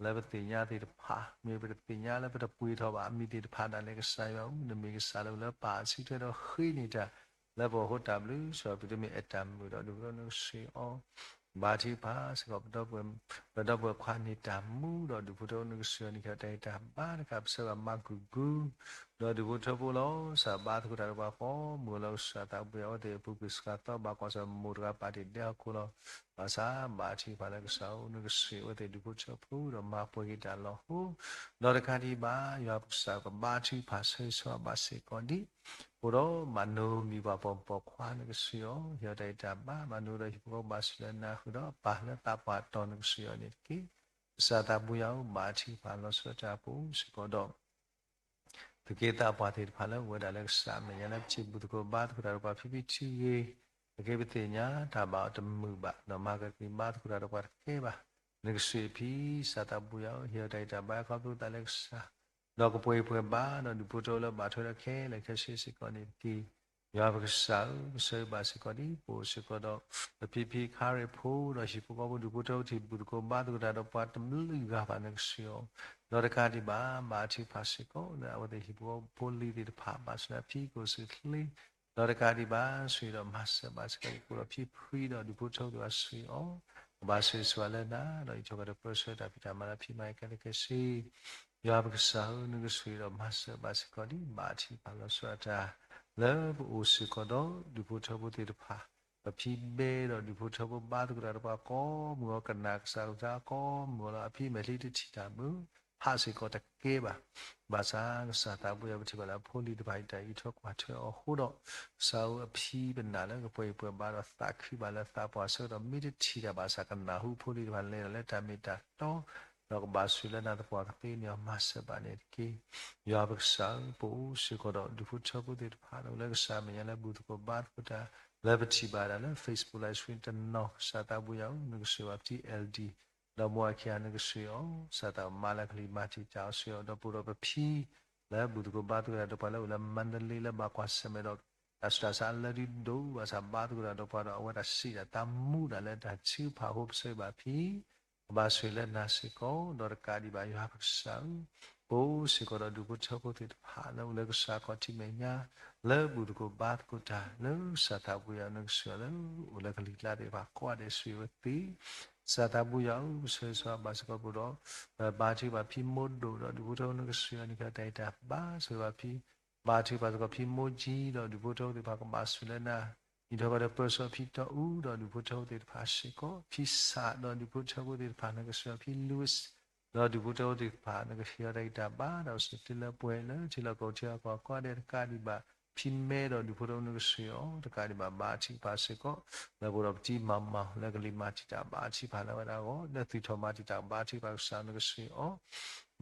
လၢပသ့ၣ်ညါသ့ၣ်တဖၣ် မ့ၢ်ပတသ့ၣ်ညါလၢပတပှ့ၤထီၣ်ဘၣ်အမံၤသ့ၣ်တဖၣ်ဒၣ်လဲာ် ကစၢ်ယွၤဧၢ နမ့ၢ်ကစၢ်လၢပလၢပၢ်အစုထွဲဒီးဃ့န့ၢ်တၢ် လၢပဂီၢ်အဃိတၢ်ဘျုး စ့ၢ်ကီးပတမ့ၢ်အဲၣ်တၢ်မုာ်ဒီးဒူၣ်ဖိထၢဖိနကစၢ်ယွၤ ဘါထုကဖၣ်စ့ၢ်ကီး ပဒီပုၢ်ဝဲၢ်ခွါန့ၣ်တၢ်မူဒီးဒူၣ်ဖိထၢဖိနကစၢ်ယွၤ နကဲတၢ်ဂံၢ်တၢ်ဘါတကး ပဆၢဂ့ၤမၤဂုာ်ဂုာ် ဒီးဒူၣ်ဖိထၢဖိလီၤ ကစၢ်ဘါသကိးတၢ်ဒီးပှၤကိးမုၢ်ဂီၤလီၤ ကစၢ်သးဘိယွၤ အဝဲသ့ၣ်အပူၤကွံာ်စှၤသီ ဘၣ်ကွၢ်ဆၢၣ်မဲာ်တဂၤပာ်တ့ၢ်ဒဲဟီၣ်ခိၣ်လီၤ ဘၣ်ဆၣ်ဘါထုကဖၣ်လၢကစၢ်ဧၢ နကစၢ်အဝဲသ့ၣ်ဒူၣ်ဖိထၢဖိဒီးမၤပှဲၤက့ၤတၢ်လီၤဟိ ဒီးတကးဒံးဘၣ် ယွၤပကစၢ်ကဘါထုကဖၣ်ဆၢဂ့ၤဆၢဝါဘၣ်စ့ၢ်ကီးဒ် အိၣ်ဒီးမၤနိမံၤပှၤပိာ်မုၣ်ပိာ်ခွါနကစၢ်ယွၤ ဟ့ၣ်အီၤတၢ်ဂံၢ်တၢ်ဘါ မၤနိဒီးဟံၣ်ဖိဃီဖိဘၣ်ဆိၣ်လၢနၤဃုာ်ဒီးအပၢ်လၢသးပှၢ်တီၤနကစၢ်ယွၤန့ၣ်တက့ၢ်. ကစၢ်သးဘိယွၤဧၢ ဘါထုကဖၣ်လီၤဆီဒၣ်တၢ်ပူၤစ့ၢ်ကီးဒီး သုးက့သးပှၢ်သ့ၣ်တဖၣ်လၢအိၣ်ဝဲဒၣ်လၢကစၢ်အမဲာ်ညါလၢပထံၣ်ဘူၣ်သကိးဘါသကိးတၢ်ဒီးပှၤဖံဖံထုဂ့ၤ သုးက့ပသ့ၣ်ညါတၢ်ဘၣ်အီၤတမုာ်ဘၣ် ဒီးမၤကက့ၤဘါသကိးတၢ်ဒီးပှၤတကဲဘၣ် နကစၢ်ဖံ ကစၢ်သးဘိယွၤဧၢ ဟ့ၣ်အီၤတၢ်ဂံၢ်တၢ်ဘါ ခီဖျိသးလၢကစၢ် ဒီးကပှဲၤပှဲၤဘါဒီးဒူၣ်ဖိထၢဖိလၢဘၣ်ထွဲဒီးခဲလၢာ်ခဲဆ့စ့ၢ်ကီးန့ၣ်တက့ၢ်. ယွၤပကစၢ်ဧၢ, ပဆၢဂ့ၤဘၣ်စ့ၢ်ကီးဒ်ပအိၣ်စ့ၢ်ကီးဒီး ပဖံဖံခါရ့ၣ်ဖိဒီးဟံၣ်ဖိဃီဖိဒူၣ်ဖိထၢဖိတထံၣ် ဘူၣ်သကိးဘါသကိးတၢ်ဒီးပှၤတဘျုးဂၤဘၣ် နကဆှၢအီၤ, ဒီးတကးဒံးဘၣ် ဘါထုကဖၣ်စ့ၢ်ကီးလၢအဝဲသ့ၣ်ဟံၣ်ဖိဃီဖိလံၤသ့ၣ်တဖၣ် ဘၣ်ဆၣ်လၢအဖံကအိၣ်ဆူၣ်ချ့ ဒီးတကးဒံးဘၣ် ဆှၢဒီးမၤစၢၤဘၣ်စ့ၢ်ကီး ပအိၣ်ဒီးဖံဖံဒီးဒူၣ်ဖိထၢဖိသ့ၣ်တဖၣ်ဆှၢအီၤ, ကဘၣ်ဆိၣ်ဂ့ၤဆိၣ်ဝါလၢနၤ ဒီးအံးထီၣ်ကဒီးပၢဆှၢတၢ်ဖံးတၢ်မၤလၢဖံမၤအခဲလၢာ်ခဲဆ့ ယွၤပကစၢ်ဧၢ, နကဆှၢဒီးမၤစၢၤဘၣ်စ့ၢ်ကီးဒ်ဘါထုကဖၣ်လီၤဆီဒၣ်တၢ် လၢပအိၣ်စ့ၢ်ကီးဒီးဒူၣ်ဖိထၢဖိသ့ၣ်တဖၣ်, ပဖံဘဲဒီးဒူၣ်ဖိထၢဖိဘါသကိးတၢ်ဒီးပှၤကိးမုၢ်ဂီၤ ကနၣ်ကစၢ်ကလုၢ်ကထါကိးမုၢ်ဂီၤလီၤ. အဖံမဲာ်ချံတထံၣ်တၢ်မုာ် ဟးစ့ၢ်ကီးတကဲဘၣ်. ဘၣ်ဆၣ်ကစၢ်သးဘိယွၤ ပထံၣ်ဘၣ်လၢအဖိလံၤတဖၣ်အံၤ တၢ်အံးထွဲကွၢ်ထွဲအီၤအဃိဒီး ကစၢ်ဧၢ အဖံပနာ်လၢကပှဲၤအံၤပှဲၤဘါဒီးသးခုဘၣ်လၢသးပှၢ်ဆၢကတီၢ် မ့ၢ်တထံၣ်တၢ်ဘၣ်ဆၣ် ကနၢ်ဟူဖိလံၤတဖၣ်လဲၤဒီးလၢတၢ်မ့ၢ်တၢ်တီ ဒီးကဘၣ်ဆိၣ်ဂ့ၤလၢနၤသပှၢ်ကသ့န့ၣ် မၤစၢၤဘၣ်န့ၣ်တက့ၢ်. ယွၤပကစၢ်ဧၢ, ပအိၣ်စ့ၢ်ကီးဒီးဒူၣ်ဖိထၢဖိသ့ၣ်တဖၣ် လၢကစၢ်အမဲာ်ညါလၢဘူၣ်သကိးဘါသကိးတၢ် လၢပထံၣ်ဘၣ်ဒၣ်လၢ Facebook live stream တနီၤ ကစၢ်သးဘိယွၤဧၢ, နကဆှၢဘၣ်ပတံၤ အဲလ်ဒီ ဒီးမိၢ်အခံဂၤ နကဆှၢအီၤ, ကစၢ်သးမါလၢကလံၤမၤတံာ်တာ်အီၤ ဆှၢအီၤ ဒီးပအိၣ်ဒီးပဖံ လၢဘူၣ်သကိးဘါသကိးတၢ်ဒီးပှၤလၢအိၣ်လၢမါဒလ့လၢဘၣ်ကွၢ်ဆၢၣ်မဲာ်ဒီး တၢ်ဆူးတၢ်ဆါလၢဒုဒိၣ်ဘၣ်ဆၣ် ဘါသကိးတၢ်ဒီးပှၤဒီး အဝဲတၢ်စံးတၢ်သးမူဒၣ်လၢတၢ်ထုကဖၣ်အဃိ ပဆၢဂ့ၤဘၣ်ဖံ ကဘၣ်ဆိၣ်ဂ့ၤလၢနၤစ့ၢ်ကီး ဒီးတကးဒံးဘၣ်ယွၤပကစၢ်ဧၢ, ပအိၣ်စ့ၢ်ကီးဒီးဒူၣ်ဖိထၢဖိသ့ၣ်တဖၣ် လၢအိၣ်လၢကစၢ်ခီၣ်ထံးမဲာ်ညါ လၢဘူၣ်သကိးဘါသကိးတၢ် လၢကစၢ်သးဘိယွၤဧၢ နကဆှၢအီၤလၢအိၣ်လၢကလံၤကျါသ့ၣ်တဖၣ် ကိးဂၤဒဲးဆိၣ်ဂ့ၤဝဲသ့ၣ် ကစၢ်သးဘိယွၤဧၢ, ပဆၢဂ့ၤဆိၣ်ဝါဘၣ်စ့ၢ်ကီးပအိၣ်ဒီး ဘါထုကဖၣ်ဖံမိၢ်ဒိၣ်ဒီးဒူၣ်ဖိထၢဖိ နကဆှၢအီၤန့ၣ် ကတၢ်အံၤတၢ်ဘါဆိၣ်ဂ့ၤဘၣ်ဖံ ဘါထုကဖၣ်စ့ၢ်ကီးဖံမိၢ်ကၠံဒီးဒူၣ်ဖိထၢဖိသ့ၣ်တဖၣ် ကဘၣ်ဆိၣ်ဂ့ၤလၢနၤ အံးထီၣ်ကဒီးပၢဆှၢဖံတီအူဒီးဒူၣ်ဖိထၢဖိသ့ၣ်တဖၣ်စ့ၢ်ကီး ဖံစးဒီးဒူၣ်ဖိထၢဖိသ့ၣ်တဖၣ် နကဆှၢအီၤ ဖံ Louis ဒီးဒူၣ်ဖိထၢဖိသ့ၣ်တဖၣ် နကဟ့ၣ်အီၤတၢ်ဂံၢ်တၢ်ဘါ ဒီးစံးတ့လၢပှဲၤလၢထံလီၢ်ကီၢ်ထံလီၢ်ကီၢ် ကိးဂၤဒဲးတကးဒံးဘၣ် ဖံမဲဒီးဒူၣ်ဖိထၢဖိ နကဆှၢအီၤ တကးဒံးဘၣ် ဘါထုကဖၣ်စ့ၢ်ကီး လၢပအိၣ်ဒီးပတံၤမၤမၤ လၢကလံၤမၤတံာ်တာ် ဘါထုကဖၣ်လၢအဝဲဒၣ်အဂီၢ် လၢသုးထီၣ်မၤတံာ်တာ် ဘါထုကဖၣ်ကစၢ် နကဆှၢအီၤ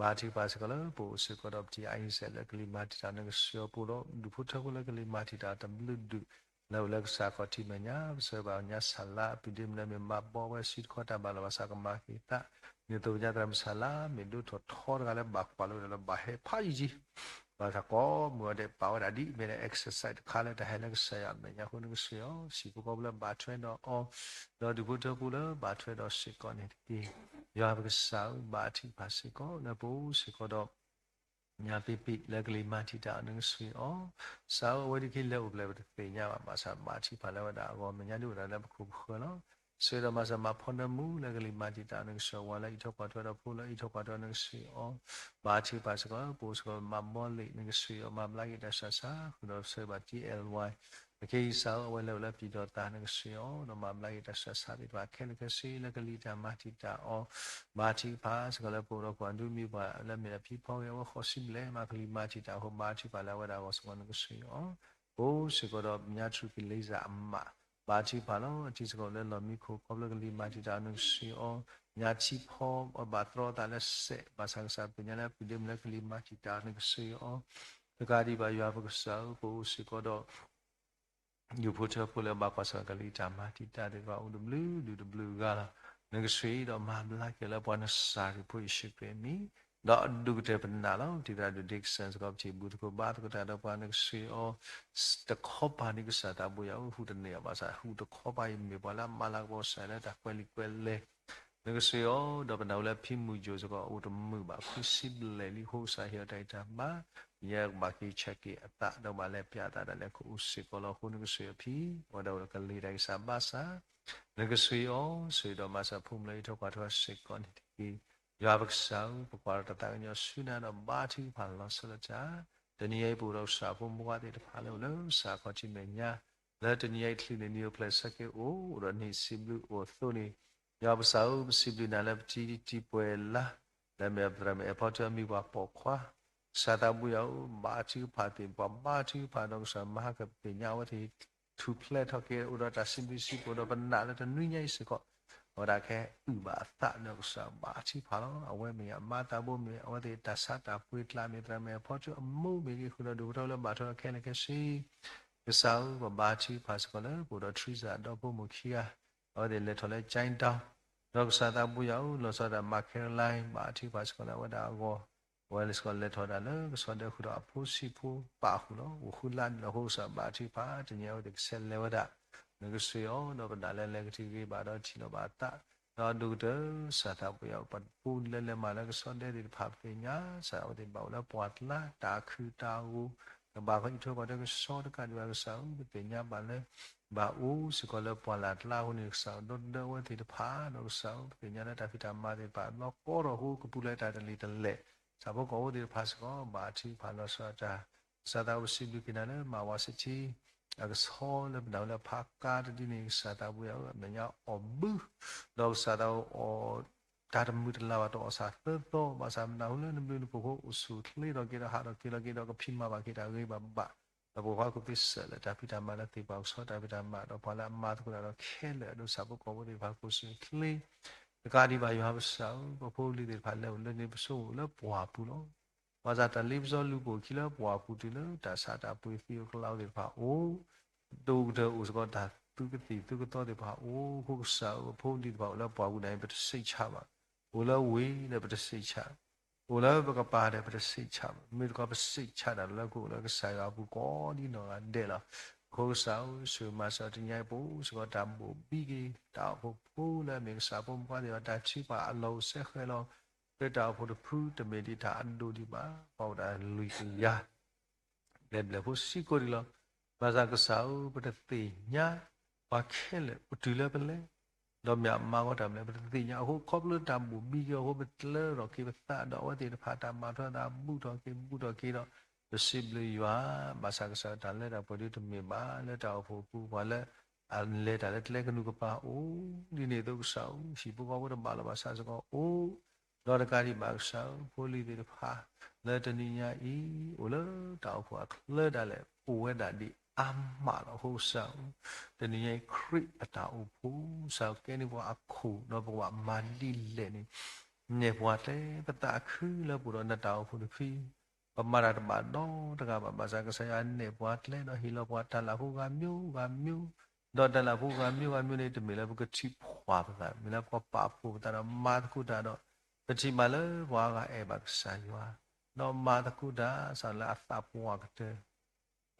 ဘါထုကဖၣ်စ့ၢ်ကီးလၢပအိၣ်စ့ၢ်ကီးဒီးပတံၤ Isaac လၢကလံၤမၤတံာ်တာ် နကဆှၢအီၤ ပအိၣ်ဒီးဒူၣ်ဖိထၢဖိလၢကလံၤမၤတံာ်တာ်တဘျုးဒူၣ် လၢအိၣ်လၢကစၢ်ခီၣ်ထံးမဲာ်ညါ ပဆၢဂ့ၤဘၣ်ညါစၢ်လါ အပုၢ်ဒ့မုၣ်လၢမ့ၢ်မၤဘီဝဲ စံးတခီတၢ်ဘၣ်လီၤ ဘၣ်ဆၣ်ကမၤက့ၤသး မ့ၢ်သိးပညါသရၣ်မုၣ်စၢ်လါ မ့ၢ်ဒိၣ်ထီၣ်ထီတဂၤလၢဘၣ်ကွၢ်လိာ်ဒီးလၢဘၣ်ဟဲဖးယံာ်ယံာ် ဘၣ်ဆၣ်ကိးမုၢ်ဂီၤဒဲးပာ်ဝဲဒၣ်ဒ်မ့ၢ်လၢ exercise တခါလၢတၢ်ဟဲလၢကစၢ်ယွၤအမဲာ်ညါအဃိ နကဆှၢအီၤ ဟံၣ်ဖိဃီဖိလၢဘၣ်ထွဲဒီးအီၤ ဒီးဒူၣ်ဖိထၢဖိလၢဘၣ်ထွဲဒီးစ့ၢ်ကီးန့ၣ်တက့ၢ်. ယွၤပကစၢ်ဧၢ ဘါထုကဖၣ်စ့ၢ်ကီး လၢပအိၣ်စ့ၢ်ကီးဒီး ညါပ့ပ့ၢ်လၢကလံၤမၤတံာ်တာ်အီၤ နကဆှၢအီၤ, ကစၢ်ဧၢ အဝဲဒၣ်ခဲလၢာ်အိၣ်ဖျဲၣ်ပတသ့ၣ်ညါဘၣ် ဘၣ်ဆၣ်ဘါထုကဖၣ်လၢအဝဲဒၣ်အဂီၢ် မဲာ်ညါဒ်အိၣ်ဒၣ်လၢပခိၣ်ပဃၢၤလီၤ. ဆှၢဒီးမၤစၢၤမၤဖီနၢမူလၢကလံၤမၤတံာ်တာ်အီၤ နကဆှၢအီၤ ဝၤလၢအံးထီၣ်ကွၢ်ထွဲဒီးဖိလၢအံးထီၣ်ကွၢ်ထွဲ နကဆှၢအီၤ, ဘါထုကဖၣ်စ့ၢ်ကီး ပအိၣ်စ့ၢ်ကီးမၤဘီလ့ၣ် နကဆှၢအီၤ မၤဘျါက့ၤတၢ်ဆူးတၢ်ဆါ ဃုာ်ဒီးဆှၢဘၣ်တံၤ အဲလ်ဝါ ပကဲကစၢ်ဧၢ အဝဲလဲၤအိၣ်လၢပျံၤဒီးသး နကဆှၢအီၤ ဒီးမၤဘျါက့ၤတၢ်ဆူးတၢ်ဆါသ့ၣ်တဖၣ်ခဲလၢာ်ခဲဆ့ လၢကလံၤတၢ်မၤတံာ်တာ်အီၤ, ဘါထုကဖၣ်စ့ၢ်ကီးလၢပအိၣ်ဒီးကွၢ်ဒူမံၤပှၤ လၢမ့ၢ်ဒၣ်ဖံဖီဂ့ၤ အဝဲဃိးဆံဘျဲၣ် မၤကလံၤမၤတံာ်တာ်အဃိ ဘါထုကဖၣ်လၢအဝဲဒၣ်အဂီၢ်စ့ၢ်ကီး နကဆှၢအီၤ, ပအိၣ်စ့ၢ်ကီးဒီးပညါထူၣ်ကလံၤစၢ်အမး ဘါထုကဖၣ်လီၤ အထံစ့ၢ်ကီးလၢလီၢ်မံခိၣ် ခီဖျိကလံၤမၤတံာ်တာ်အီၤ နကဆှၢအီၤ, ညါထံဖီ အဘၣ်တြီအသးလၢစဲး ဘၣ်ဆၣ်ကစၢ်ပညါလၢအပုၢ်ဒ့မုၣ်လၢကလံၤမၤတံာ်တာ်အီၤ နကဆှၢအီၤ, တကးဒံးဘၣ်ယွၤပကစၢ်ဧၢ ပအိၣ်စ့ၢ်ကီးဒီး ဒူၣ်ဖိထၢဖိလၢဘၣ်ကွၢ်ဆၢၣ်ကလံၤတၢ်မၤတံာ်တာ်သ့ၣ်တဖၣ် အိၣ်တဘျုးဒူၣ်တဘျုးဂၤလီၤ. နကဆှၢဒီးမၤဘျါက့ၤလၢပှၤနစၢ်ရံၣ်ဖိယ့ၣ်ၡူးခရံာ်အမံၤ, ဒီးအဒိၣ်ကတၢၢ်ပနာ်လီၤ ပတံၤသရၣ်ဒိၣ် Dickson စ့ၢ်ကီး ပထံၣ်ဘူၣ်သကိးဘါသကိးတၢ်ဒီးပှၤ နကဆှၢအီၤ တခီပၤန့ၣ် ကစၢ်သးဘိယွၤဧၢ ဟူးတန့ၢ်အီၤ ဘၣ်ဆၣ်ဟူးတခီပၤအံၤ မ့ၢ်ပှၤလၢအမၤလၤကပီၤကစၢ်လၢတၢ်ကွဲးလံာ်ကွဲးလဲၢ် နကဆှၢအီၤ ဒီးပနာ်ဝဲလၢဖံမုၢ်ယိာ်စ့ၢ်ကီး အိၣ်တမုာ်ဘၣ် ခွံဆံဘျဲၣ်လံ ဃိကစၢ်ဟ့ၣ်အီၤတၢ်ဂံၢ်တၢ်ဘါ, ယဲကဘၣ်က့ၤဆဲးက့ၤအသး ဒီးဘၣ်လဲၤပျးအသးဒၣ်လဲာ်ကအိၣ်စ့ၢ်ကီးလီၤ. အဃိနကဆှၢအဖံ အဝဲဒၣ်အိၣ်လၢကလံၤတၢ်ဂံၢ်စၢ်ဘါစၢ်, နကဆှၢအီၤ ဆှၢဒီးမၤစၢၤဖိမုၣ်လၢအံးထီၣ်ကွၢ်ထွဲစ့ၢ်ကီးန့ၣ်တက့ၢ်. ယွၤပကစၢ်ဧၢ ပကွၢ်ဒီးတၢ်သးကညီၤဆူနၤဒီးဘါထုကဖၣ်လီၤဆီဒၣ်တၢ်, တနံၤအံၤပအိၣ်ဒီးကစၢ်ဖိမုၢ်ဝါသ့ၣ်တဖၣ်လၢအိၣ်လၢကစၢ်ခီၣ်ထံးမဲာ်ညါ လၢတနံၤအံၤချုးန့ၣ် နံၣ်အိၣ်ဖျဲၣ်ဆၢက့ၤအိၣ် အိၣ်ဒီးနံၣ်စံးဘျုးအိၣ်အသိးန့ၣ်, ယွၤပကစၢ်ဧၢ ပစံးဘျုးနၤလၢပတံၤတံၤပှဲၤလါ, လၢမ့ၢ်ပသရၣ်မုၣ်အဲၣ်ဖီထၢအမံၤပှၤပိာ်ခွါ, ကစၢ်သးဘိယွၤဧၢ ဘါထုကဖၣ်သ့ၣ် ပှၤဘါထုကဖၣ်ဒီးကစၢ်မၤဟးကပ့ၤညါအဝဲသ့ၣ် ထူၣ်ဖျဲးထီၣ်က့ၤအိၣ်ဒီးတၢ်စံးဘျုးစံးဖှိၣ်ဒီးပနာ်လၢတနွံညါအံၤစ့ၢ်ကီး, အဝဲဒၣ်ကဟဲအုၣ်ဘၣ်အသးဒီးကစၢ်ဘါထုကဖၣ်လီၤ. အဝဲမ့ၢ်အမါသးဘိမ့ၢ် အဝဲသ့ၣ်တၢ်ဆါတၢ်ပှ့ၤကျါမ့ၢ် သရၣ်မုၣ်အဲၣ်ဖီထၢအမိၢ်မ့ၢ်ဂ့ၤ ဃုာ်ဒီးဒူၣ်ဖိထၢဖိလၢဘၣ်ထွဲဒီးခဲလၢာ်ခဲဆ့ ကစၢ်ဧၢ ပဘါထုကဖၣ်စ့ၢ်ကီးလၢ ပအိၣ်ဒီး Teresa ဒီဖိမိၢ်ခံဂၤ, အဝဲသ့ၣ်လဲၤထီၣ်လၢ Chinatown, ဒီးကစၢ်သးဘိယွၤဧၢ လီၤဆီဒၣ်တၢ် မၤ Caroline ဘါထုကဖၣ်စ့ၢ်ကီးလၢအဝဲဒၣ်အဂီၢ်, အဝဲစ့ၢ်ကီးလဲၤထီၣ်ဝဲဒၣ်လၢကဆီဒၢဃုာ်ဒီးအဖိဆံးဖိပာ်ဃုာ်လီၤ. အိၣ်ဃုလါန့ၣ်လီၤ. အဃိကစၢ်ဘါထုကဖၣ် တနံၤအံၤအဝဲသ့ၣ်ကဆဲးလဲၤဝဲဒၣ် နကဆှၢအီၤ ဒီးပနာ်လၢလဲၤကထံၣ်ဂ့ၤဘၣ်ဒီးထံၣ်လိာ်ဘၣ်အသး ဒီးဒိၣ်ကတၢၢ် ကစၢ်သးပှၢ်ယွၤ ပှၤဖိလၢလဲၤမၤလၢကဆီဒၢသ့ၣ်တဖၣ် ပသ့ၣ်ညါ ကစၢ်အဝဲသ့ၣ်ဘၣ်အိၣ်လၢပှၢ်ကျါ တၢ်ခုၣ်တၢ်ဂိၢ် ကဘၣ်ဃီအံးထွဲကွၢ်ထွဲကဆီတကးဒံးဘၣ် ကစၢ်ဧၢ ပသ့ၣ်ညါဘၣ်လၢ ဘၣ်အိၣ်စ့ၢ်ကီးလၢပှၢ်လၢ်ကျါအဃိန့ၣ် ကစၢ်ဒီဒၢအဝဲသ့ၣ်တဖၣ် ဒီးကစၢ်ဧၢ ပသ့ၣ်ညါလၢတၢ်ဖံးတၢ်မၤသ့ၣ်တဖၣ် ဘျီကီထီၣ်အဃိ ကပူၤလၢတၢ်တလံၤတလဲၣ် ဆၣ်ဖိကီၢ်ဖိသ့ၣ်တဖၣ်စ့ၢ်ကီး ဘါထုကဖၣ်လီၤဆီဒၣ်တၢ် ကစၢ်သးပှၢ်စံးဘျုးက့ၤနၤလၢ မၤဝါစထံ အကဆီလၢပနၢ်ဟူလၢဖးကါတဒုန့ၣ် ကစၢ်သးပှၢ်ယွၤဧၢ အမဲာ်ညါအီၣ်ဘု ဒီးကစၢ်သးပှၢ်အီၣ် တၢ်တမုာ်တလၤဘၣ်တအီၣ်ဆၣ်သၢသီ ဘၣ်ဆၣ်မနုၤအဃိလၢနဘျုးနဖှိၣ်အဃိ အိၣ်ဆူၣ်အိၣ်ချ့ထီၣ်က့ၤဒီးဟးထီၣ်က့ၤလီၤက့ၤဒီးကဖံးမၤဘၣ်က့ၤတၢ်ဂ့ၤဘၣ်ဘၣ် ဒီးပှၤကွၢ်ကူၣ်သ့စဲးလၢတၢ်ဖံးတၢ်မၤလၢသ့ၣ်ပှၢ်ကဆီတၢ်ဖံးတၢ်မၤ ဒီးပှၤလၢအမၤသကိးတၢ်ဒီးခဲလၢာ်အဒိ ဆၣ်ဖိကီၢ်ဖိသ့ၣ်တဖၣ်ကအိၣ်ဆူၣ်အိၣ်ချ့ တကးဒံးဘၣ်ယွၤပကစၢ်ဧၢ ပဖိပလံၤသ့ၣ်တဖၣ်လဲၤအိၣ်လၢန့ၣ်ပစိၤအိၣ်လၢပှၢ်ပူၤလီၤ. ဘၣ်ဆၣ်တၢ်လ့ပစီလူၤပိာ်ခံလၢပှၢ်ပူၤတုၤလၢတၢ်ဆါတၢ်ပှ့ၤသံးအကျါအိၣ်သ့ၣ်တဖၣ်အိၣ် ဒိၣ်ကတၢၢ်အိၣ်စ့ၢ်ကီးတၢ်သူကသံၣ်သူကသီသ့ၣ်တဖၣ်အိၣ် အဃိကစၢ်ဧၢ ပဖိပလံၤသ့ၣ်တဖၣ်အိၣ်လၢပှၢ်ပူၤန့ၣ် ပတစိတ်ချဘၣ်, အိၣ်လၢဝ့ၢ်ဒီးပတစိတ်ချ, အိၣ်လၢပကပၤဒီးပတစိတ်ချဘၣ်, မ့ၢ်တခီပစိတ်ချတၢ်လၢကအိၣ်လၢကစၢ်ယွၤအပူၤ ကိးဒံနီၢ်ဂၤဒဲးလီၤ. အဃိကစၢ်ဧၢ ဆိၣ်ဂ့ၤမၤစၢၤတနံၤအံၤ ပအိၣ်စ့ၢ်ကီးတၢ်ဘိၣ်ဘံက့ၤ တၢ်အိၣ်ဖှိၣ်ဖိလၢအမ့ၢ်ကစၢ်ဖိမုၣ်ဖိသ့ၣ်တဖၣ် တၢ်ထုကဖၣ်အလီၢ်အိၣ်စဲဃဲၤလီၤ ခရံာ်တၢ်အိၣ်ဖှိၣ်တဖု တမ့ၢ်ဒ်တၢ်အဒိၣ်ဒံးဘၣ်, ပှၤအိၣ်ဒၣ်လွံၢ်ကယၤ ဘျဲၣ်ဘျဲၣ်ဖိစ့ၢ်ကီးဒံးလီၤ. ဘၣ်ဆၣ်ကစၢ်ဧၢ ပတသ့ၣ်ညါ ပှၤခဲလၢာ်အိၣ်တုၤလၢပလဲၤ, ဒီးမ့ၢ်အမၤဃီတၢ်မနုၤလဲၣ် ပတသ့ၣ်ညါအဃိ ခီဖျိလၢတၢ်ဘိၣ်ဘံက့ၤအဃိ ပကျၢထီၣ်က့ၤပသးဒီးအဝဲသ့ၣ်တဖၣ် တၢ်မၤထွဲသးဘူးထီၣ်က့ၤဘူးထီၣ်က့ၤဒီး ပစံးဘျုးယွၤ, ဘၣ်ဆၣ်ကစၢ်တၢ်လၢတၢ်ပှဲၤဒုတမ့ၢ်ဘၣ် လၢတၢ်အိၣ်ဖှိၣ်အပူၤပှၤလၢ အလဲၤတၢ်လၢကျဲကနူၤကပၤအိၣ်, ဒ်န့ၣ်အသိးကစၢ်ဧၢ ဟံၣ်ဖိဃီဖိတဘၣ်လီၤဘၣ်ဆၣ်စ့ၢ်ကီးအိၣ်, ဒီးတကးဒံးဘၣ်ကစၢ်ဧၢ ဖိလံၤသ့ၣ်တဖၣ် လၢတနံၤညါအံၤ အိၣ်လၢတၢ်အိၣ်ဖှိၣ်အချၢဒၣ်လဲာ် အိၣ်ဝဲဒၣ်ဒံးအါမးလီၤ. အဃိကစၢ်ဧၢ တနံၤညါအံၤ ခရံာ်အတၢ်အိၣ်ဖှိၣ် ကစၢ်ဧၢကဲန့ၢ်ပှၤအခိၣ် ဒီးပကဘၣ်မၤဒ်လဲၣ်န့ၣ် နဲၣ်ပှၤကျဲပသးခုလၢပအိၣ်ဒီးနတၢ်အိၣ်ဖှိၣ်တဖု ပမၤတၢ်တဘၣ်ဒီတဂၤဘၣ် ဘၣ်ဆၣ်ကစၢ်ယွၤနဲၣ်ပှၤကျဲဒီးဟ့ၣ်လီၤပှၤတၢ်လၢ်ဖိဂၤမျိုးဂၤမျိုး, ဒီးတၢ်လၢ်ဖိဂၤမျိုးဂၤမျိုးန့ၣ် တမ့ၢ်လၢပကထုးဖှိၣ်ပသး မ့ၢ်လၢပကပာ်ဖှိၣ်ပသးဒီးမၤသကိးတၢ်ဒီး ပထံၣ်ဘၣ်လၢပှၤဂၤအဲၣ်ဘၣ်ကစၢ်ယွၤ ဒီးမၤသကိးတၢ် စးလၢအသးပှၢ်ကတၢၢ်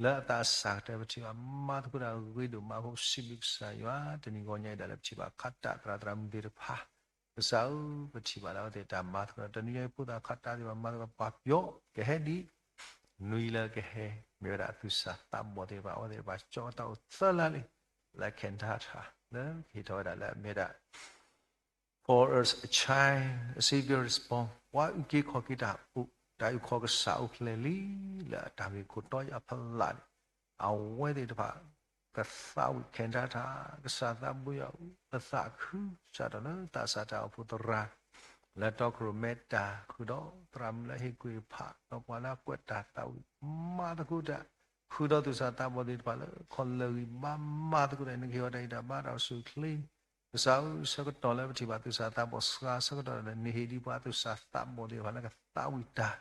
လၢအသးစၢ်ကတၢၢ် ပထံၣ်ဘၣ်မၤသကိးတၢ်ဂ့ၤဒိၣ်မးအဃိ ပစံးဘျုးကစၢ်ယွၤ တနံၤဂီၤညါအံၤဒၣ်လဲာ် ပထံၣ်ဘၣ်ခးတၢ်သရၣ်သရၣ်မုၣ်သ့ၣ်တဖၣ် ကစၢ်ဧၢ ပထံၣ်ဘၣ်လၢအဝဲသ့ၣ်တၢ်မၤသကိး တနံၤညါအံၤဖိသၣ်ခးတၢ်သ့ၣ်တဖၣ်မၤသကိး ပှၤပယီၤကဟဲဒံး နွံလၢကဟဲ မ့ၢ်ဝဲဒၣ်အသူၣ်စၢ်သးဘီၣ်သ့ၣ်တဖၣ် အဝဲသ့ၣ်တဖၣ်ကၠီအတၢ်အိၣ်သၢလါလံ လၢ Kenyatta လၢဟ့ၣ်ထီၣ်ဝဲဒၣ်လၢအမ့ၢ်ဒၣ် For us a child, a Savior is born. ပှၤအုၣ်က့ၤခီၣ်က့ၤတၢ်အိၣ် တၢ်အုၣ်ခီၣ်ကစၢ်အိၣ်ဖျဲၣ်လံ လၢအတၢ်ဂ့ၢ်ခိၣ်တီအဖီလာ်န့ၣ် အဝဲသ့ၣ်တဖၣ် ကသးဝံၣ် Kenyatta ကစၢ်သးဘိယွၤဧၢ ပသးခုစၢ်ဒီးလၢသးစၢ်တၢ်အိၣ်ဖှိၣ်သရၣ် လၢတီခိၣ်ရိၣ်မဲတၢ် ဃုာ်ဒီးသရၣ်မုၣ်လၢဟ့ၣ်ကူၣ်ဟ့ၣ်ဖး ဒီးပှၤလၢအကွဲးတၢ်သးဝံၣ် မၤသကိးတၢ် ဃုာ်ဒီးသူၣ်စၢ်သးဘီၣ်သ့ၣ်တဖၣ်လၢ ခီလၢာ်ဂံၢ်ဘါမၤသကိးတၢ် နကဟ့ၣ်အီၤတၢ်ဂံၢ်တၢ်ဘါတၢ်အိၣ်ဆူၣ်အိၣ်ချ့ ကစၢ်ဧၢ ဆၢကတီၢ်လၢပထံၣ်ဘၣ်သူၣ်စၢ်သးဘီၣ်စှၤဆၢကတီၢ်န့ၣ် နဟ့ၣ်ဒံးပှၤသူၣ်စၢ်သးဘီၣ်သ့ၣ်တဖၣ်လၢကသးဝံၣ်တၢ်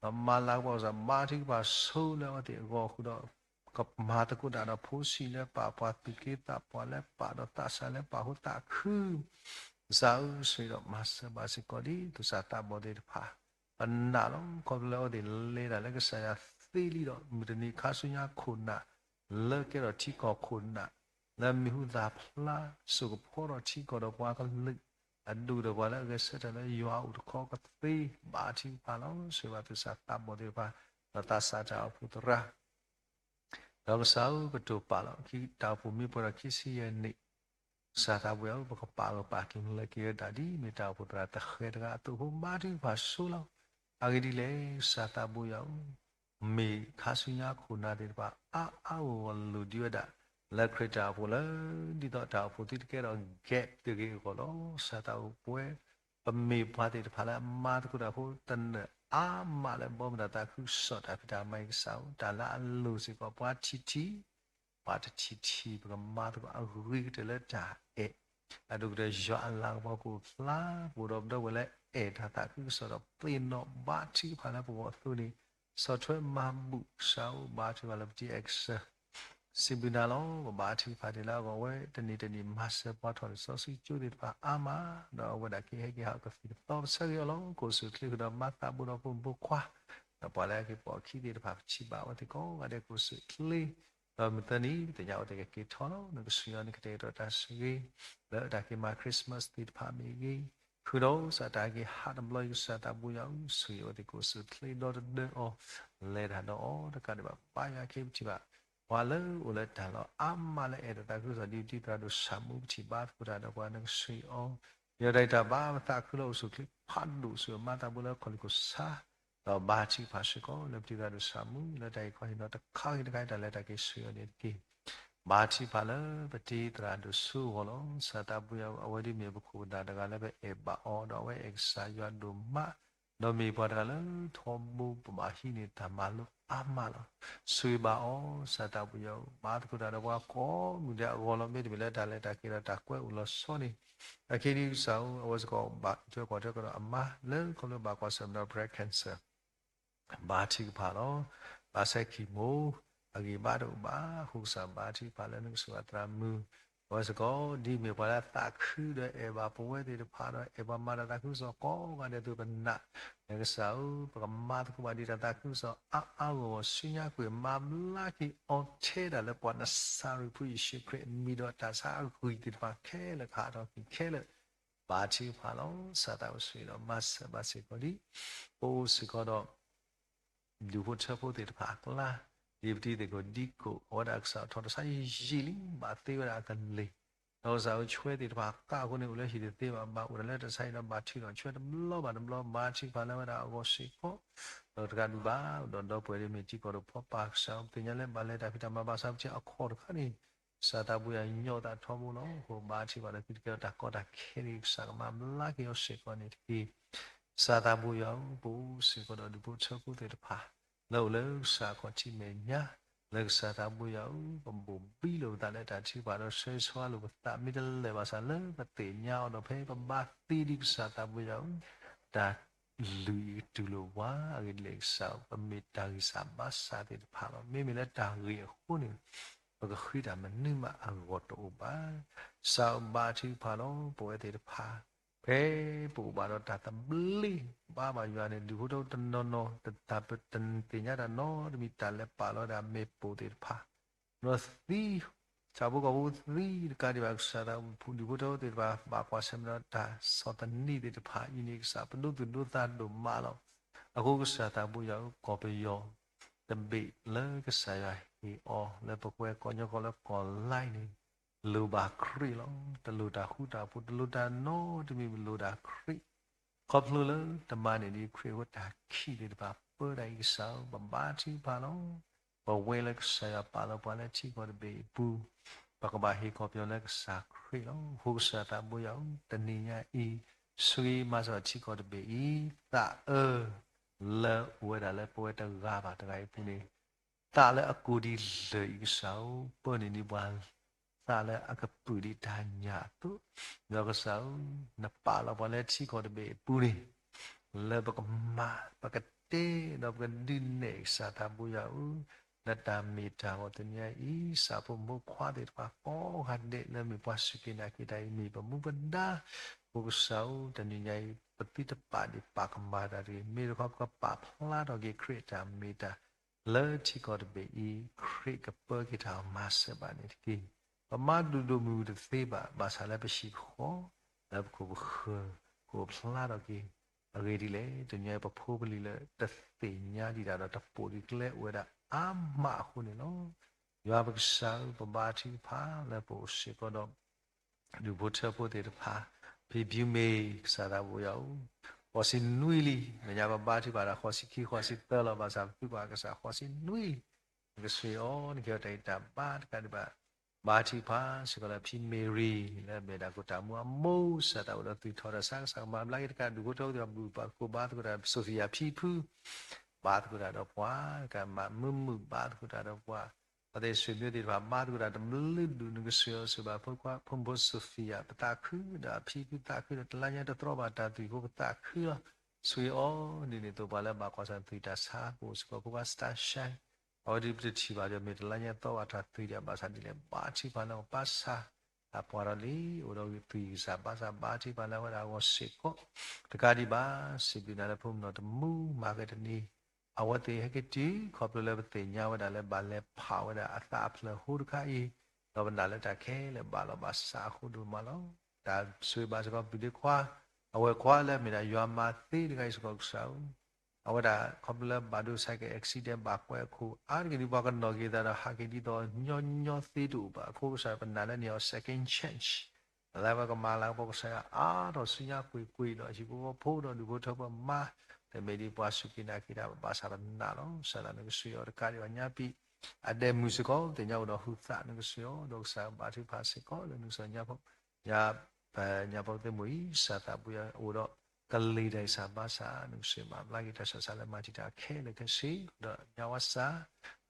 ဒီးမၤလၤကပီၤကစၢ် ဘါထုကဖၣ်ဆိလၢအဝဲသ့ၣ်အဂီၢ်ဃုာ်ဒီး ကမၤသကိးတၢ်ဒီးဖိဆံးလၢပာ်ပှၤသူၣ်က့သးပှၢ်လၢပာ်ဒီးသးစၢ်လၢပာ်ဃိသးခု ကစၢ်ဧၢ ဆိၣ်ဂ့ၤဒီးမၤစၢၤဘၣ်စ့ၢ်ကီးဒ်သူၣ်စၢ်သးဘီၣ်သ့ၣ်တဖၣ် ပနာ်လီၤ ခီဖျိလၢအဝဲသ့ၣ်လဲၤတၢ်လၢကစၢ်ယွၤသ့လံဒီး မုၢ်တနံၤခါဆူညါခိၣ်နၢ် လၢကဲထီၣ်ထံကီၢ်ခိၣ်နၢ် လၢမံၤဟူသၣ်ဖျါ စိာ်ကဖီထီၣ်ထံကီၢ်ဒီးပှၤကလုာ် အဒိၣ်ဒီးပှၤလၢအဂဲၤဆၢထၢၣ်လၢယွၤအအိၣ်တခီကသ့ ဘါထုကဖၣ်လီၤ ဆိၣ်ဂ့ၤဘၣ်သူၣ်စၢ်သးဘီၣ်သ့ၣ်တဖၣ် ဒီးသးစၢ်တၢ်အိၣ်ဖှိၣ်သရၣ် ဒီးကစၢ်ဧၢ ကတိၤပာ်လီၤ ခံတၢ်အိၣ်ဖှိၣ်မ့ၢ်ပှဲၤဒီးခံဆံယဲၢ်နံၣ် ကစၢ်သးပှၢ်ဧၢ ပကပာ်လီၤပာ်ကလဲၤက့ၤဝဲဒၣ်ဒ် မ့ၢ်တၢ်အိၣ်ဖှိၣ်သရၣ်တဃဲၤတဂၤအသိးဖိ ဘါထုကဖၣ်ဆိလီၤ အဂ့ၢ်ဒ်လဲၣ် ကစၢ်သးပှၢ်ဧၢ မ့ၢ်ခါဆူညါခိၣ်နၢ်သ့ၣ်တဖၣ် အါအါဂီၢ်ဂီၢ်လိၣ်ဒံးဝဲဒၣ် လၢခရံာ်တၢ်အိၣ်ဖှိၣ်လၢ ဒ်သိးတၢ်အိၣ်ဖှိၣ်သုတကဲထီၣ် gap တဂ့ၤအဂီၢ်လီၤ. ကစၢ်သးပှၢ်ဧၢ ပမ့ၢ်ပှၤသ့ၣ်တဖၣ်လၢအမၤသကိးတၢ်ဖိ တနၢၤအါမးလၢဘီမုၢ်တၢ်သးခုကစီၣ်တၢ်ဖံးတၢ်မၤအံၤကစၢ်ဧၢ တၢ်လၢအလိၣ်စ့ၢ်ကီးပှၤထံထံ ပှၤတထံထံ ပကမၤသကိးအဂ့ၤကတၢၢ်လၢတၢ်အဲၣ် အဒိၣ်ကတၢၢ်ယွၤအလၤကပီၤကအိၣ်ဖျါ ပအိၣ်ဒီးပဒီပုၢ်ဝဲၢ်လၢအဲၣ်တၢ်သးခုကစီၣ်ဒီးသ့ၣ်နီၣ်ဘါထုကဖၣ်လၢပဂီၢ်အသိးန့ၣ် ဆီၣ်ထွဲမၤဘူၣ်ကစၢ်ဧၢ ဘါထုကဖၣ်လၢပတံၤအဲၣ်ကစၢ် စံးဘျုးနၤလီၤ. ပဘါထုကဖၣ်တ့ၢ်လၢအဂီၢ် အဝဲတနံၤတနံၤမၤစၢၤပှၤထီၣ်လံာ်စီဆှံကၠိသ့ၣ်တဖၣ်အါမး, ဒီးအဝဲဒၣ်ကဟဲက့ၤဟးကသံၣ်ကသီ ပဆၢဂ့ၤအီၤလီၤ. ကိးဆူၣ်ချ့ဃုာ်ဒီးမၤသးဘူးဒီးဖိမုၣ်ဖိခွါ, ဒီးပှၤလၢအက့ၤပိာ်အခံသ့ၣ်တဖၣ် ပထံၣ်ဘၣ်အဝဲသ့ၣ်ကိးဂၤဒဲး ကိးဆူၣ်ချ့, ဒီးမုၢ်သၢနံၤ ပသ့ၣ်ညါအဝဲသ့ၣ်ကက့ၤထီၣ်လီၤ. နကဆှၢအီၤ နကတဲာ်ကတီၤတၢ်ဆိၣ်ဂ့ၤ လၢတၢ်က့ၤမၤ Christmas သ့ၣ်တဖၣ်မ့ၢ်ဂ့ၤ, ဃုာ်ဒီးစးတၢ်က့ၤဟးတဘျီ ယကစၢ်သးဘိယွၤဧၢ, ဆိၣ်ဂ့ၤအဝဲသ့ၣ်ကိးဆူၣ်ချ့ဒီတဒၢအီၤ, လဲၤတၢ်ဒီးအီၤတကးဒံးဘၣ် ပၢ်ယွၤခ့ပထံၣ်ဘၣ် ပှၤလၢအိၣ်လၢတၢ်လီၢ်အါမးလၢအဲၣ်တၢ်သးခုကစီၣ် ဒ်ပတံၤသရၣ်ဒိၣ်ဆၣ်မူ ပထံၣ်ဘါသကိးတၢ်ဒီးပှၤ နကဆှၢအီၤ, ယတၢ်တၢ်ဘါပသးခုလၢအိၣ်ဆူၣ်ချ့ဖးဒိၣ် ဆူၣ်မၤသးဘူးလၢခီၣ်လံၢ်ခိၣ်ဆါ, ဒီးဘါထုကဖၣ်စ့ၢ်ကီး လၢပတံၤသရၣ်ဒိၣ်ဆၣ်မူ လၢတၢ်အံၤခီဟ့ၣ်နီၤတခါဂ့ၤတခါ တၢ်လဲၤတၢ်က့ၤဆှၢအီၤန့ၣ်တက့ၢ်. ဘါထုကဖၣ်လၢပတံၤသရၣ်ဒိၣ်ဆူအဂီၢ်လီၤ. ကစၢ်သးဘိယွၤဧၢ, အဝဲဒၣ်မ့ၢ်ပခိၣ်ပနၢ်တဂၤလၢပအဲၣ်ဘၣ်အီၤ, ဒီးအဝဲအဲၣ်ကစၢ်ယွၤဒိၣ်မး, ဒီးမ့ၢ်ပှၤတဂၤလၢထီဘိပဘၣ်ဟံးန့ၢ်တၢ်မၤလိအါမးလီၤ. ဆိၣ်ဂ့ၤဘၣ်အီၤ ကစၢ်သးဘိယွၤဧၢ, မၤသကိးတၢ်ဒီးပှၤကိးမုၢ်ဒဲးအဂီၢ်လီၤ. မ့တမ့ၢ်လၢတၢ်လဲၤတၢ်က့ၤဒီးတၢ်ကွဲးအိၣ်လီၤဆီန့ၣ်, အခဲဒ်ကစၢ်ဧၢ, အဝဲစ့ၢ်ကီးဘၣ်ထွဲကွၢ်ထွဲကဒီးအမါ လၢခီဖျိဘၣ်ကွၢ်ဆၢၣ်မဲာ်ဒီး breast cancer ဘါထုကဖၣ်လီၤ. ဘၣ်ဆၣ် chemo အဂံၢ်ဘါတအိၣ်ဘၣ်အဃိ ကစၢ်ဘါထုကဖၣ်လၢနကစၢ်အသရၣ်မုၣ်, အဝဲစ့ၢ်ကီး ဒ်မ့ၢ်ပှၤလၢအသးခုဒီးအဲၣ်ဘၣ်ပဝဲသ့ၣ်တဖၣ်ဒီး အဲၣ်ပှၤမၤတၢ်သးခုကစီၣ်ကိးဂၤဒဲးအသိး ပနာ်လၢကစၢ်ဧၢ, ပကမၤသကိးဘၣ်ဒံးတၢ်သးခုကစီၣ်အါအါဂီၢ်ဂီၢ် ဆူညါကွံာ် မၤဘျါက့ၤအီၤထဲဒၣ်လၢပှၤနစၤရ့းဖိယ့ၣ်ၡူးခရံာ်အမံၤ ဒီးတၢ်ဆါအဂံၢ်သ့ၣ်တဖၣ်ခဲလၢာ် ကဟးထီၣ်က့ၤခဲလၢာ် ဘါထုကဖၣ်လီၤ. ကစၢ်သးဘိယွၤဧၢ, မၤစၢၤဘၣ်စ့ၢ်ကီးဒံး ပအိၣ်စ့ၢ်ကီးဒီး ဒူၣ်ဖိထၢဖိသ့ၣ်တဖၣ်အကျါ, ဒ်ပတံၤသကိးဒံကိး အဝဲဒၣ်ကစၢ်ထီၣ်တၢ်ဆါယံာ်လံ ဘၣ်သ့ဝဲဒၣ်အကလ့ၢ်, ဒီးကစၢ်ဧၢ ဆွဲသ့ၣ်တဖၣ်ဃၣ်အဃိန့ၣ် အိၣ်လၢဟံၣ်တသ့ဘၣ်, ဘၣ်အိၣ်ဒၣ်လၢတၢ်ဆါဟံၣ်ဒီး ဘၣ်ထုးထီၣ်ဆွဲတဘျီဘၣ်တဘျီ ဘါထုကဖၣ်လၢအဝဲဒၣ်အဂီၢ်စ့ၢ်ကီး, ဒီးတကးဒံးဘၣ် ဒီးဒီပုၢ်ဝဲၢ်ဒ်မ့ၢ်တံၤသကိးဒီးဖိပၢ် ကစၢ်ဧၢ ပသ့ၣ်ညါလၢ ဘၣ်လဲၤတၢ်ဖံးတၢ်မၤဘၣ်ဆၣ်ပထံအခီၣ်တခါန့ၣ်, ကစၢ်သးဘိယွၤညီသးထီဘိလီၤ. အဃိဘါထုကဖၣ်ဒီးသုတကဲထီၣ်တၢ်ကီတၢ်ခဲန့ၣ် ကစၢ်ကမၤဘျါက့ၤအီၤစ့ၢ်ကီးန့ၣ်တက့ၢ်. ကစၢ်သးဘိယွၤဧၢ, ပအိၣ်စ့ၢ်ကီးဒီးဒူၣ်ဖိထၢဖိသ့ၣ်တဖၣ် လၢအိၣ်လၢကစၢ်အခီၣ်ထံးမဲာ်ညါ, လၢကစၢ်သးဘိယွၤဧၢ, ပဘိၣ်ဘံလိာ်ပသးလၢတၢ်ထုကဖၣ်ဒီး ဆၢဂ့ၤဆၢဝါလိာ်ပသး မ့ၢ်တလဲၤဘၣ်ဆၣ်လၢပသ့ၣ်ညါအီၤဒီး ဖဲပဘါသ့ဒံး ကစၢ်သးဘိယွၤဧၢ, တၢ်လုၢ်အံၤကတူၢ်လိာ်ပှၤအဂ့ၢ်ဒ်လဲၣ် ကစၢ်ဧၢ, ပမ့ၢ်တၢ်ဂံၢ်စၢ်ဘါစၢ်သ့ၣ်တဖၣ်လီၤ. မ့မ့ၢ်လၢတၢ်ဂ့ၢ်အဃိန့ၣ် ပကဃ့တၢ်မနုၤမးအဂီၢ်တအိၣ်ဘၣ်. ကစၢ်ဧၢ ဘါထုကဖၣ်လီၤ. ပဝဲသ့ၣ်တဖၣ် ဖဲပအိၣ်ဘၣ်ဒီးတၢ်သဘျ့ ဘါဘၣ်ယွၤန့ၣ် ဒူၣ်ဖိထၢဖိတနီၤနီၤ တသ့ၣ်ညါတၢ်နီတမံၤ တၢ်လဲၤပာ်လီၤဝဲဒၣ်မ့ၣ်ပိၢ်သ့ၣ်တဖၣ် ဒီးသံ ဆၣ်ဖိကီၢ်ဖိသံတကးဒံးဘၣ် ကစၢ်သး ဒူၣ်ဖိထၢဖိသ့ၣ်တဖၣ် ဘၣ်ကွၢ်ဆၢၣ်မဲာ်ဒီးတၢ်ဆီၣ်သနံးသ့ၣ်တဖၣ်အံၤန့ၣ် ကစၢ်ပဒိသူၣ်ဒိသးဒိၣ်မးလီၤ. အဃိကစၢ်သးဘိယွၤဧၢ ကီၢ်ပယီၤတဘ့ၣ်လၢကစၢ်ယွၤဟ့ၣ်အီၤ လၢပကွဲးကီၢ်ညီကီၢ်လၢကီၢ်လါအံၤန့ၣ် လိၣ်ဘၣ်ခရံာ်လီၤ. တလိၣ်တၢ်ဃူတၢ်ဖိး တလိၣ်တၢ်နီတမံၤ လိၣ်ဒၣ်ခရံာ် ခီဖျိလၢတမၤန့ၢ်ဒံးခရံာ်အဃိတၢ်ခံးသ့ၣ်တဖၣ် ပၢတၢ်အံၤကစၢ်ဧၢ ပဘါထုကဖၣ်လီၤ. ပဝဲလၢကစၢ်ယွၤပာ်လီၤပှၤလၢထံကီၢ်တဘ့ၣ်အပူၤ ပကဘၣ်ဟ့ၣ်ခီပညီလၢကစၢ်ခရံာ်လီၤ. အဃိကစၢ်သးဘိယွၤဧၢ တနံၤညါအံၤ ဆိၣ်ဂ့ၤမၤစၢၤထံကီၢ်တဘ့ၣ်အံၤ သးအၢ လၢအိၣ်ဝဲဒၣ်လၢပဝဲတဂၤဘၣ်တဂၤအံၤအပူၤန့ၣ် သးလၢအကိၢ်ဒံးလၢာ်အံၤကစၢ်ဧၢ ပၢနုာ်ဒံးပှၤ သးလၢအကပုာ်ဒံးတၢ်ညၣ်အသိး, ဒီးကစၢ်ဧၢ နပာ်လီၤပှၤလၢထံကီၢ်တဘ့ၣ်အပူၤန့ၣ် လၢပကမၤ ပကတဲ ဒီးပကဒုးနဲၣ်ကစၢ်သးဘိယွၤဧၢ, လၢတၢ်မ့ၢ်တၢ်ဂီၤတနံၤညါအံၤ ကစၢ်ဖိမုၣ်ဖိခွါသ့ၣ်တဖၣ်ကိးဂၤဒဲးလၢမ့ၢ်ပှၤစူၢ်က့ၤနာ်က့ၤတၢ်အံၤ မ့ၢ်ပမူပဒါ, အဃိကစၢ်ဧၢ တနံၤညါအံၤ ပသုတပာ်ဒံးပာ်ကမၣ်တၢ်တဂ့ၤ, မ့ၢ်တခီပကပာ်ဖျါထီၣ်က့ၤခရံာ်အတၢ်မ့ၢ်တၢ် လၢထံကီၢ်တဘ့ၣ်အံၤ ခရံာ်ကပၢက့ၤတၢ်အီၤမၤစၢၤဘၣ်န့ၣ်တက့ၢ်. ပမၤဒိၣ်ဒိၣ်မုၢ်မုၢ်တသ့ဘၣ်, ဘၣ်ဆၣ်လၢပဟံၣ်ပဃီ လၢပခိၣ်ပဃၢၤ ကအိၣ်ဖျါထီၣ်က့ၤ အဂ့ၢ်ဒ်လဲၣ်, တနံၤညါအံၤပဖိပလံၤလၢတသ့ၣ်ညါဒံးတၢ်ဒီး တပိာ်ဒံးကျဲအိၣ်ဝဲဒၣ်အါမးအဃိန့ၣ်လီၤ. ယွၤပကစၢ်ဧၢ ပဘါထုကဖၣ်လၢပအိၣ်စ့ၢ်ကီးဒီး ဒူၣ်ဖိထၢဖိသ့ၣ်တဖၣ်, ဖံဖုမ့ၢ်ကစၢ်သးဘိယွၤဧၢ, ဃိးဆံနွံလံ, မဲာ်ညါပဘါထုကဖၣ်ဒီးဃိးဆံခံ ဃိးဆံသၢလီၤ, ဘၣ်ဆၣ်ပသုကွၢ်ကစၢ်ဃိးဆံနွံလံ, နကဆှၢအီၤ နကဟ့ၣ်အီၤတၢ်ဂံၢ်တၢ်ဘါတကးဒံးဘၣ်, ဘါထုကဖၣ်စ့ၢ်ကီးလၢဖံမ့ၤရံ လၢအမ့ၢ်ဒၣ်ကိၣ်တၢ်မူအမိၢ် ကစၢ်သးဘိဒီးသူၣ်ထီၣ်ဒီးဆါကစၢ်ကမၤဘျါက့ၤတကး ဒူၣ်ဖိထၢဖိသ့ၣ်တဖၣ် ဘုၣ်ပှၤသကိးဘါသကိးတၢ် Sophia ဖံဖု ဘါသကိးတၢ်ဒီးပှၤ, ကမၤမုာ်မုာ်ဘါသကိးတၢ်ဒီးပှၤ, ပှၤသ့ၣ်ဆွေမျိုးသ့ၣ်တဖၣ် ဘါသကိးတၢ်တဘျုးဒူၣ် နကဆှၢအီၤစ့ၢ်ဘၣ် ဖိခွါ ဖိမုၣ်ဖိ Sophia ပသးခုဒီးအဖံဖုသးခုဒီး တလါညါတတြီဘၣ်တၢ်သွံၣ်အဃိ ပသးခုလီၤ. ဆှၢအီၤဒ်န့ၣ်အသိး ပှၤလၢဘၣ်ကွၢ်ဆၢၣ်သွံၣ်တၢ်ဆါ ကအိၣ်စ့ၢ်ကီး ဖိခွါ Starshine အဝဲဒ်ပတထံၣ်ဘၣ်ဒီး မ့ၢ်တလါညါသီဘၣ်တၢ်သွံၣ်ဒံး ဘၣ်ဆၣ်ဒ်လဲၣ် ဘါထုကဖၣ်လၢပၢ်ဆၣ် အပှၤဒီးလံ အိၣ်ဒီးသွံၣ်ကစၢ် ဘၣ်ဆၣ်ဘါထုကဖၣ်လၢအဝဲဒၣ်အဂီၢ်စ့ၢ်ကီး တကးဒံးဘၣ် စံးဘျုးနၤလၢဖိမုၣ်နီၢ်တမူ မၤကတနံၤ အဝဲသ့ၣ်ဟဲက့ၤတုၤ ခီဖျိလၢပသ့ၣ်ညါဝဲဒၣ်လၢဘၣ်လဲၤဖးဝဲဒၣ်အသးအဖျၢၣ်ဟိတခါအံၤ, ဒီးပနာ်လၢတၢ်ခဲလၢာ်ဘၣ်လီၤဘၣ်စးအဃိဒိၣ်မးလီၤ. တၢ်ဆိၣ်ဂ့ၤဘၣ်စ့ၢ်ကီး ပျုၤဒ့ခွါ, အဝဲၢ်ခွါလၢအမ့ၢ်ဒၣ်ယွၤမၤသ့တဂၤအံၤစ့ၢ်ကီးကစၢ်ဧၢ, အဝဲဒၣ်ခီဖျိလၢဘၣ်ဒိ cycle accident ဘၣ်ကွဲးအခိၣ် အါတက့ၢ်ဒ်ပှၤကနီၣ်က့ၤသးဒီးဟးက့ၤဒ်သိးညီညီသ့တအိၣ်ဘၣ်အဃိ ကစၢ်ပနာ်လၢန့ၢ်အီၤ second chance လၢအဝဲကမၤလၤကပီၤ ကစၢ်ယွၤအါထီၣ်ဆူညါကွ့ၢ်ကွ့ၢ်ဒီး ဟံၣ်ဖိဃီဖိဒီးဒူၣ်ဖိထၢဖိမါ, တမ့ၢ်ဒ်ပှၤစူၢ်က့ၤနာ်က့ၤတၢ်ဘၣ်ဆၣ်ပနာ်လီၤ. ကစၢ်သးနကစၢ်ယွၤတကးဒံးဘၣ်ညါပံၤ အဒဲမုၣ်စ့ၢ်ကီး သ့ၣ်ညါအိၣ်ဒီးဟုးသးနကစၢ်ယွၤ ဒီးကစၢ်ဘါထုကဖၣ်စ့ၢ်ကီးလၢနကစၢ်ညါဖိ ညါ ပညါဖိသ့ၣ်မုၢ်အံၤ ကစၢ်သးပူၤယွၤအိၣ်ဒီးကလံၤတၢ်ဂံၢ်စၢ်ဘါစၢ် နကစၢ်မၤဘျါက့ၤတၢ်ဆၢဆၢလၢမၤတံာ်တာ်ခဲလၢာ်ခဲဆ့ ဒီးညါဝါစၢ်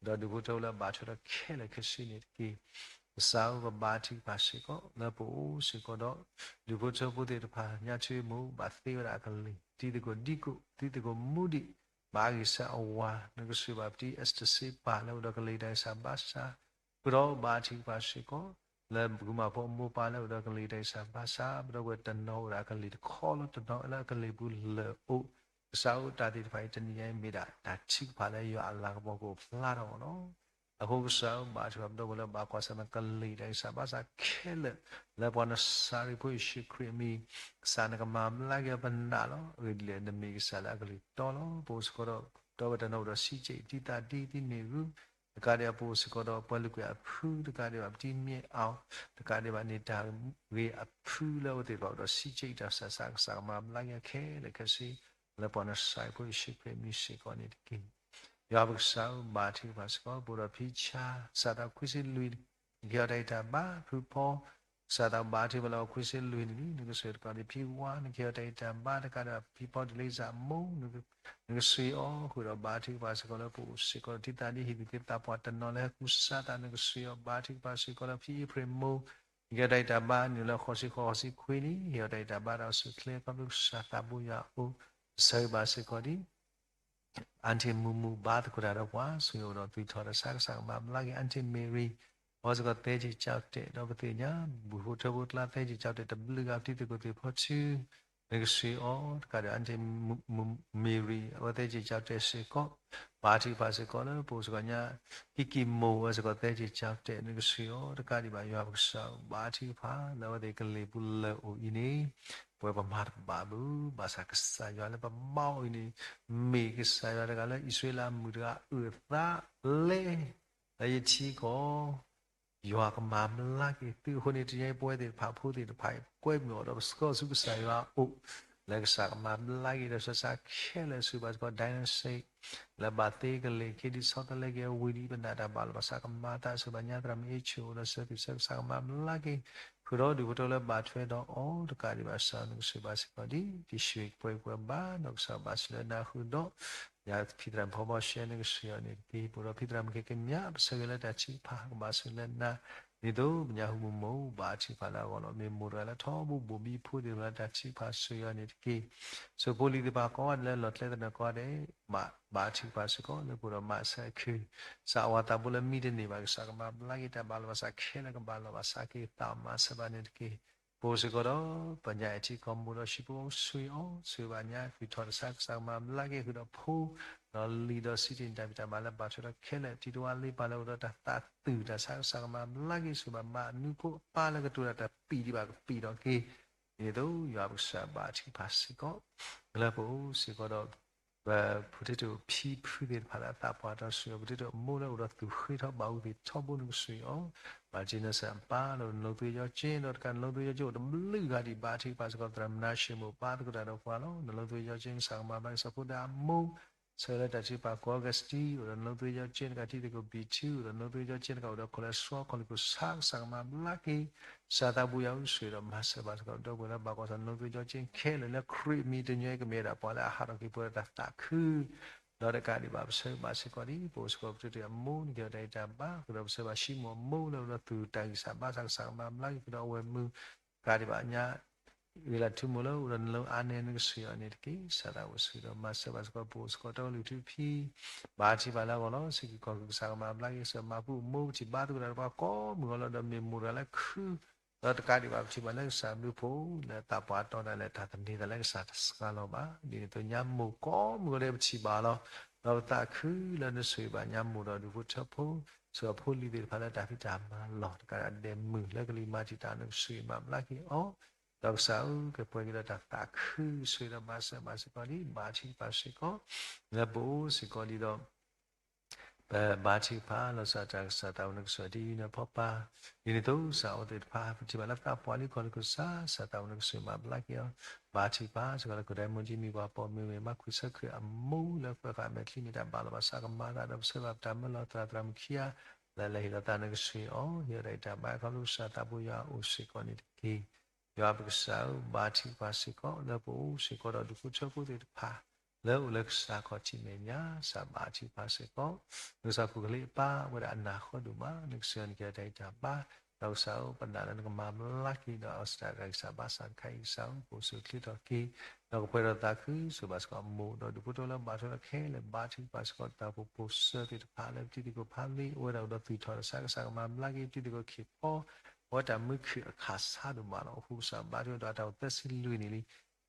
ဒီးဒူၣ်ဖိထၢဖိလၢအဘၣ်ထွဲဒီးခဲလၢာ်ခဲဆ့န့ၣ်တက့ၢ်. ကစၢ်ဧၢ ပဘါထုကဖၣ်စ့ၢ်ကီး လၢပအိၣ်စ့ၢ်ကီးဒီး ဒူၣ်ဖိထၢဖိသ့ၣ်တဖၣ် ညါထုမိၢ် ဘၣ်သ့ဝဲဒၣ်အကလံၤ တံၤသကိးဒံကိး တံၤသကိးမူဒံး ဘၣ်ဂံၢ်စၢ်အဝၤ နကစၢ်ဘၣ်ပတံၤ အ့စတၢၤစ့ပၢ် လၢအိၣ်ဒီးကလံၤတၢ်ဂံၢ်စၢ်ဘါစၢ် ဃုာ်ဒီးဘါထုကဖၣ်စ့ၢ်ကီး လၢဂုၤမၤဖိအမိၢ်ပၢ်လၢအိၣ်ဒီးကလံၤတၢ်ဂံၢ်စၢ်ဘါစၢ် ပဒီပုၢ်ဝဲၢ်တနီၤအိၣ်ဒီးကလံၤတခီလီၤတနီၤလၢအကလံၤပူၤလၢာ်အိၣ် ကစၢ်ဧၢ တၢ်သ့ၣ်တဖၣ်အံၤ တနံၤညါအံၤမ့ၢ်ဒၣ်တၢ်ထုကဖၣ်လၢယွၤအလၤကပီၤကအိၣ်ဖျါထီၣ်အီၤလီၤ. အဃိကစၢ်ဧၢ ဘါထုကဖၣ်ပဒီပုၢ်ဝဲၢ်လၢဘၣ်ကွၢ်ဆၢၣ်မဲာ်ကလံၤတၢ်ဂံၢ်စၢ်ဘါစၢ်ခဲလၢာ် လၢပှၤနစၤရ့းဖိယ့ၣ်ၡူးခရံာ်အမံၤ ကစၢ်နကမၤဘျါက့ၤပနာ်လီၤ. အဂ့ၢ်ဒ်လဲၣ် နမ့ၢ်ကစၢ်လၢအကလုၢ်တီလီၤ. ပအိၣ်စ့ၢ်ကီးဒီး ပဒီပုၢ်ဝဲၢ်တနီၤအိၣ်ဒီး စံကၠံး တံၤသးဒ့ တံၤမ့ၢ်ဂုၢ် တကးဒံးဘၣ် ပအိၣ်စ့ၢ်ကီးဒီးပှၤလုာ်ကွံာ်အဖု တကးဒံးဘၣ် ပတံၤမ့ၢ်အီၤ တကးဒံးဘၣ် န့ၢ်တၢ်ဂ့ၤအဖုလၢအဝဲသ့ၣ်တဖၣ်အိၣ်ဒီး စံကၠံးတၢ်ဆၢဆၢ ကစၢ်ကမၤဘျါက့ၤခဲလၢာ်ခဲဆ့ လၢပှၤနစၤရ့းဖိယ့ၣ်ၡူးခရံာ်အမံၤစ့ၢ်ကီးန့ၣ်တက့ၢ်. ယွၤပကစၢ်ဧၢ ဘါထုကဖၣ်စ့ၢ်ကီး ပအိၣ်ဒီးဖံဆါ စးထီၣ်ခွံဆံလွံၢ် နကဟ့ၣ်အီၤတၢ်ဂံၢ်တၢ်ဘါ ဖုဖီ ကစၢ်သးဘါထုကဖၣ်လၢအခွံဆံလွံၢ်န့ၣ်လံ နကစၢ်တကးဒံးဖံဝါ နကဟ့ၣ်အီၤတၢ်ဂံၢ်တၢ်ဘါ တကးဒံးဘၣ်ဖံဖီတလ့စၢ်မိၢ် နကစၢ်အီၤ ဃုာ်ဒီးဘါထုကဖၣ်စ့ၢ်ကီးလၢပအိၣ်စ့ၢ်ကီး တံၤသးဒ့ ဟံၣ်သူၣ်က့သးပှၢ်တနီၤလၢဟဲကူစါသး နကစၢ်အီၤ ဘါထုကဖၣ်စ့ၢ်ကီးလၢဖံအ့ဖြ့ၣ်မိၢ် နကဟ့ၣ်အီၤတၢ်ဂံၢ်တၢ်ဘါ နုာ်လၢဃိးဆံဃိး ဃိးဆံခွံန့ၣ် ဟ့ၣ်အီၤတၢ်ဂံၢ်တၢ်ဘါဒီးစူၢ်ချ့ ခီဖျိကစၢ်သးဘိယွၤအအိၣ် ဆၢဂ့ၤဘၣ်စ့ၢ်ကီးဒံး အၣ်ထံၣ်မူမူ ဘါသကိးတၢ်ဒီးပှၤ ဆိၣ်ဂ့ၤအိၣ်ဒီးသွံၣ်ထီၣ်တၢ်ဆါ ကစၢ်ကမၤဘျါက့ၤ အၣ်ထံၣ်မ့ၤရံၤ အဝဲစ့ၢ်ကီးသဲက့ၤကၠီတဲာ် ဒီးပသ့ၣ်ညါ ဘူၣ်ဖိထၢဖိကျါ သဲက့ၤကၠီတဲာ်တဘျုးဂၤ ပတံၤသကိးသ့ၣ်ဖီထူ နကစၢ်အီၤ တကးဒံး အၣ်ထံၣ်မ့ၤရံၤ အဝဲသဲက့ၤကၠီတဲာ်စ့ၢ်ကီး ဘါထုကဖၣ်စ့ၢ်ကီးလၢပအိၣ်စ့ၢ်ကီးညါ ကံၢ်ကံၢ်မိၢ် အဝဲစ့ၢ်ကီးသဲက့ၤကၠီတဲာ် နကစၢ်အီၤ တကးဒံးဘၣ် ယွၤပကစၢ် ဘါထုကဖၣ်လၢအဝဲသ့ၣ်ကလံၤပူၤလၢာ်အိၣ်အံၤန့ၣ် ပဝဲပမၤတဘၣ်ဘၣ် ဘၣ်ဆၣ်ကစၢ်ယွၤလၢပဘါအီၤအံၤန့ၣ် မ့ၢ်ကစၢ်ယွၤတဂၤလၢအံၣ်စရ့လးအမုၣ်တဂၤ အုၣ်သးလဲ လၢယထံကီၢ် ယွၤကမၤဘျါက့ၤသုအဃိန့ၣ် တနံၤအံၤ ပဝဲသ့ၣ်တဖၣ် ဖိသ့ၣ်တဖၣ်အံၤ ပကွဲမုာ်အီၤဒီးပဆှၢဆူကစၢ်ယွၤအအိၣ် လၢကစၢ်ကမၤဘျါက့ၤဒီးဆၢဆၢခဲလၢာ် ဆိၣ်ဂ့ၤဘၣ်စ့ၢ်ကီး ဒဲနစ့ လၢဘၣ်သ့ကလံၤ က့ၤဒ်ဆီတလဲက့ၤအဝံၤဒ်ပနၢ်တၢ်ဘၣ်လီၤဘၣ်ဆၣ်ကမၤသး ဆိၣ်ဂ့ၤဘၣ်ညါသရၣ်မုၣ်အ့ၣ်ဆူၣ် အိၣ်ဒီးစၢၤသွံၣ်ဆၢ ကစၢ်ကမၤဘျါက့ၤ ဃုာ်ဒီးဒူၣ်ဖိထၢလၢဘၣ်ထွဲဒီးအီၤ တကးဒံးဘၣ် ကစၢ်နကဆိၣ်ဂ့ၤဘၣ်စ့ၢ်ကီးဒ် ယ့ၣ်ၡူးပှဲၤပှဲၤဘၣ် ဒီးကစၢ်ဘၣ်စၢၤလၢနၤဃုာ်ဒီး ယၤဖံသရၣ်မုၣ်ဖီဘီရှဲ နကစၢ်အီၤန့ၣ်တက့ၢ်. ပအိၣ်ဒီးဖံသရၣ်မုၣ်ခဲကနံၣ်အံၤ ပဆၢဂ့ၤလၢတၢ်ထုကဖၣ် ကဘၣ်ဆိၣ်ဂ့ၤလၢနၤ ဒ်သိးပညါဟူမုၢ်မိၢ် ဘါထုကဖၣ်လၢအဂီၢ်လီၤ. မ့ၢ်မိၢ်တဂၤလၢထီဘိဘိၣ်ဘံဖိသ့ၣ်တဖၣ်လၢတၢ်ထုကဖၣ် ဆိၣ်ဂ့ၤအီၤန့ၣ်တက့ၢ်. ဆိၣ်ဖိလံၤသ့ၣ်တဖၣ်ကိးဂၤဒဲးလၢလီၢ်ကျဲသနၢၣ်ကိးဂၤဒဲး ဘၣ်ထုကဖၣ်စ့ၢ်ကီးလၢပအိၣ်ဒီးမးစၢၤအခု ကစၢ်အဝၤသးဘိလၢမံတန့ၢ်ဘၣ် ကစၢ်ကမၤဘျါက့ၤ တၢ်ဘၣ်လီၤဘၣ်ဆၣ်ခဲလၢာ် ကဘၣ်လီၤဘၣ်ဆၣ်က့ၤ သးမၤစၢၤဘၣ်န့ၣ်တက့ၢ်. ပအိၣ်စ့ၢ်ကီးဒီး ပညါအဲၣ်ထံကီၢ်မိၢ်ဒီးဟံၣ်ဖိဃီဖိ ဆိၣ်ဂ့ၤအီၤ ဆိၣ်ဂ့ၤဘၣ်ညါ သွံၣ်ထီၣ်တၢ်ဆါ ကစၢ်ကမၤဘျါက့ၤ ဃုာ်ဒီးဖိ ဒီးလံၤဒီးစံးတ့ၢ်တၢ်ဖံးတၢ်မၤလၢ ဘၣ်ထွဲဒီးခဲလၢာ် တံၤတဝါလ့ပၢ်လၢအိၣ်ဒီးတၢ်သးသူၣ်တၢ်ဆါ ကစၢ်ကမၤဘျါက့ၤ ဆိၣ်ဂ့ၤဘၣ်မါအနူဖိအပၢ်လၢကတိၤတၢ်တၢ်ပံာ်ဒံးဘၣ်ကပံာ်ဒီးက့ၤ ဒ်သိးယွၤပကစၢ်ဘါထုကဖၣ်စ့ၢ်ကီး လၢပအိၣ်စ့ၢ်ကီးဒီး ပ potato ဖံဖုသ့ၣ်တဖၣ်လၢအသးပှၢ်တၢ်ဆိၣ်ဂ့ၤအီၤ potato အမိၢ်လၢအိၣ်ဒီးသူၣ်ဃ့ထီၣ်ဘၣ်အူသ့ၣ်ထီဘိ နကဆိၣ်ဂ့ၤအီၤ ဘၣ်စ့ၢ်နဆၢၣ်အပၢ်လၢ နလိၤသွံၣ်ယီက့ ဒီးတကးနလိၤသွံၣ်ယီက့ အိၣ်တဘျုးဂၤဒံး ဘါထုကဖၣ်စ့ၢ်ကီး သရၣ်မုၣ်နၤၡ့မိၢ် ဘါသကိးတၢ်ဒီးပှၤလီၤ. နလိၤသွံၣ်ယီက့ ကစၢ်ကမၤဘျါက့ၤ စီၤဖိဒါအမိၢ် ဆၢလၢတၢ်ထုကဖၣ် ကီၢ်ကစတံ အိၣ်ဒီးနလိၤသွံၣ်ယီက့ တကးတံၤသကိးဘံၣ်ထူ အိၣ်ဒီးနလိၤသွံၣ်ယီက့ တကးအိၣ်ဒီး cholesterol ခီၣ်လံၣ်ခိၣ်ဆါ ကစၢ်ကမၤဘျါက့ၤ ကစၢ်သးဘိယွၤအုၣ်ဆိၣ်ဂ့ၤဒီးမၤစၢၤဘၣ်စ့ၢ်ကီး ဒီပုၢ်ဝဲၢ်လၢဘၣ်ကွၢ်ဆၢၣ် နလိၤသွံၣ်ယီက့ ခဲလၢာ်လၢခရံာ်အမံၤ တညီအံၤကမ့ၢ်ဝဲဒၣ်ပှၤလၢအဟးထီၣ်က့ၤပှဲၤဒီးတၢ်သးခု ဒီးတကးဒံးဘၣ် ပဆၢဂ့ၤဘၣ်စ့ၢ်ကီးဒ် ပအိၣ်စ့ၢ်ကီး ပတုာ်တုာ်အမိၢ် နကဟ့ၣ်အီၤတၢ်ဂံၢ်တၢ်ဘါ ဃုာ်ဒီးပဆၢဂ့ၤဘၣ် ၡံမိၣ်အမိၢ်လၢအိၣ်ဒီးသူၣ်တၢ်ဂံၢ်စၢ်ဘါစၢ် ကစၢ်ကမၤဘျါက့ၤ ဃုာ်ဒီးအဝဲၢ်မုၣ် တကးဒံးဘၣ်ညါ ဂ့ၤလၢထူမိၢ်လၢအိၣ်ဒီးနလၢအါန့ၢ်နကစၢ်ယွၤန့ၣ်တက့ၢ်. စၢ်သးအိၣ်ဆှၢဒီးမၤစၢၤဘၣ်စ့ၢ်ကီး ပအိၣ်စ့ၢ်ကီးတၢ်အိၣ်လုၢ်ထူဖံ ဘါထုကဖၣ်လၢအဂီၢ်လီၤ. စ့ၢ်ကီးကစၢ်ကမၤဘျါက့ၤ စၢမၤပူၤမိၢ်ပထံၣ်ဘါသကိးတၢ်ဒီးပှၤကိးမုၢ်ဂီၤလီၤ ဒီးမ့ၢ်မိၢ်တဂၤလၢခု ဒီးတကးဒံးဘၣ် ပထံၣ်ဘၣ်လၢကစၢ်ဘျုးဖှိၣ် လၢသးပှၢ်တီတၢ်လဲၤတၢ်သန့ၤသးလၢကစၢ်တစှၤလီၤဘၣ်. ဒ်န့ၣ်အသိးညါမိၢ်ကိးမုၢ်ဂီၤဒီး ပထံၣ်ဘၣ်လီၤ. ဒီးပသးခုလၢနဆိၣ်ဂ့ၤဘၣ်ညါမိၢ်ဒီးဒူၣ်ဖိထၢဖိ စ့ၢ်ကီးဖိလံၤသ့ၣ်တဖၣ်လၢတၢ်ဖံးတၢ်မၤလီၢ် တကးဒဲးမုၢ်လၢကလံၤမၤတံာ်တာ် နကဆိၣ်ဂ့ၤမၤဘျါက့ၤအီၤ ဒီးကစၢ်ဧၢ ကပှဲၤက့ၤဒီးတၢ်သးခု ဆိၣ်ဂ့ၤဒီးမၤစၢၤဘၣ်စ့ၢ်ကီးလံ ဘါထုကဖၣ်စ့ၢ်ကီး လၢပအိၣ်စ့ၢ်ကီးဒ်ဒီး ပဘါထုကဖၣ် လီၤစၢ်တၢ်ကစၢ်သးအိၣ်နကစၢ်ဒ်အံၤနဖီပာ် ဒ်န့ၣ်အသိးစးအိၣ်သ့ၣ်တဖၣ် ပထံၣ်ဘၣ်လၢသးပှၢ်လံခီလၢကစၢ် စၢ်သးအိၣ်နကစၢ်မၤဘျါက့ၤအီၤ ဘါထုကဖၣ်စ့ၢ်ကီးလၢကဒဲမုၢ်ဒ်မံၤပှၤပိာ်မုၣ်မ့ၢ် မၤခွံဆၢခုၣ်အမိၢ်လၢပှၤဃာ်အမဲာ်ချံမ့ၢ်တၢ်ဘၣ်လီၤဘၣ်စးကမၤသးဒီးပဆၢဘၣ်ပတၢ်မၢလီၤသရၣ်သရၣ်မုၣ်ခံဂၤ လၢလဲၤဟ့ၣ်လီၤသးနကစၢ်အီၤ ဟ့ၣ်လီၤတၢ်အံးတၢ်ဘါခီဖျိကစၢ်သးဘိယွၤအိၣ်စ့ၢ်ကီးန့ၣ်တက့ၢ်. ယွၤပကစၢ်ဧၢ ဘါထုကဖၣ်စ့ၢ်ကီး လၢပအိၣ်စ့ၢ်ကီးဒီးဒူၣ်ဖိထၢဖိသ့ၣ်တဖၣ် လၢအိၣ်လၢကစၢ်ခီၣ်ထံးမဲာ်ညါ စၢ်ဘါထုကဖၣ်စ့ၢ်ကီး နကစၢ်ခိၣ်ကလ့အပၢ် အဝဲဒၣ်အနၢ်ဃီဒိၣ်မး နကစၢ်နကဟ့ၣ်တၢ်အံးတၢ်ဘါ ဒီးကစၢ်ဧၢ ပနာ်လၢနကမၤဘျါက့ၤ ဒီးအစတၢ်ကစၢ်ဘါစၢ်တခါအံၤကစၢ်ဧၢ ပအိၣ်ဆူၣ်ချ့ထီၣ်က့ၤ ဒီးကပှဲၤဒီးသးခု ဆိၣ်ဂ့ၤဘၣ်စ့ၢ်ကီးမိၢ်ဒီးဒူၣ်ဖိထၢဖိလၢဘၣ်ထွဲဒီးခဲလၢာ် ဘါထုကဖၣ်စ့ၢ်ကီးတၢ်အိၣ်ဖှိၣ်ဖိစၢသ့ၣ်တဖၣ်လၢပတံၤသကိးဖးလံ အိၣ်ဝဲဒၣ်အိၣ်ဒီးသူၣ်ထီၣ်ဒီးစးကစၢ်ကမၤဘျါက့ၤ ပတံၤသကိးခ့ၣ်ဖီ အဝဲတၢ်မုာ်ခုၣ်အခးဆါဒိၣ်မးလီၤ. အဃိကစၢ်ဘါထုကဖၣ်ဒီးအတၢ်အိၣ်သးဆံလွံၢ်နံၣ်လံ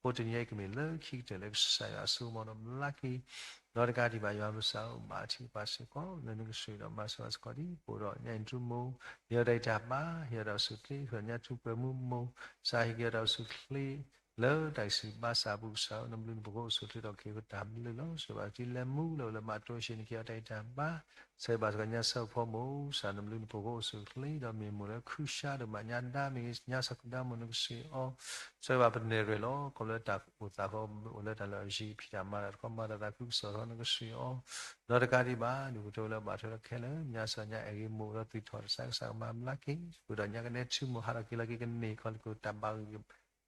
အဃိတနံၤအံၤကမ့ၢ်လၢခံကတၢၢ်လၢကစၢ်ယွၤအစိကမီၤဒီးဘျါက့ၤ ဒီးတကးဒံးဘၣ်ယွၤပကစၢ်ဧၢ ဘါထုကဖၣ်စ့ၢ်ကီး လၢနကဆိၣ်ဂ့ၤဒီးမၤစၢၤဘၣ်စ့ၢ်ကီးဒ် ပအိၣ်ဒီးညါအံၤထူမိၢ် ဟ့ၣ်အီၤတၢ်အံးတၢ်ဘါ ဟ့ၣ်အီၤတၢ်အိၣ်ဆူၣ်ချ့ ဟ့ၣ်အီၤညါထူပှဲၤမူမိၢ် စးဟ့ၣ်က့ၤအီၤတၢ်အိၣ်ဆူၣ်ချ့ လၢတၢ်ဂံၢ်ဆူၣ်ဘါစၢ်အပူၤကစၢ်ဧၢ နဘျုးနဖှိၣ်ကအိၣ်ဆူၣ်ချ့ထီၣ်က့ၤ ပတၢ်ဘျုးလီၤ. ဆိၣ်ဂ့ၤဘၣ်တံၤလၢမူလၢအိၣ်လၢမၤတိစ့ၣ် နကဟ့ၣ်အီၤတၢ်အံးတၢ်ဘါ ဆၢဂ့ၤဘၣ်စ့ၢ်ကီးညါဆၢဖီမိၢ် စၢ်နဘျုးနဖှိၣ်ကအိၣ်ဆူၣ်ချ့ ဒီးမ့ၢ်မိၢ်လၢခုၣ်ဆါဒိၣ်မး ညါဒါမ့ၢ်ဂ့ၤ ညါစီၤကူဒါမိၢ်နကစၢ်အီၤ ဆၢဂ့ၤဘၣ်ပနဲၣ်ရွဲၣ်လီၤ ခီဖျိတၢ်အိၣ်သးဃီ အိၣ်လၢတၢ်လၢအယံၤဖံးတၢ်မၤတၢ်တခီမၤတၢ်သးခုကစီၣ်ထီၣ်နကစၢ်အီၤ ဒီးတကးဒံးဘၣ် ဒူၣ်ဖိထၢဖိလၢဘၣ်ထွဲဒီးခဲလၢာ် ညါစၢ်ညါအဲၣ်ဂ့ၤမိၢ် ဒီးသူၣ်ထီၣ်တၢ်စးကစၢ်ကမၤဘျါက့ၤ ဃုာ်ဒီးညါကနဲထူမိၢ်ဟးထီၣ်က့ၤလီၤက့ၤကန့ၢ်ခီလၢကတၢ်ဘၣ်ဂံၢ် လီ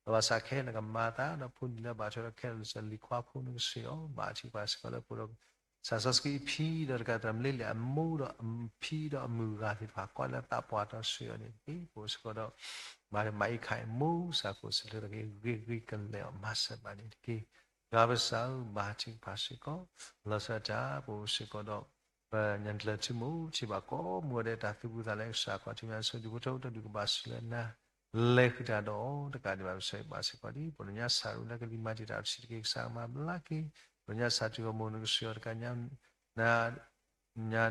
ၤဘၣ်စးခဲလၢာ်ကမၤသး ဒီးဖိလံၤလၢဘၣ်ထွဲဒီးခဲလၢာ် လံၤခွါဖိနကစၢ်အီၤ ဘါထုကဖၣ်စ့ၢ်ကီးလၢပအိၣ်ဒီး စၢ်စီဆှံအဖံဒီးတကးသရၣ်မုၣ်လ့လၢအမိၢ်ဒီးအဖံဒီးအမုၢ်ဂၤသ့ၣ်တဖၣ် ကွၢ်လၢသးပှၢ်တီဆှၢအီၤန့ၣ်တက့ၢ်. ပအိၣ်စ့ၢ်ကီးဒီး မၤမၤအံခါအံမိၢ် စၢ်ကအိၣ်ဆူၣ်ချ့ထီၣ်က့ၤဂ့ၤဂ့ၤကလဲာ်အီၤ မၤစၢၤဘၣ်န့ၣ်တက့ၢ်. ယွၤပကစၢ်ဧၢ ဘါထုကဖၣ်စ့ၢ်ကီး လီၤဆီဒၣ်တၢ် ပအိၣ်စ့ၢ်ကီးဒီး ပညါတၢ်လၢထံမိၢ်ထံဘၣ်ကိးမုၢ်ဂီၤဒဲး တၢ်သူၣ်ဖှံသးလၢကစၢ်ခီၣ်ထံးမဲာ်ညါဆိ ဒူၣ်ဖိထၢဖိတဒူၣ်ကဘၣ်ဆူၣ်လၢနၤ လဲၤဃုာ်တၢ်ဒီးအီၤ တကးဒံးဘၣ် ပဆၢဂ့ၤဘၣ်စ့ၢ်ကီးဒ် ပှၤလၢညါစၢ်ရူလၢကလံၤမၤတံာ်တာ်တဆံးတက့ၢ် ကစၢ်ကမၤဘျါက့ၤ ပှၤလၢညါစၢ်ထူၣ်ဂီၢ်မိၢ်နကစၢ်အီၤတကးညါ န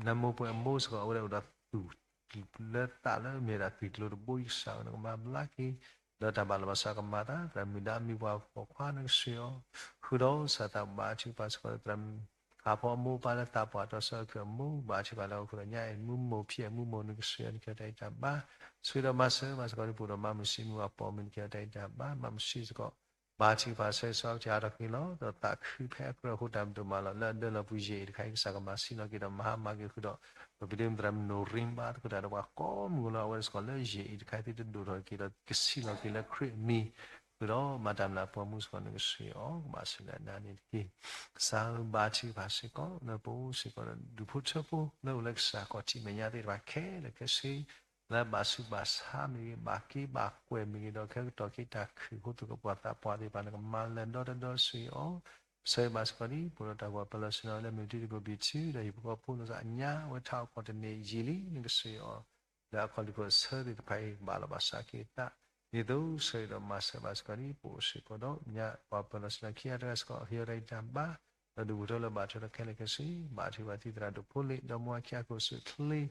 နမိၢ်ပှဲၤအမိၢ်စ့ၢ်ကီး အဝဲဒၣ်အိၣ်ဒီးသူၣ်လၢသးလၢမ့ၢ်ဒၣ်သူၣ်ကျိၤတဘိအံၤ ကစၢ်ဧၢ နကမၤဘျါက့ၤ ဒီးတၢ်ဘၣ်လီၤဘၣ်စးကမၤသး သရၣ်မုၣ်ဒါမံၤပှၤပိာ်ခွါနကစၢ်အီၤ ဃုာ်ဒီးစၢ်သးဘါထုကဖၣ်စ့ၢ်ကီး သရၣ်ခါဖီအမိၢ်ပၢ်လၢသးပှၢ်တီဆှၢအီၤ ခုၣ်အမိၢ် ဘါထုကဖၣ်လၢအဃုာ်ဒီးညါအဲၣ်မူမိၢ် ဖံအဲၣ်မူမိၢ်နကစၢ်အီၤ နကဟ့ၣ်အီၤတၢ်အံးတၢ်ဘါ ဆိၣ်ဂ့ၤဒီးမၤစၢၤဘၣ်စ့ၢ်ကီးဒ် ပအိၣ်ဒီးမါမုၢ်ဆံးမုၢ်ဂၤပိာ်မုၣ် နကဟ့ၣ်အီၤတၢ်အံးတၢ်ဘါ မါမုၢ်ဆံးစ့ၢ်ကီး ဘါထုကဖၣ်ဆၢဂ့ၤဆၢဝါပထံၣ်ဟးထီၣ်က့ၤလီၤ ဒီးသးခုဖဲအကြၢးအဃိတၢ်မၤတမၤလီၤ လၢအဒၢလီၤပူၤယဲၢ်အံၤတခါအံၤ ကစၢ်ကမၤဆံးလီၤက့ၤဒီးမၤဟါမၢ်က့ၤဃုာ်ဒီး ပပဒ့မုၣ်သရၣ်မုၣ်နိၣ်ရံဘါသကိးတၢ်ဒီးပှၤကိးမုၢ်ဂီၤလီၤ အဝဲစ့ၢ်ကီးလၢယဲၢ်အံၤတခါအံၤ သုတဒိၣ်ထီၣ်က့ၤဒီးကဆံးလီၤက့ၤလၢခရံာ်အမံၤ ဃုာ်ဒီးမၤတၢ်မျၢ်ပှၤမူစ့ၢ်ကီးနကစၢ်အီၤ ကဘၣ်ဆၢဂ့ၤဆၢဝါနၤန့ၣ်တက့ၢ်. ကစၢ်ဧၢ ဘါထုကဖၣ်စ့ၢ်ကီး လၢပအိၣ်စ့ၢ်ကီးဒီး ဒူၣ်ဖိထၢဖိလၢအိၣ်လၢကစၢ်ခီၣ်ထံးမဲာ်ညါသ့ၣ်တဖၣ်ခဲလၢာ်ခဲဆ့ လၢဘၣ်ဆူးဘၣ်ဆါမ့ၢ်ဂ့ၤ ဘၣ်က့ဘၣ်ကွဲးမ့ၢ်ဂ့ၤ ဒီးခဲကတီၢ်က့ၤတၢ်ခုၣ်အဃိ သူၣ်ကပှၢ်သးပှၢ်သ့ၣ်တဖၣ် နကမၤလၢာ်ဒီတဒီတဆၢအီၤ ပဆၢဂ့ၤဘၣ်စ့ၢ်ကီးဒ် ပအိၣ်ဒီးတၢ်ဂီၤပၢလီၤဆ့ၣ်နီၤလၢမ့ၢ်တံၤသကိးဘံၣ်ထု ဒီးဟံၣ်ဖိဃီဖိလီၤစၢ်အညါ အဝဲထးအီၣ်ကီၢ်တန့ၢ်ယံာ်လံ နကစၢ်အီၤ လၢအခီၣ်လံၢ်ခိၣ်အဆၢသ့ၣ်တဖၣ်အံၤ ဘၣ်လီၤဘၣ်စးက့ၤသး ဒ်သိးဆၢဂ့ၤဒီးမၤစၢၤဘၣ်စ့ၢ်ကီးဒ် ပအိၣ်စ့ၢ်ကီးဒီး ညါပှၤပၢလီၤဆ့ၣ်နီၤခံဂၤတဂၤစ့ၢ်ကီး ဟ့ၣ်အီၤတၢ်အံးတၢ်ဘါ ဒီးဒူၣ်ဖိထၢဖိလၢဘၣ်ထွဲဒီးခဲလၢာ်ခဲဆ့ ဘါထုကဖၣ်သံသရၣ်ဒိၣ်ဖိလ့ ဒီမါဝၤခံဂၤကအိၣ်ဆူၣ်ချ့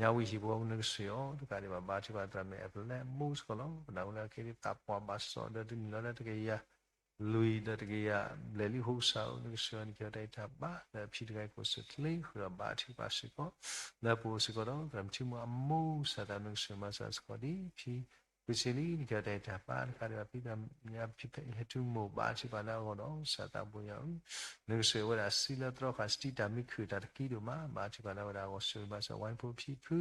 ညါဝံဟံၣ်ဖိဃီဖိနကစၢ်အီၤ တကးဒံးဘၣ် ဘါထုကဖၣ်သရၣ်မုၣ်အဲၣ်ပလဲအမိၢ်စ့ၢ်ကီးလီၤ. ပနၢ်ဟူလၢအခဲအံၤသးပှၢ်ဘၣ်စီၣ်ဒီးတနံၣ်လီၤလၢတကယၤ လွံၢ်ဒီးတကယၤ ဘျဲၣ်လံအဃိ ကစၢ်ဧၢ နကစၢ်အီၤ နကဟ့ၣ်အီၤတၢ်အံးတၢ်ဘါ လၢအဖံတဂၤအံၤကအိၣ်ဆူၣ်ချ့ ဃုာ်ဒီးဘါထုကဖၣ်စ့ၢ်ကီး လၢပအိၣ်စ့ၢ်ကီးဒီး သရၣ်မုၣ်ထံမိၢ်အမိၢ် စၢ်သးမုၣ်ကစၢ်မၤစၢၤစ့ၢ်ကီးဒ်ဖံ ဖံဆ့လံ နကဟ့ၣ်အီၤတၢ်အံးတၢ်ဘါ တကးဒံးဘၣ် ဖံသရၣ်မုၣ်ညါဖံဖဲဟဲထူမိၢ် ဘါထုကဖၣ်လၢအဂီၢ်ဒီး စၢ်သးဘိယွၤဧၢ နကစၢ်အီၤဝဲဒၣ်စံးလၢသရီခၣ်စတံတၢ်မံခုၣ်တၢ်တကံဒိၣ်မး ဘါထုကဖၣ်လၢအဝဲဒၣ်အဂီၢ် ဆိၣ်ဂ့ၤဘၣ်စ့ၢ်ကီးဝဲဖိဖံဖု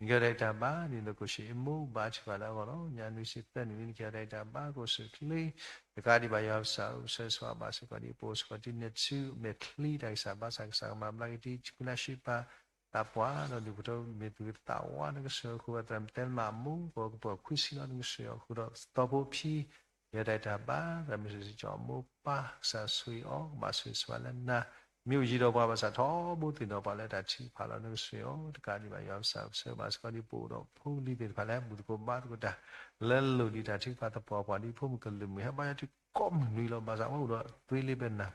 နကဟ့ၣ်အီၤတၢ်အံးတၢ်ဘါ ဒ်သိးကအိၣ်ဆူၣ်အ့မိၢ် ဘါထုကဖၣ်လၢအဂီၢ်ဒီး ညါနွံဆံသၢနံၣ်လံ နကဟ့ၣ်အီၤတၢ်အံးတၢ်ဘါ ကအိၣ်ဆူၣ်ချ့ တကးဒံးဘၣ် ယွၤကစၢ်ဧၢ ပဆၢဂ့ၤဆၢဝါဘၣ်စ့ၢ်ကီးဒ် ပအိၣ်စ့ၢ်ကီးဒ်နဲၣ်ထူမဲာ်ချံတၢ်ဂံၢ်စၢ်ဘါစၢ် ကစၢ်ကမၤဘျါက့ၤဒ် ထံဖူလၢရှ့ပၢ် သးပှၢ်ဒီးဒူၣ်ဖိထၢဖိမ့ၢ်သူၣ်သးဝါ နကစၢ်အီၤ ဃုာ်ဝဲသရၣ်မုၣ်တဲလ်မၤအမိၢ် ကပှၤခွံဆံလီၤ နကစၢ်အီၤ ဃုာ်ဒီးသီဖိဖံ ယတၢ်အံၤတၢ်ဘါ သရၣ်မုၣ်စံၣ်စိကၠီအမိၢ်ပၢ် ကစၢ်ဆိၣ်ဂ့ၤအီၤ ကဘၣ်ဆိၣ်ဂ့ၤဆိၣ်ဝါလၢနၤ, မ့ၢ်အိၣ်ယံၤဒီးပှၤဘၣ်ဆၣ်ထီဘိသ့ၣ်နီၣ်ပှၤလၢတၢ်ထုကဖၣ်လီၤ. နကဆိၣ်ဂ့ၤအီၤတကးဒံးဘၣ် ယွၤကစၢ်ကဆှၢဘၣ်စ့ၢ်ကီးဒ်ပအိၣ်ဒီးဖိလံၤသ့ၣ်တဖၣ်လၢ ဘူၣ်သကိးဘါသကိးတၢ် လၢလိၣ်ဒံးတၢ်ထုကဖၣ်သပှၢ်ပှၢ်ဒ်ဖိမုၣ်ကလုာ်မုၣ် ဟဲဘါယွၤထံကိးမုၢ်နွံလီၤ. ဘၣ်ဆၣ်အဝဲအိၣ်ဒီးသွ့လ့ဘဲနၤ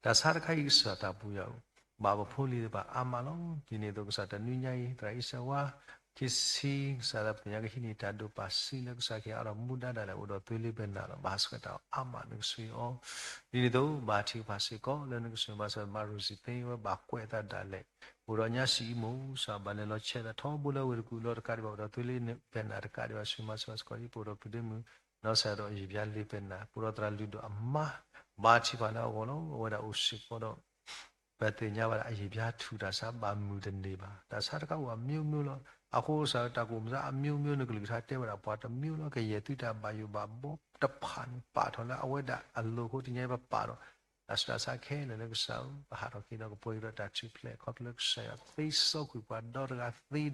တၢ်ဆါတခါအံၤကစၢ်သးပူၤယၤဧိၤ, ဘၣ်ပဖိလံၤတဖၣ်အါမးလီၤ. ဒ်န့ၣ်အသိးကစၢ်တနွံညါအံၤ သရၣ်အံၣ်စၢဝါ ခံဆံ ကစၢ်သးပသ့ၣ်ညါကဟံးန့ၢ်တၢ်ဒိးပာ်စံးလၢ ကစၢ်ကဟ့ၣ်အါထီၣ်မူဒါဒၣ်လဲာ် အိၣ်ဒီးသွ့လ့ဘဲနၤလီၤ. ဘၣ်ဆၣ်ကတၢၢ်အါမး နကဆိၣ်ဂ့ၤအီၤ, ဒ်န့ၣ်အသိး ဘါထုကဖၣ်စ့ၢ်ကီးလၢနကဆိၣ်ဂ့ၤဘၣ်စၢၤ မၤရူၢ်စံၣ်သ့ဝဲဘၣ်ကွဲးအသးဒၣ်လဲာ်, အိၣ်ဒီးညါဆံးအံၤမိၢ် ကစၢ်ဘၣ်လဲၤလီၤဆဲးသးထီဘိလၢဝ့ၢ်တကူၣ်လီၤတကးဒံးဘၣ် အိၣ်ဒီးသွ့လ့ဘဲနၤတကးဒံးဘၣ် ဆိၣ်ဂ့ၤမၤစၢၤဘၣ်စ့ၢ်ကီးဒ်ပအိၣ်ဒီးပုၢ်ဒီမုၣ် နီၢ်ကစၢ်ဒီးယံာ်ဘျါလ့ဘဲနၤ ပအိၣ်ဒီးသရၣ်လုၢ်ဒိၣ်အမါ ဘါထုကဖၣ်လၢအဂီၢ်လီၤ. အဝဲဒၣ်အိၣ်စ့ၢ်ကီးဒီး ပသ့ၣ်ညါဘၣ်ဒၣ် အယံာ်ဘျါထူၣ်တၢ်ဆါဘၣ်မုာ်တန့ၢ်ဘၣ်. တၢ်ဆါတခါအိၣ်အမျိုးမျိုးလီၤ. အဃိကစၢ်တၢ်ကအိၣ်မူဆါအမျိုးမျိုး နကလုၢ်ကထါတဲဝဲဒၣ်ပှၤတမျိုးလီၤ. ကယဲၢ်သုတၢ်ဘၣ်ယိၣ်ဘၣ်ဘီတဖၣ်န့ၣ် ပာ်ထီၣ်လၢအဝဲဒၣ်အလိၤအဃိ တနံၤအံၤပပာ်ဒီး တၢ်ဆူးတၢ်ဆါခဲလၢာ်လၢကစၢ်ဧၢ ပဟးထီၣ်က့ၤဒီးကပှဲၤက့ၤဒီးတၢ်ထူၣ်ဖျဲး ခီဖျိလၢကစၢ်ယွၤသ့စီကွံာ်ပှၤဒီတဂၤသ့ဒီး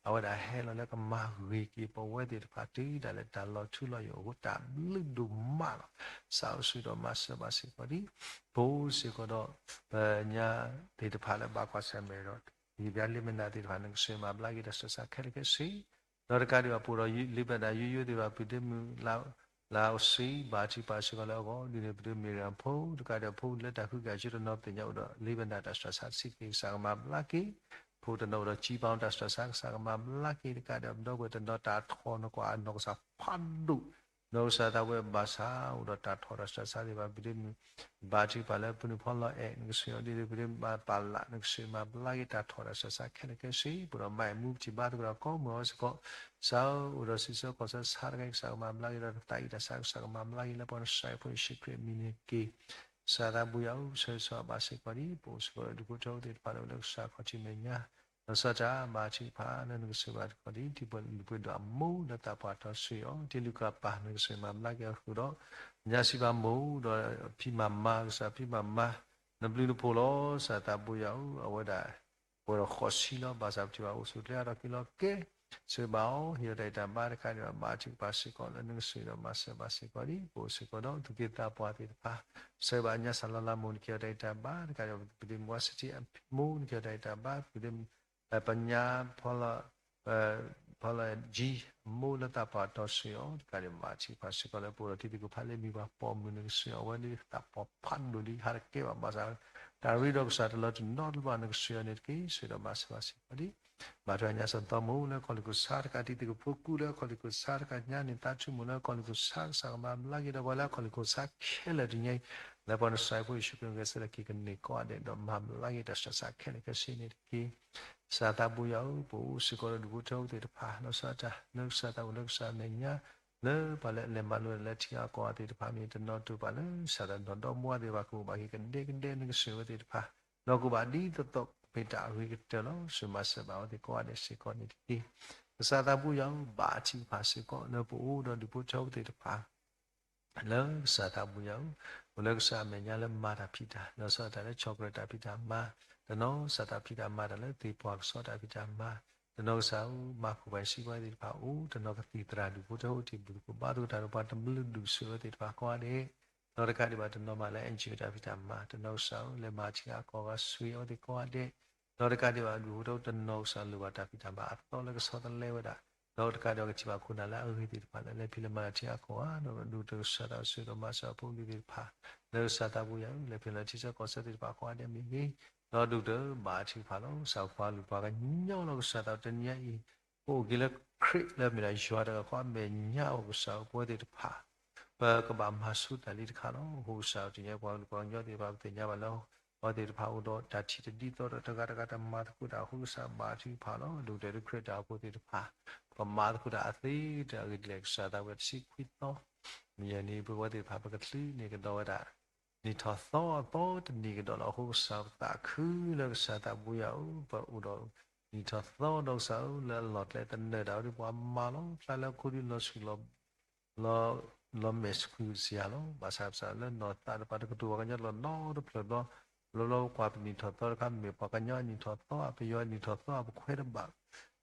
အဝဲဒၣ်ဟဲလီၤလၢကမၤဂ့ၤက့ၤပဝဲသ့ၣ်တဖၣ်တုၤဒၣ်လဲာ်တၢ်လီၤထူလီၤယိာ်အဃိ တၢ်ဘျုးဒိၣ်မးလီၤ. ကစၢ်အိၣ်ဆိၣ်ဒီးမၤစၢၤဘၣ်စ့ၢ်ကီးဒ် ပအိၣ်စ့ၢ်ကီးဒီး ပညါသ့ၣ်တဖၣ်လၢဘၣ်ကွၢ်ဆၢၣ်မဲာ်ဒီး ယံာ်ဘျါလ့ဘဲနၤသ့ၣ်တဖၣ် နကဆိၣ်ဂ့ၤမၤဘျါက့ၤတၢ်ဆူးတၢ်ဆါခဲလၢာ်ခဲဆ့ ဒီးတကးဒံးဘၣ်ပအိၣ်ဒီးလ့ဘဲနၤယိယိသ့ၣ်တဖၣ် ပုၢ်ဒ့မုၣ် လါအိၣ်စံ ဘါထုကဖၣ်စ့ၢ်ကီးလၢအဂီၢ် ဒ်န့ၣ် ပုၢ်ဒ့မုၣ်မ့ၢ်ရၣ်ဖိ တကးဒံးဘၣ်ဖိလၢတၢ်ဃုက့ၤအကၠိတနီၤသ့ၣ်ညါအိၣ်ဒီးလ့ဘဲနၤတၢ်ဆူးတၢ်ဆါတဆံးက့ၤ ကစၢ်ကမၤဘျါက့ၤ ဖိတနီၤအိၣ်ဒီးကံပၤ တၢ်ဆူးတၢ်ဆါ ကစၢ်ကမၤဘျါက့ၤ တကးဒံးဘၣ် ပဒီပုၢ်ဝဲၢ်တနီၤတၢ်ထီၣ်နီၢ်ကီၢ်အနီၢ်ကစၢ်ဖးဒိၣ် နီၢ်ကစၢ်သးဝဲဘၣ်ဆၣ် အိၣ်ဒီးတၢ်ထီၣ်တၢ်ဆူးတၢ်ဆါသ့ၣ်တဖၣ် ပုၢ်ဒ့မုၣ် ဘါထုကဖၣ်လၢဖိနုာ်ဖီလီၤအဲၣ် နကဆိၣ်ဂ့ၤအီၤဒ်န့ၣ် ပုၢ်ဒ့မုၣ်ဘၣ်ပာ်လး နကဆိၣ်ဂ့ၤမၤဘျါက့ၤတၢ်ထီၣ်တၢ်ဆူးတၢ်ဆါခဲလၢာ်ခဲဆ့ ပအိၣ်ဒီးမါအဲၣ်မူပထံၣ်ဘါသကိးဒီးကိးမုၢ်အီၤစ့ၢ်ကီး ကစၢ်ဧၢ အိၣ်ဒီးစံးဆၢကီၢ်ဆၢဆါတခါအံၤ ကစၢ်ကမၤဘျါက့ၤဒီးတၢ်သးအံၣ်တၢ်ဆါ ကစၢ်ကမၤဘျါက့ၤလၢပှၤနစၢ်ဖိယ့ၣ်ၡူးခရံာ်အမံၤန့ၣ်တက့ၢ်. ကစၢ်သးပူၤယၤဧိၤ ဆိၣ်ဂ့ၤဆိၣ်ဝါဘၣ်စ့ၢ်ကီးဒ် ပအိၣ်စ့ၢ်ကီးဒီးဒူၣ်ဖိထၢဖိသ့ၣ်တဖၣ်လၢ လၢကစၢ်ခီၣ်ထံးမဲာ်ညါ လီၤဆီဒၣ်တၢ်ဘါထုကဖၣ်လၢနကဆိၣ်ဂ့ၤဘၣ်စ့ၢ်ကီးဒ် ထံဖိလံၤဖိဒီးအမိၢ်လၢသးပှၢ်တီဆှံအီၤ တ့လူကၤပၢ် နကဆိၣ်ဂ့ၤမၤဘျါက့ၤအီၤဃုာ်ဒီး ညါစံးဘၣ်မိၢ်ဒီးဖံးမၤမါ ကစၢ်ဖံးမၤမါ နဘျုးနဖှိၣ်လီၤ ကစၢ်သးပူၤယၤဧိၤ အဝဲဒၣ် ပှဲၤဒီးဃိးဆံလီၤ ဘၣ်ဆၣ်ပထံၣ်ဘၣ်အိၣ်ဆူၣ်အိၣ်ချ့အါထီၣ်က့ၤလီၤကဲ ဆိၣ်ဂ့ၤဘၣ်အီၤ ဟ့ၣ်အီၤတၢ်အံၣ်တၢ်ဘါတခါန့ၣ် ဘါထုကဖၣ်စ့ၢ်ကီးလၢနကဆိၣ်ဂ့ၤဒီးမၤစၢၤဘၣ်စ့ၢ်ကီးဒ် ပအိၣ်စ့ၢ်ကီးဒီးသူၣ်က့သးပှၢ်သ့ၣ်တဖၣ် ဆိၣ်ဂ့ၤဘၣ်ညါစၢ်လီၤလးမိၢ် နကဟ့ၣ်အီၤတၢ်အံၣ်တၢ်ဘါတခါန့ၣ် ပဒ့မုၣ်ဝါစထံမိၢ် နကဟ့ၣ်အီၤတၢ်အံၣ်တၢ်ဘါ ပဒ့မုၣ် ပညါ ဖီလီၤ ဖီလီၤ G အမိၢ်လၢသးပှၢ်တီဆှံအီၤ တကးဒံးဘၣ် ဘါထုကဖၣ်စ့ၢ်ကီးလၢပအိၣ်ဒီးတံၤသကိးဖးလၢမံၤပှၤပိာ်မုၣ် နကဆိၣ်ဂ့ၤအီၤဝဲလၢသးပှၢ်ဖးဒိၣ်လံ ဟးတကဲဘၣ်ဘၣ်ဆၣ် တၢ်ရ့ဒီးကစၢ်တလီၤတနီတဘျီ နကဆိၣ်ဂ့ၤအီၤန့ၣ်တက့ၢ် ဆိၣ်ဂ့ၤဒီးမၤစၢၤဘၣ်စ့ၢ်ကီးဒ် ဘၣ်ထွဲညါစၢ်သီမိၢ်လၢကီၢ်လ့ၣ်ကီၢ်ဆၣ်တကး တံၤသကိးဖိကူလၢကီၢ်လ့ၣ်ကီၢ်ဆၣ်တကးညါန့ၣ် သးဆိကမိၣ်လၢကီၢ်လ့ၣ်ကီၢ်ဆၣ် ကစၢ်ကမၤဘျါက့ၤဒီးပှၤလၢကီၢ်လ့ၣ်ကီၢ်ဆၣ်ခဲလၢာ်တနံၤအံၤ လၢပှၤနစၢ်ဖိယ့ၣ်ၡူးခရံာ်ဂဲၤဆၢထၢၣ်က့ၤကန့ၢ်ကိးဂၤဒဲး ဒီးမၤဘျါက့ၤတၢ်ဆူးတၢ်ဆါခဲလၢာ်ခဲဆ့န့ၣ်တက့ၢ်. ကစၢ်သးပူၤယၤဧိၤ ပအိၣ်စ့ၢ်ကီးဒီးဒူၣ်ဖိထၢဖိသ့ၣ်တဖၣ် လီၤဆီဒၣ်တၢ် လၢကစၢ်သးပူၤလၢကစၢ်အမဲာ်ညါ လၢပှၤလၢအလဲၤမၤလိလၢထံအကီၢ်သ့ၣ်တဖၣ်မ့ၢ်တနီၤတိာ်ပာ်လၢ ကစၢ်ဒီးနီၢ်ဒီမါဝၤသ့ၣ်တဖၣ် ကအိၣ်ဘၣ်က့ၤကဒဲကဒဲနကဆိၣ်ဂ့ၤဝဲသ့ၣ်တဖၣ် ဒီးကအိၣ်ဘၣ်ဒ်သိးသိးမ့ၢ်တၢ်အဂ့ၤကတၢၢ်လီၤ. ဆိၣ်ဂ့ၤမၤစၢၤဘၣ်အဝဲသ့ၣ်ကိးဂၤဒဲးစ့ၢ်ကီးန့ၣ်တက့ၢ်. ကစၢ်သးပူၤယၤဧိၤ ဘါထုကဖၣ်စ့ၢ်ကီး လၢပအိၣ်ဒီးဒူၣ်ဖိထၢဖိသ့ၣ်တဖၣ် လၢကစၢ်သးပူၤယၤဧိၤ အိၣ်လၢကစၢ်အမဲာ်ညါလၢမၤတၢ်ဖံးတၢ် လီၤဆီဒၣ်တၢ်လၢဆီၣ်ကြၢးတၢ်ဖံးတၢ်မၤ တနီၤကစၢ်သးဖံးတၢ်မၤတၢ်လၢသ့ၣ်ပှၢ်ကစီၣ်တၢ်ဖံးတၢ်မၤ တနီၤကစၢ်ဧိၤ မၤခိၣ်ပှၤစံးပှၤသ့ၣ်တဖၣ်အိၣ် တနီၤကသံၣ်သရၣ်ဒူၣ်ဖိထၢဖိထံးဘူၣ်သကိးဘါသကိးတၢ်ဒီးပှၤတဘျုးဒူၣ်ဆိၣ်ဂ့ၤဝဲသ့ၣ်တဖၣ်ကိးဂၤဒဲး ဒီးတကးဒံးဘၣ်တနီၤမးလၢ NGO တၢ်ဖံးတၢ်မၤ တနီၤကစၢ်ဧိၤ လဲၤမၤထံအကီၢ်ဂၤဆိၣ်ဂ့ၤအဝဲသ့ၣ်ကိးဂၤဒဲး ဒီးတကးဒံးဘၣ်ဒူၣ်ဖိထၢဖိတနီၤကစၢ်လိၣ်ဘၣ်တၢ်ဖံးတၢ်မၤအသီလၢကဆီတလဲဝဲဒၣ် ဒီးတကးဒံးဘၣ်ကထံၣ်ဘၣ်ခိၣ်နၢ်လၢအဂ့ၤသ့ၣ်တဖၣ်လၢ လဲၤဖံးလဲၤမၤလၢထံအကီၢ်ဧါ ဒီးဒူၣ်ဖိထၢဖိကစၢ်သးအိၣ်ဆိၣ်ဂ့ၤဒီးမၤစၢၤအဖိအလံၤသ့ၣ်တဖၣ် လၢကစၢ်သးပူၤယၤဧိၤ လဲၤဖံးလၢထံဆၢကီၢ်ဆၢသ့ၣ်တဖၣ်ကိးဂၤဒဲးမ့ၢ်ဂ့ၤ ဒီးဒူၣ်ဖိထၢဖိဘါထုကဖၣ်လီၤ ကစၢ်ပှၤကလုာ်ပှၤကညီလီၤကစၢ်သးတနံၤအံၤ ပအိၣ်က့ၤလၢခရံာ်လၢမ့ၢ်ဒၣ်ယွၤတဂၤဃီအမဲာ်ညါအဃိ ကစၢ်ဧိၤ ပဝဲသ့ၣ်တဖၣ် ပကဘၣ်မၤဆူတၢ်လံတခါလီၤ. အဃိကစၢ်ဧိၤ တနံၤအံၤပှၤကလုာ်ပှၤကညီသ့ၣ်တဖၣ် ပသ့ၣ်ညါဘၣ်လၢ အဝဲသ့ၣ်တဖၣ်အိၣ်ဒီးတၢ်ထံၣ်တဒ်သိးဒီးတဂၤတဂၤတမၤသကိးတၢ်အဃိ ကစၢ်ဘါထုကဖၣ်လီၤ. ဒိၣ်ကတၢၢ်လၢခရံာ်တၢ်အိၣ်ဖှိၣ်သ့ၣ်တဖၣ် ပမၤသကိးတၢ်အသ့တၢ်အဂ့ၢ်ဒ်လဲၣ် ကစၢ်သးဝဲတဆံခွံသီ မုၢ်ယဲၢ်နံၤ ပဝဲသ့ၣ်တဖၣ် ပကချုးန့ၢ်ကဒီးဝဲဒၣ် နံၣ်ထီၣ်သီအသီတနံၤကဒီးလီၤ. အဃိကစၢ်ပသးခုလၢကစၢ်သးပူၤယၤဧိၤ ပအိၣ်ဒီး နံၣ်ထီၣ်သီဒီးကစၢ်ဧိၤ လၢအလီၢ်ကျဲသနၢၣ်တၢ်ဝဲဒၣ်ပှၤမၤလီၤ ဖျါလၢအခိၣ်ဒုလီၤဆူၣ် လီၤမဲာ်ဆူၣ်စှၤလီၤ. ဘၣ်ဆၣ်ကစၢ်လၢနီၢ်သးတဖၣ်တကတိၤပှၤကညီလီၤနီတဖျၢၣ်ဘျီ ဘျီဘျီကွၢ်ပနံၣ်ထီၣ်သီတခါ မ့ၢ်ပှၤကညီအနံၣ်ထီၣ်သီ ပယီၤအနံၣ်ထီၣ်သီ ပခွဲးတဘၣ်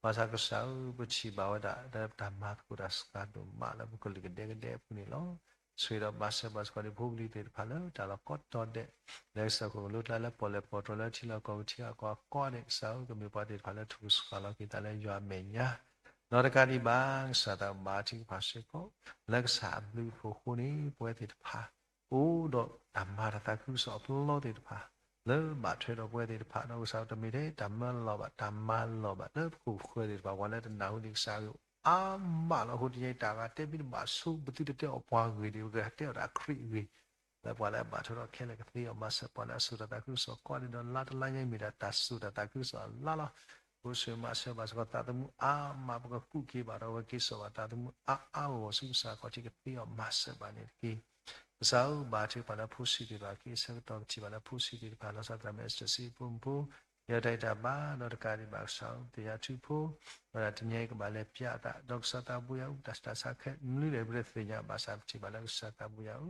ဘၣ်ဆၣ်ကစၢ်ဧၢ ပထံၣ်ဘၣ်ဝဲဒၣ် လၢတၢ်မၤသကိးတၢ်စှၤဒိၣ်မးလၢပကလုာ်ကဒဲကဒဲအပူၤန့ၣ်လီၤ. ဆိၣ်ဂ့ၤဒီးမၤစၢၤပှၤစ့ၢ်ကီး ဒ်ဖိပလံၤသ့ၣ်တဖၣ်လၢတၢ်လီၢ်ကိးတီၤဒဲး လၢကစၢ်ခိၣ်ကလိကျါလၢပီၣ်လဲၣ်ပီၣ်တြီၤလၢထံလီၢ်ကီၢ်ပူၤထံအကီၢ်အကီၢ်န့ၣ် ကစၢ်ဧၢ ကမ့ၢ်ပှၤသ့ၣ်တဖၣ်လၢထူၣ်စှၤလီၤက့ၤသးလၢယွၤအမဲာ်ညါ ဒီးတကးဒံးဘၣ် ကစၢ်သးဘါထုကဖၣ်စ့ၢ်ကီး လၢကစၢ်အဘျုးအဖှိၣ်အဃိန့ၣ် ပဝဲသ့ၣ်တဖၣ် အိၣ်ဒီးတၢ်မၤတၢ်သးခုကစီၣ်အပျီသ့ၣ်တဖၣ် လၢဘၣ်ထွဲဒီးပဝဲသ့ၣ်တဖၣ် ဒီးကစၢ်တမ့ၢ်ထဲတၢ်မၢလီၤဘၣ် တၢ်မၤလီၤဘၣ်လၢပခိၣ်ပဃၢၤသ့ၣ်တဖၣ် ပှၤလၢတနၢ်ဟူဒံးကစၢ်အဂ့ၢ်အါမးလီၤ. အဃိတနံၤအံၤတၢ်ဂၤတဲမ့ၢ်တဘၣ်ဆိ ပသုတတဲအီၤပှၤဂ့ၤဒံး ပကတဲအီၤတၢ်ခရံာ်အဂ့ၢ် လၢပှၤလၢအဘၣ်ထွဲဒီးခဲလၢာ်ကသ့အီၤ မၤစၢၤပှၤလၢအစိာ်တၢ်သးခုကစီၣ်ကိးဂၤဒဲးဒီး လါတလါညါအံၤမ့ၢ်ဒၣ်တၢ်စိာ်တၢ်သးခုကစီၣ်အလါလီၤ. ပစိာ်မၤစၢၤဘၣ်စ့ၢ်ကီးသးသမူအါမး ပကကူးက့ၤဘၣ်ဒီး ပက့ၤစိာ်ဘၣ်သးသမူအါအါဂီၢ်ဂီၢ်ဆူကစၢ်အခီၣ်ထံးကသ့အီၤ မၤစၢၤဘၣ်န့ၣ်တက့ၢ်. ကစၢ်ဧၢ ဘါထုကဖၣ်လၢဖိဆံးသ့ၣ်တဖၣ် က့ၤဆၢကတီၢ်ပထံၣ်ဘၣ်လၢဖိဆံးသ့ၣ်တဖၣ် လီၤဆီဒၣ်တၢ်မ့ၢ်အစၢၤစံးဖိမုၣ်ဖိ ယတၢ်အံၤတၢ်ဘါ ဒီးတကးဒံးဘၣ်ကစၢ်ဧၢ သ့ၣ်ယၤထူဖိ ဒီးတနံၤအံၤကဘၣ်လဲၤပျးအသး ဒီးကစၢ်သးဘိယွၤအူ တၢ်ဆူးတၢ်ဆါခဲမနုၤလဲၣ် ပတသ့ၣ်ညါဘၣ်ဆၣ် ပထံၣ်ဘၣ်လၢကစၢ်သးဘိယွၤအူ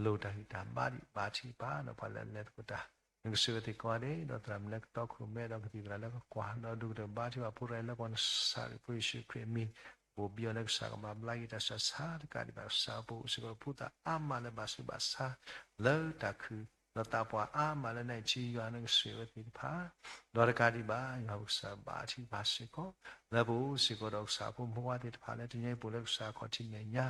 လိၣ်တၢ်ဂံၢ်တၢ်ဘါဒံး ဘါထုကဖၣ် ဒီးပှၤလၢအလဲၤသကိးတၢ် နကစၢ်ဝဲသ့ၣ်ကိးဂၤဒဲး ဒီးသရၣ်မုၣ်လၢကတီခိၣ်မဲ ဒီးကသံၣ်သရၣ်လၢကကွၢ် ဒီးဒိၣ်ကတၢၢ်ဘါထုကဖၣ်ဖိတဂၤအံၤ လၢပှၤနဆၣ်ရံၣ်ဖိယ့ၣ်ၡူးခရံာ်အမံၤ ဘိၣ်ဘံအီၤလၢကစၢ်ကဘၣ်ဘျါက့ၤတၢ်ဆူးတၢ်ဆါ တကးဒံးဘၣ်ကစၢ်ပအိၣ်စ့ၢ်ကီးဖိသၣ်အါမးလၢဘၣ်ဆူးဘၣ်ဆါ လၢတၢ်ခုၣ် ဒီးသးပှၢ်အါမးလၢနအံၤထံယွၤနကစၢ်ဝဲသ့ၣ်တဖၣ် ဒီးတကးဒံးဘၣ် ယွၤပကစၢ်ဘါထုကဖၣ်စ့ၢ်ကီး လၢပအိၣ်စ့ၢ်ကီးဒီးကစၢ်ဖိမုၣ်ဖိခွါသ့ၣ်တဖၣ်လၢတနံၤအံၤပအိၣ်လၢကစၢ်အခီၣ်ထံးမဲာ်ညါ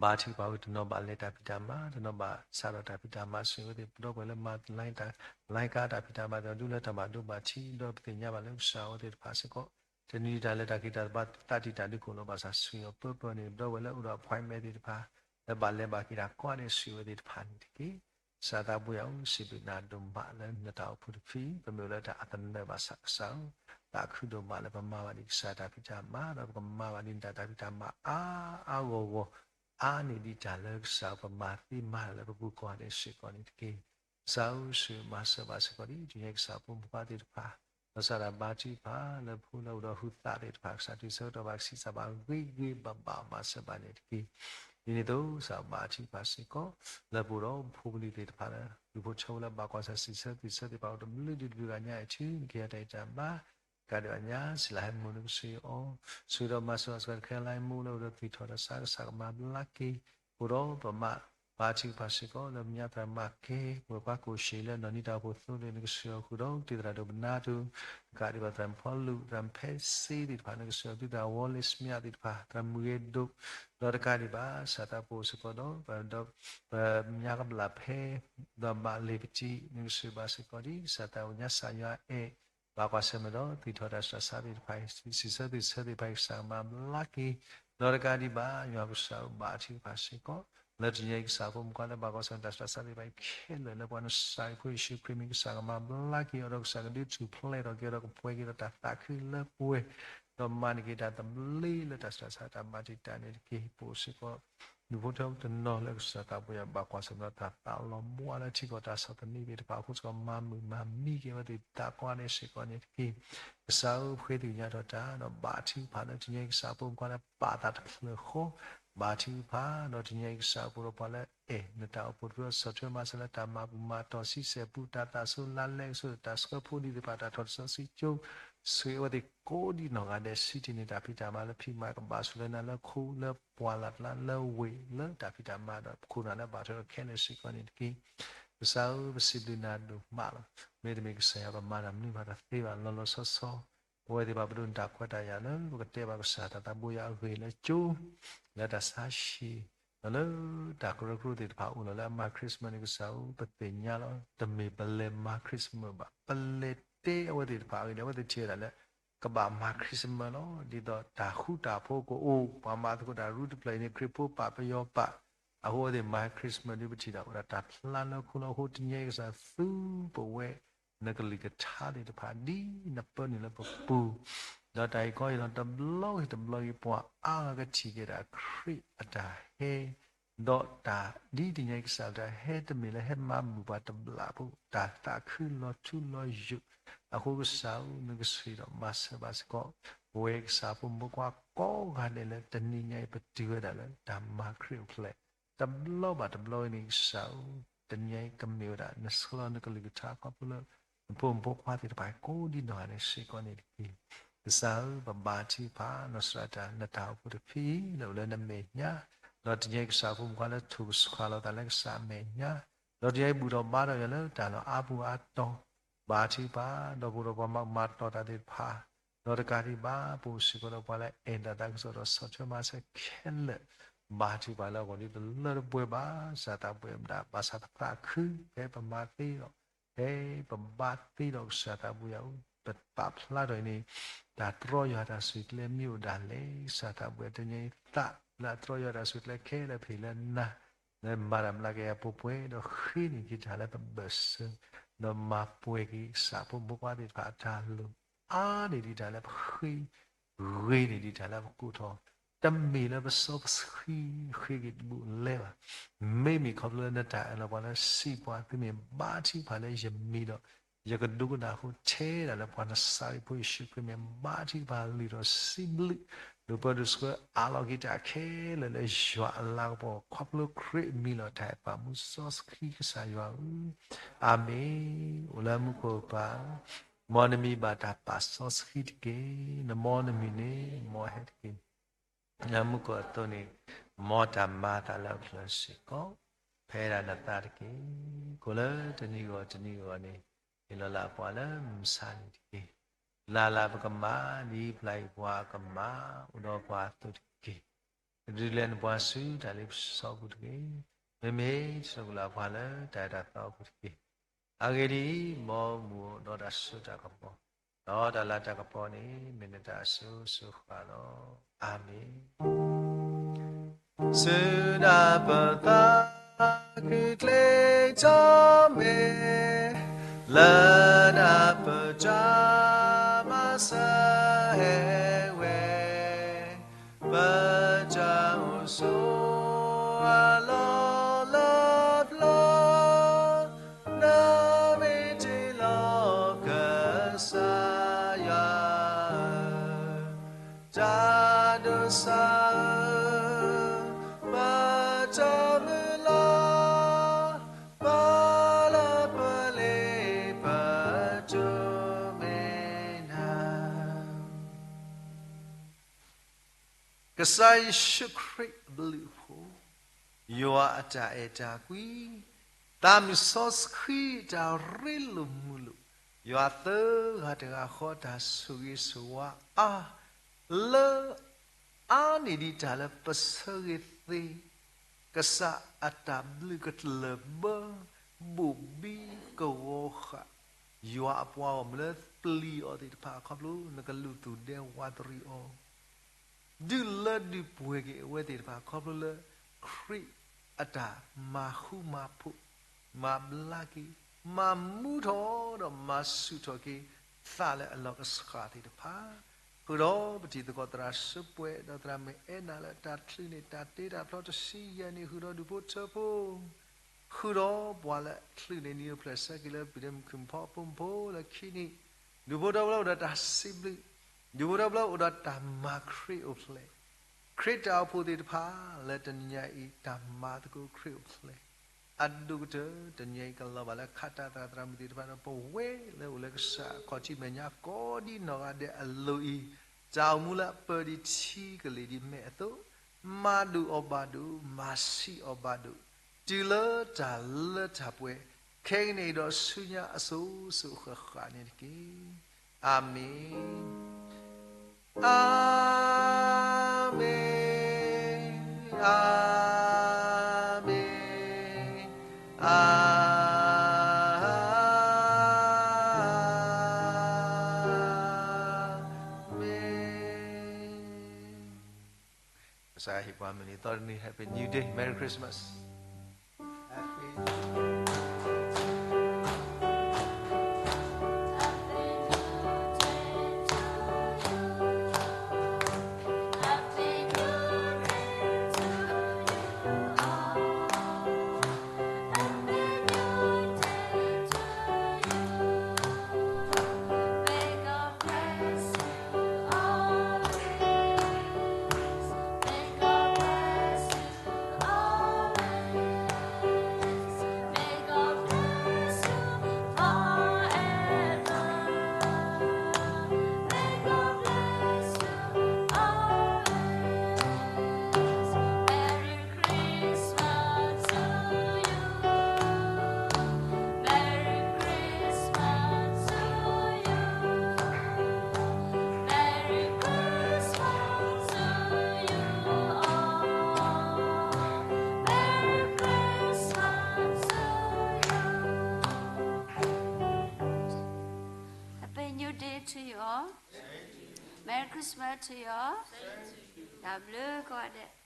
ဘါထုကဖၣ်ဝဲ တနီၤဘၣ်လဲၤတၢ်ဖံးတၢ်မၤ တနီၤဘၣ်စးထီၣ်တၢ်ဖံးတၢ်မၤ စ့ၢ်ဝဲသ့ၣ်ပဒီပုၢ်ဝဲၢ်လၢမၤလၢတၢ် လၢကါတၢ်ဖံးတၢ်မၤ ဒီးဒူလၢတၢ်ဘၣ်ဒိဘၣ်ထံး ဒီးပသ့ၣ်ညါဘၣ်လၢကစၢ်အဝဲသ့ၣ်တဖၣ်စ့ၢ်ကီး တနံၤတၢ်လၢတၢ်က့ၤတၢ်ဘါသးတံၢ်တၢ်ဒုးခိၣ်လီၤ ဘၣ်ဆၣ်ဆူညါပၢပၢန့ၣ် ပဒီပုၢ်ဝဲၢ်လၢအိၣ်ဒီး appointment သ့ၣ်တဖၣ် လၢဘၣ်လဲၤဘၣ်က့ၤတၢ်ကိးဂၤဒဲး စ့ၢ်ဝဲသ့ၣ်တဖၣ်န့ၣ်တက့ၢ်. ကစၢ်သးဘိယွၤဧၢ စံးဘျုးနၤဒိၣ်မးလၢနတၢ်အိၣ်ဖှိၣ်တဖု ပမ့ၢ်အိၣ်လၢတၢ်အသနၢၣ်ဘၣ်ဆၣ်ကစၢ်ဧၢ သးခုဒိၣ်မးလၢပမၤဘၣ်ဒံးကစၢ်တၢ်ဖံးတၢ်မၤ ဒီးပကမၤဘၣ်ဒံးနတၢ်တၢ်ဖံးတၢ်မၤအါအါဂီၢ်ဂီၢ် အါန့ၢ်ဒံးတၢ်လၢကစၢ်ပမၤသ့မၤတၢ်လၢပပူၤကိးဂၤဒဲးစ့ၢ်ကီးန့ၣ်တက့ၢ်. ကစၢ်ဧၢ ဆိၣ်ဂ့ၤမၤစၢၤဘၣ်စ့ၢ်ကီးဒ်တနံၤအံၤကစၢ်ဖိမုၣ်ဖိခွါသ့ၣ်တဖၣ် လီၤဆီဒၣ်တၢ်ဘါထုကဖၣ်လၢဖိလၢအိၣ်ဒီးဟုးသးသ့ၣ်တဖၣ် ကစၢ်တုၤဆၢကတီၢ်ဘၣ်ကဆံးစၢ်ဘၣ်ဂ့ၤဂ့ၤဘၣ်ဘၣ် မၤစၢၤဘၣ်န့ၣ်တက့ၢ်. ဒ်န့ၣ်အသိး ကစၢ်ဘါထုကဖၣ်စ့ၢ်ကီး လၢပအိၣ်ဒီးဖိပလံၤသ့ၣ်တဖၣ်လၢ ဒူဖိထၢဖိလၢဘၣ်ကွၢ်ဆၢၣ်စံးဆၢသ့ၣ်ဆၢသ့ၣ်တဖၣ် အိၣ်တဘျုးဒုးတဘျုးဂၤညါအံၤ ထုနက့ၤတၢ်အံၤတၢ်ဘါ ကးဒံးဘၣ်ညါ စံးလၢဟဲမူနကစၢ်အီၤ ဆိၣ်ဂ့ၤဒီးမၤစၢၤဘၣ်စ့ၢ်ကီး ခဲလၢာ်ဟဲမူလၢအိၣ်ဒီးသွံၣ်ထီၣ်တၢ်ဆါ ကစၢ်ကမၤဘျါက့ၤ အိၣ်ဒီးပမၤ ဘါထုကဖၣ်စ့ၢ်ကီး လၢပညါသရၣ်မၤကဲ ပှၤကွၢ်ကိၣ်ရှ့လၢနီၢ်နံၤတၢ်အိၣ်ဖှိၣ်သိန့ၣ် နကစၢ်အီၤဃုာ်ဒီး ကသံၣ်သရၣ်ဒိၣ်ပနါတၢ် ကးဒံးဘၣ်သရၣ်ဖီလူး သရၣ်ဖဲစ့သ့ၣ်တဖၣ် နကစၢ်အီၤ ကသံၣ်သရၣ်ဝီလ့စမ့သ့ၣ်တဖၣ် သရၣ်မုၢ်ဂ့ၤဒိၣ် ဒီးတကးဒံးဘၣ် ကစၢ်သးပှၢ်စ့ၢ်ကီးဒီး ဒီးပညါကဘျၣ်ဖဲ ဒီးဘၣ်လ့ၤပတံ နကစၢ်ဘၣ်စ့ၢ်ကီးဒ် ကစၢ်သးပှၢ်ညါစၢ်ယွၤအဲၣ် ဘၣ်ကွၢ်ဆၢၣ်မဲာ်ဒီး သွံၣ်ထီၣ်တၢ်ဆူးတၢ်ဆါသ့ၣ်တဖၣ် စံးဆၢသ့ၣ်ဆၢသ့ၣ်တဖၣ် ကစၢ်ကမၤဘျါက့ၤ ဒီးတကးဒံးဘၣ် ယွၤကစၢ်ဘါထုကဖၣ်စ့ၢ်ကီး လၢတနံၤအံၤကစၢ်ဖိမုၣ်ဖိခွါလၢဘၣ်ကွၢ်ဆၢၣ်မဲာ်တၢ်ဆူးတၢ်ဆါသ့ၣ်တဖၣ်အံၤခဲလၢာ် လၢပှၤနဆၣ်ရံၣ်ဖိယ့ၣ်ၡူးခရံာ်မံၤ ကစၢ်ကမၤဘျါက့ၤအီၤဒီး ကစၢ်ကဒုးထူၣ်ဖျဲးထီၣ်က့ၤဒီး ကပှဲၤက့ၤဒီးတၢ်သးခုလၢပှဲၤ ဒီးမၤန့ၢ်က့ၤတၢ်သဘျ့လၢတၢ်ဆူးတၢ်ဆါတၢ်မၤတံာ်တာ်န့ၣ်တက့ၢ်. ပအိၣ်စ့ၢ်ကီး ဒူဖိထၢဖိတနီၤလၢကစၢ်သးပှၢ်ယွၤဘၣ်ကွၢ်ဆၢၣ်မဲာ်ဒီးတၢ်သးလီၤဘှါလၢထံကီၢ်တၢ်ဆီၣ်သနံးသ့ၣ်တဖၣ်အဃိစ့ၢ်ကီး မၤမုာ်မၤမံက့ၤအဝဲသ့ၣ်သးကိးဂၤဒဲးစ့ၢ်ကီးန့ၣ်တက့ၢ်. ကစၢ်ဧၢ ပဃ့သ့ၣ်ညါထီၣ်တၢ် ဒီးဘါထုကဖၣ်လၢတနံၤအံၤကစၢ်ဖိမုၣ်ဖိခွါလၢပာ်သးတဖျၢၣ်ဃီ ဘါထုကဖၣ် ဒီးတနံၤအံၤကစၢ်ဖိဒီးပှၤလၢအဲၣ်နတၢ်အိၣ်ဖှိၣ်တဖု ဆီၣ်ထွဲမၤစၢၤလၢတၢ်မၤပူၤမၤတီၢ်ဆံဆဲၣ်ပူၤ တၢ်သးစူၤလါလဲကဆူး တၢ်ဆှၢဖိဒံးသ့ၣ်တဖၣ် တၢ်ထီၣ်တၢ်စီဆှံကၠိ ဆိၣ်ဂ့ၤအဝဲသ့ၣ်ကိးဒံနီၢ်ဂၤဒဲး စံးတ့ၢ်န့ၢ်တၢ်ဖံးတၢ်မၤလၢဖံးမၤကဘၣ်ဆူၣ်လၢနၤလၢခိ လၢပှၢ်လၢ်တလါလၢဝ့ၢ်လၢတၢ်ဖံးတၢ်မၤဒီးပခိၣ်နၢ်လၢဘၣ်ထွဲဒီးခဲလၢာ်စ့ၢ်ကီးန့ၣ်တက့ၢ်. ကစၢ်ဧၢ ပစံးဘျုးနၤဒိၣ်မးလီၤ. မ့တမ့ၢ်ကစၢ်ယွၤပမၤတၢ်မနုၤမးတသ့ဘၣ် လီၤလီၤဆီဆီ ပဝဲသ့ၣ်တဖၣ်ပဒိးန့ၢ်တၢ်ခွဲးတၢ်ယာ်လၢ ပကတဲဘၣ်ကစၢ်တၢ်သးဘိယွၤအဂ့ၢ်လၢကၠိ လၢတၢ်ဆါဟံၣ် ဒီးလၢတၢ်ကရၢကရိသ့ၣ်တဖၣ်အိၣ်လီၤလၢအမၤ Christmas န့ၣ် ကစၢ်ဧၢ ပသ့ၣ်ညါလီၤ. တမ့ၢ်ပလဲၤမၤ Christmas ဘၣ် ပလဲၤတဲအဝဲသ့ၣ်တဖၣ်အဂ့ၢ်န့ၣ် အဝဲသ့ၣ်ထံၣ်ဝဲဒၣ်လၢ ကဘၣ်မၤ Christmas လီၤ. ဒ်သိးတၢ်ဃူတၢ်ဖိးကအိၣ် ပှၤမၤသကိးတၢ်ရူတဖျၢၣ်အံၤန့ၣ် ခရံာ်ဖိပာ်ပယီၤပာ် အဃိအဝဲသ့ၣ်မၤ Christmas ဒ်ပထံၣ်ဒၣ်ဝဲဒၣ်တၢ်ဖျါလၢခိလီၤ. အဃိတနံၤအံၤကစၢ်သူပဝဲ နကလုၢ်ကထါသ့ၣ်တဖၣ် ဒ်နပၢနုာ်လၢပပူၤ, ဒီးတၢ်အံၤကီအံၤလီၤ တဘျီဂ့ၤတဘျီဂ့ၤ ပှၤအါဂၤကထံၣ်က့ၤတၢ်ခရံာ်အတၢ်ဟဲ, ဒီးတၢ်ဒ်တနံၤအံၤကစၢ်တၢ်ဟဲ တမ့ၢ်လၢဟဲမၤဘူၣ်ပှၤတဘျီဖိ တၢ်သးခုလီၤထူလီၤယိာ်, အဃိကစၢ်ဧၢ နကဆိၣ်ဂ့ၤဒီးမၤစၢၤဘၣ်စ့ၢ်ကီး ပဝဲကစၢ်ဖိမုၣ်ဖိခွါကိးဂၤဒဲးလၢတနံၤညါအံၤ ပတုၤဝဲဒၣ်လၢတၢ်မၤခရံာ်အိၣ်ဖျဲၣ် တဘျီဘၣ်တဘျီအံၤန့ၣ် ကစၢ်ဧၢ တနံၤအံၤကမ့ၢ်ဝဲဒၣ် နဆှၢလီၤနကလုၢ်ကထါခီဖျိလၢ နဖိမုၣ်ဖိခွါသ့ၣ်တဖၣ်ကိးဒံနီၢ်ဂၤဒဲးစ့ၢ်ကီးန့ၣ်တက့ၢ်. ကစၢ်ဧၢ, ပဘါထုကဖၣ် နီၢ်စရၢတၢ် နတၢ်အိၣ်ဖှိၣ်တဖုအံၤ လၢအိၣ်လၢနမဲာ်ညါ, ဒီးတနံၤအံၤကစၢ်ဖိမုၣ်ခွါလၢထိၣ်ကဆှၣ်လီၤသးလၢကစၢ်အမဲာ်ညါ, ဒီးတနံၤအံၤဘူၣ်ထီၣ်ဘါထီၣ်ယၤလၢတၢ်လီၢ်အါပူၤအါတီၤ, ဘါထုကဖၣ် ဒီးပအိၣ်ဒီးပှၤမၤကမၤတီၤတၢ်သ့ၣ်တဖၣ်, ဒီးတကးဒံးဘၣ် ပအိၣ်စ့ၢ်ကီးဒီးပှၤလၢအဲၣ်ဒိးသးကစီၣ်ဒီးဆီၣ်ထွဲမၤစၢၤခဲလၢာ်, ဘါထုကဖၣ်လၢအဂီၢ်ဒ်တလၢတပှဲၤဘၣ် ကစၢ်သးဘိယၤမတၤ ဘၣ်ဆၣ်ပသးခု ဖဲပမၤသ့ဒီး ဖဲပဘါသ့ဒီးကစၢ်သးဘိယၤအူ ပပာ်ဖျါထီၣ်အံၤန့ၣ်, တၢ်တြီယွၤတၢ်စူၢ်ကျဲမ့ၢ်အိၣ်ဒၣ်လဲာ် ကစၢ်သးဘိယၤတနံၤအံၤသးလၢအတြီယွၤတၢ်စူၢ်ကျဲခဲလၢာ်ဖဲလၢနၤ, လၢမၤတၢ်မျးကယၤပှဲၤပှဲၤ ဒီးဃ့န့ၢ်က့ၤတၢ်လၢပဘၢၣ်စၢၤ, ဒီးမၤပှဲၤက့ၤကစၢ်ဖိမုၣ်ဖိခွါသ့ၣ်တဖၣ်အတၢ်လိၤ, အါန့ၢ်ဒံးတၢ်လၢပဃ့ ဂ့ၤန့ၢ်ဒံးတၢ်လၢပကိးထီၣ်, တမ့ၢ်လၢပစီပဆှံဃ့က့ၤတဘူးလဲၤဘၣ်. မ့မ့ၢ်ခီဖျိလၢနတၢ်အၢၣ်လီၤပှၤလၢစံးပှၤ သုမ့ၢ်ဘါထုကဖၣ်လၢယမံၤဒီး ယကဒိကနၣ်အဃိ ထဲဒၣ်လၢပှၤနစၤရ့းဖိယ့ၣ်ၡူးခရံာ်မ့ၢ်ဘါထုကဖၣ်လုၢ်ထီၣ်စံးဘျုး ဒိၣ်ပၢဒိၣ်ဆှၢအးလီၤက့ၤတၢ်ခဲလၢာ်လၢယွၤအလၤကပီၤ ခီဖျိခရံာ်အမံၤလီၤ တၢ်အဲၣ်ပာ်မူစီဆှံကစၢ်ယွၤဧၢ, အၤမ့ၣ်. အိၣ်လၢမူခိၣ်ပၢ် မ်နမံၤဘၣ်တၢ်ပာ်စီဆှံတက့ၢ်. နမ်နမံၤန့ၣ် မ်ဟဲတက့ၢ်. လၢမူခိၣ်အသိးန့ၣ် မ်တၢ်မၤအသးလၢအချၢစ့ၢ်ကီး ဖဲဒၣ်နသးတက့ၢ်. ကိးလၢတနံၤဂီၢ်တနံၤဂီၢ်န့ၣ် ဟ့ၣ်လီၤလၢပှၤလၢမုၢ်ဆါနံၤတက့ၢ်. လၢ်လၢ်ပကမၤ ဒ်ပျၢ်အံၤပှၤကမၤ အိၣ်ဒီးပှၤအသိးတက့ၢ်. ကဒုးလဲၤနပှၤဆူတၢ်လ့ပစီပူၤတက့ၢ်. မ့မ့ၢ်ဆိၣ်ဂ့ၤလၢပှၤလၢတၢ်အဲၣ်တၢ်သးအိၣ်ပူၤတက့ၢ်. အဂ့ၢ်ဒ်အံၤ, မ်မူဒီးတၢ်စိတၢ်ကမီၤ, ဒီးတၢ်လၤတၢ်ကပီၤန့ၣ် မ့ၢ်နတၢ်အစိၤစိၤဃၣ်လီၤ. အၤမ့ၣ်. စူဒၢပသးခုကျ့ထီၣ်မဲာ်, လၢနၢ်ပၢၢ်တၢ်မၤစၢၤဟဲဝဲ, ပတၢ်အိၣ်ဆိးအလီၢ်လၢပျၢၤ, နမ့ၢ်တ့လီၤကစၢ်ယွၤဧၢ, တၢ်ဒိးစၢ်ဧၢ, ပတၢ်မုၢ်လၢ်, ပလၢပလ့ပတိၢ်မ့ၢ်နၤ ကစၢ်ယ့ၣ်ၡူးခရံာ်အဘျုးအဖှိၣ်, ယွၤအတၢ်အဲၣ်တၢ်ကွံ, သးမုၢ်စီဆှံတၢ်ရ့လိာ်မုာ်လိာ်, ယွၤသၢဂၤတဂၤဃီတၢ်ဆိၣ်ဂ့ၤဆိၣ်ဝါအါ, လၢအါန့ၢ်ဒံးတၢ်လၢပဆၢဂ့ၤသ့, ကစၢ်အတၢ်ဘျုးကတၢၢ်ဘၢ, ဘိၣ်ဘံကဝီၤဃာ်, ယွၤအပှၤဂီၢ်မုၢ်လၢပျံၤအီၤသ့ၣ်တဖၣ်အခီဖျိ နကလူၢ်သူၣ်ဒဲဝးတရံးအီၤ ဒုးလၢဒုးပှဲၤက့ၤအဝဲသ့ၣ်တဖၣ် ခီဖျိလၢခရံာ်အတၢ်မၤဃူမၤဖိး, မၤဘျါက့ၤ, မၤမူထီၣ်ဒီးမၤဆူၣ်ထီၣ်က့ၤ သးလၢအလီၢ်ကဆှၣ်သ့ၣ်တဖၣ်, ဃုာ်ဒီးပထံသကိးသရၣ်စၢပှဲၤ ဒီးသရၣ်မုၣ်အဲၣ်နၤလၢတၢ်ချုးန့ၣ် တၢ်တ့တၢ်ဖျီတဆံယဲၢ်နံၣ် ဃုာ်ဒီးဒူၣ်ဖိထၢဖိ ဃုာ်ဒီးပှၤလၢချုးန့ၣ် နံၤအိၣ်ဖျဲၣ်ဆၢက့ၤလၢ ပံၤဒဲမုၢ်ခုၣ်ဖီဖိမုၣ်ဖိလၢခံနံၣ်, ဒူၣ်ဖိထၢဖိလၢအိၣ်ဒီးတၢ်စံးဘျုး, ဒူၣ်ဖိထၢဖိလၢအိၣ်ဒီးတၢ်မၤခရံာ်အိၣ်ဖျဲၣ်, ခရံာ်တၢ်အိၣ်ဖှိၣ်သ့ၣ်တဖၣ် လၢတနံၤညါအံၤ တၢ်မၤသကိးခရံာ်အိၣ်ဖျဲၣ်, အဒိၣ်ကတၢၢ် တနံၤညါအံၤကလီၤဘၣ်လၢခးတၢ်သရၣ်သရၣ်မုၣ်သ့ၣ်တဖၣ်ဒီး ပဝဲလၢအိၣ်လၢကစၢ်အခီၣ်ထံးမဲာ်ညါ ကိးဒံနီၢ်ဂၤဒဲးအလိၤအံၤ, တၢ်အိၣ်မူလၢအပၢဒံးထံကလ့ၤဒံးမဲာ်အသိး, မၤဒိၣ်အီၤဘၣ်ဒိၣ်, မၤဆံးအီၤဘၣ်ဒိၣ်, တုၤလၢတၢ်လၢတၢ်ပှဲၤ, ခဲကနံၣ်အံၤဒီးဆူညါအစိၤစိၤဃၣ်ဃၣ်န့ၣ်တက့ၢ်. အၤမ့ၣ်, အၤမ့ၣ်, အၤမ့ၣ်, အၤမ့ၣ်. ကစၢ်ဟ့ၣ်ပှၤမုၢ်နံၤသီတနံၤ Happy New Day, Merry Christmas. Happy Christmas to you all. တၢ်ဘျုးကိးဂၤဒဲး.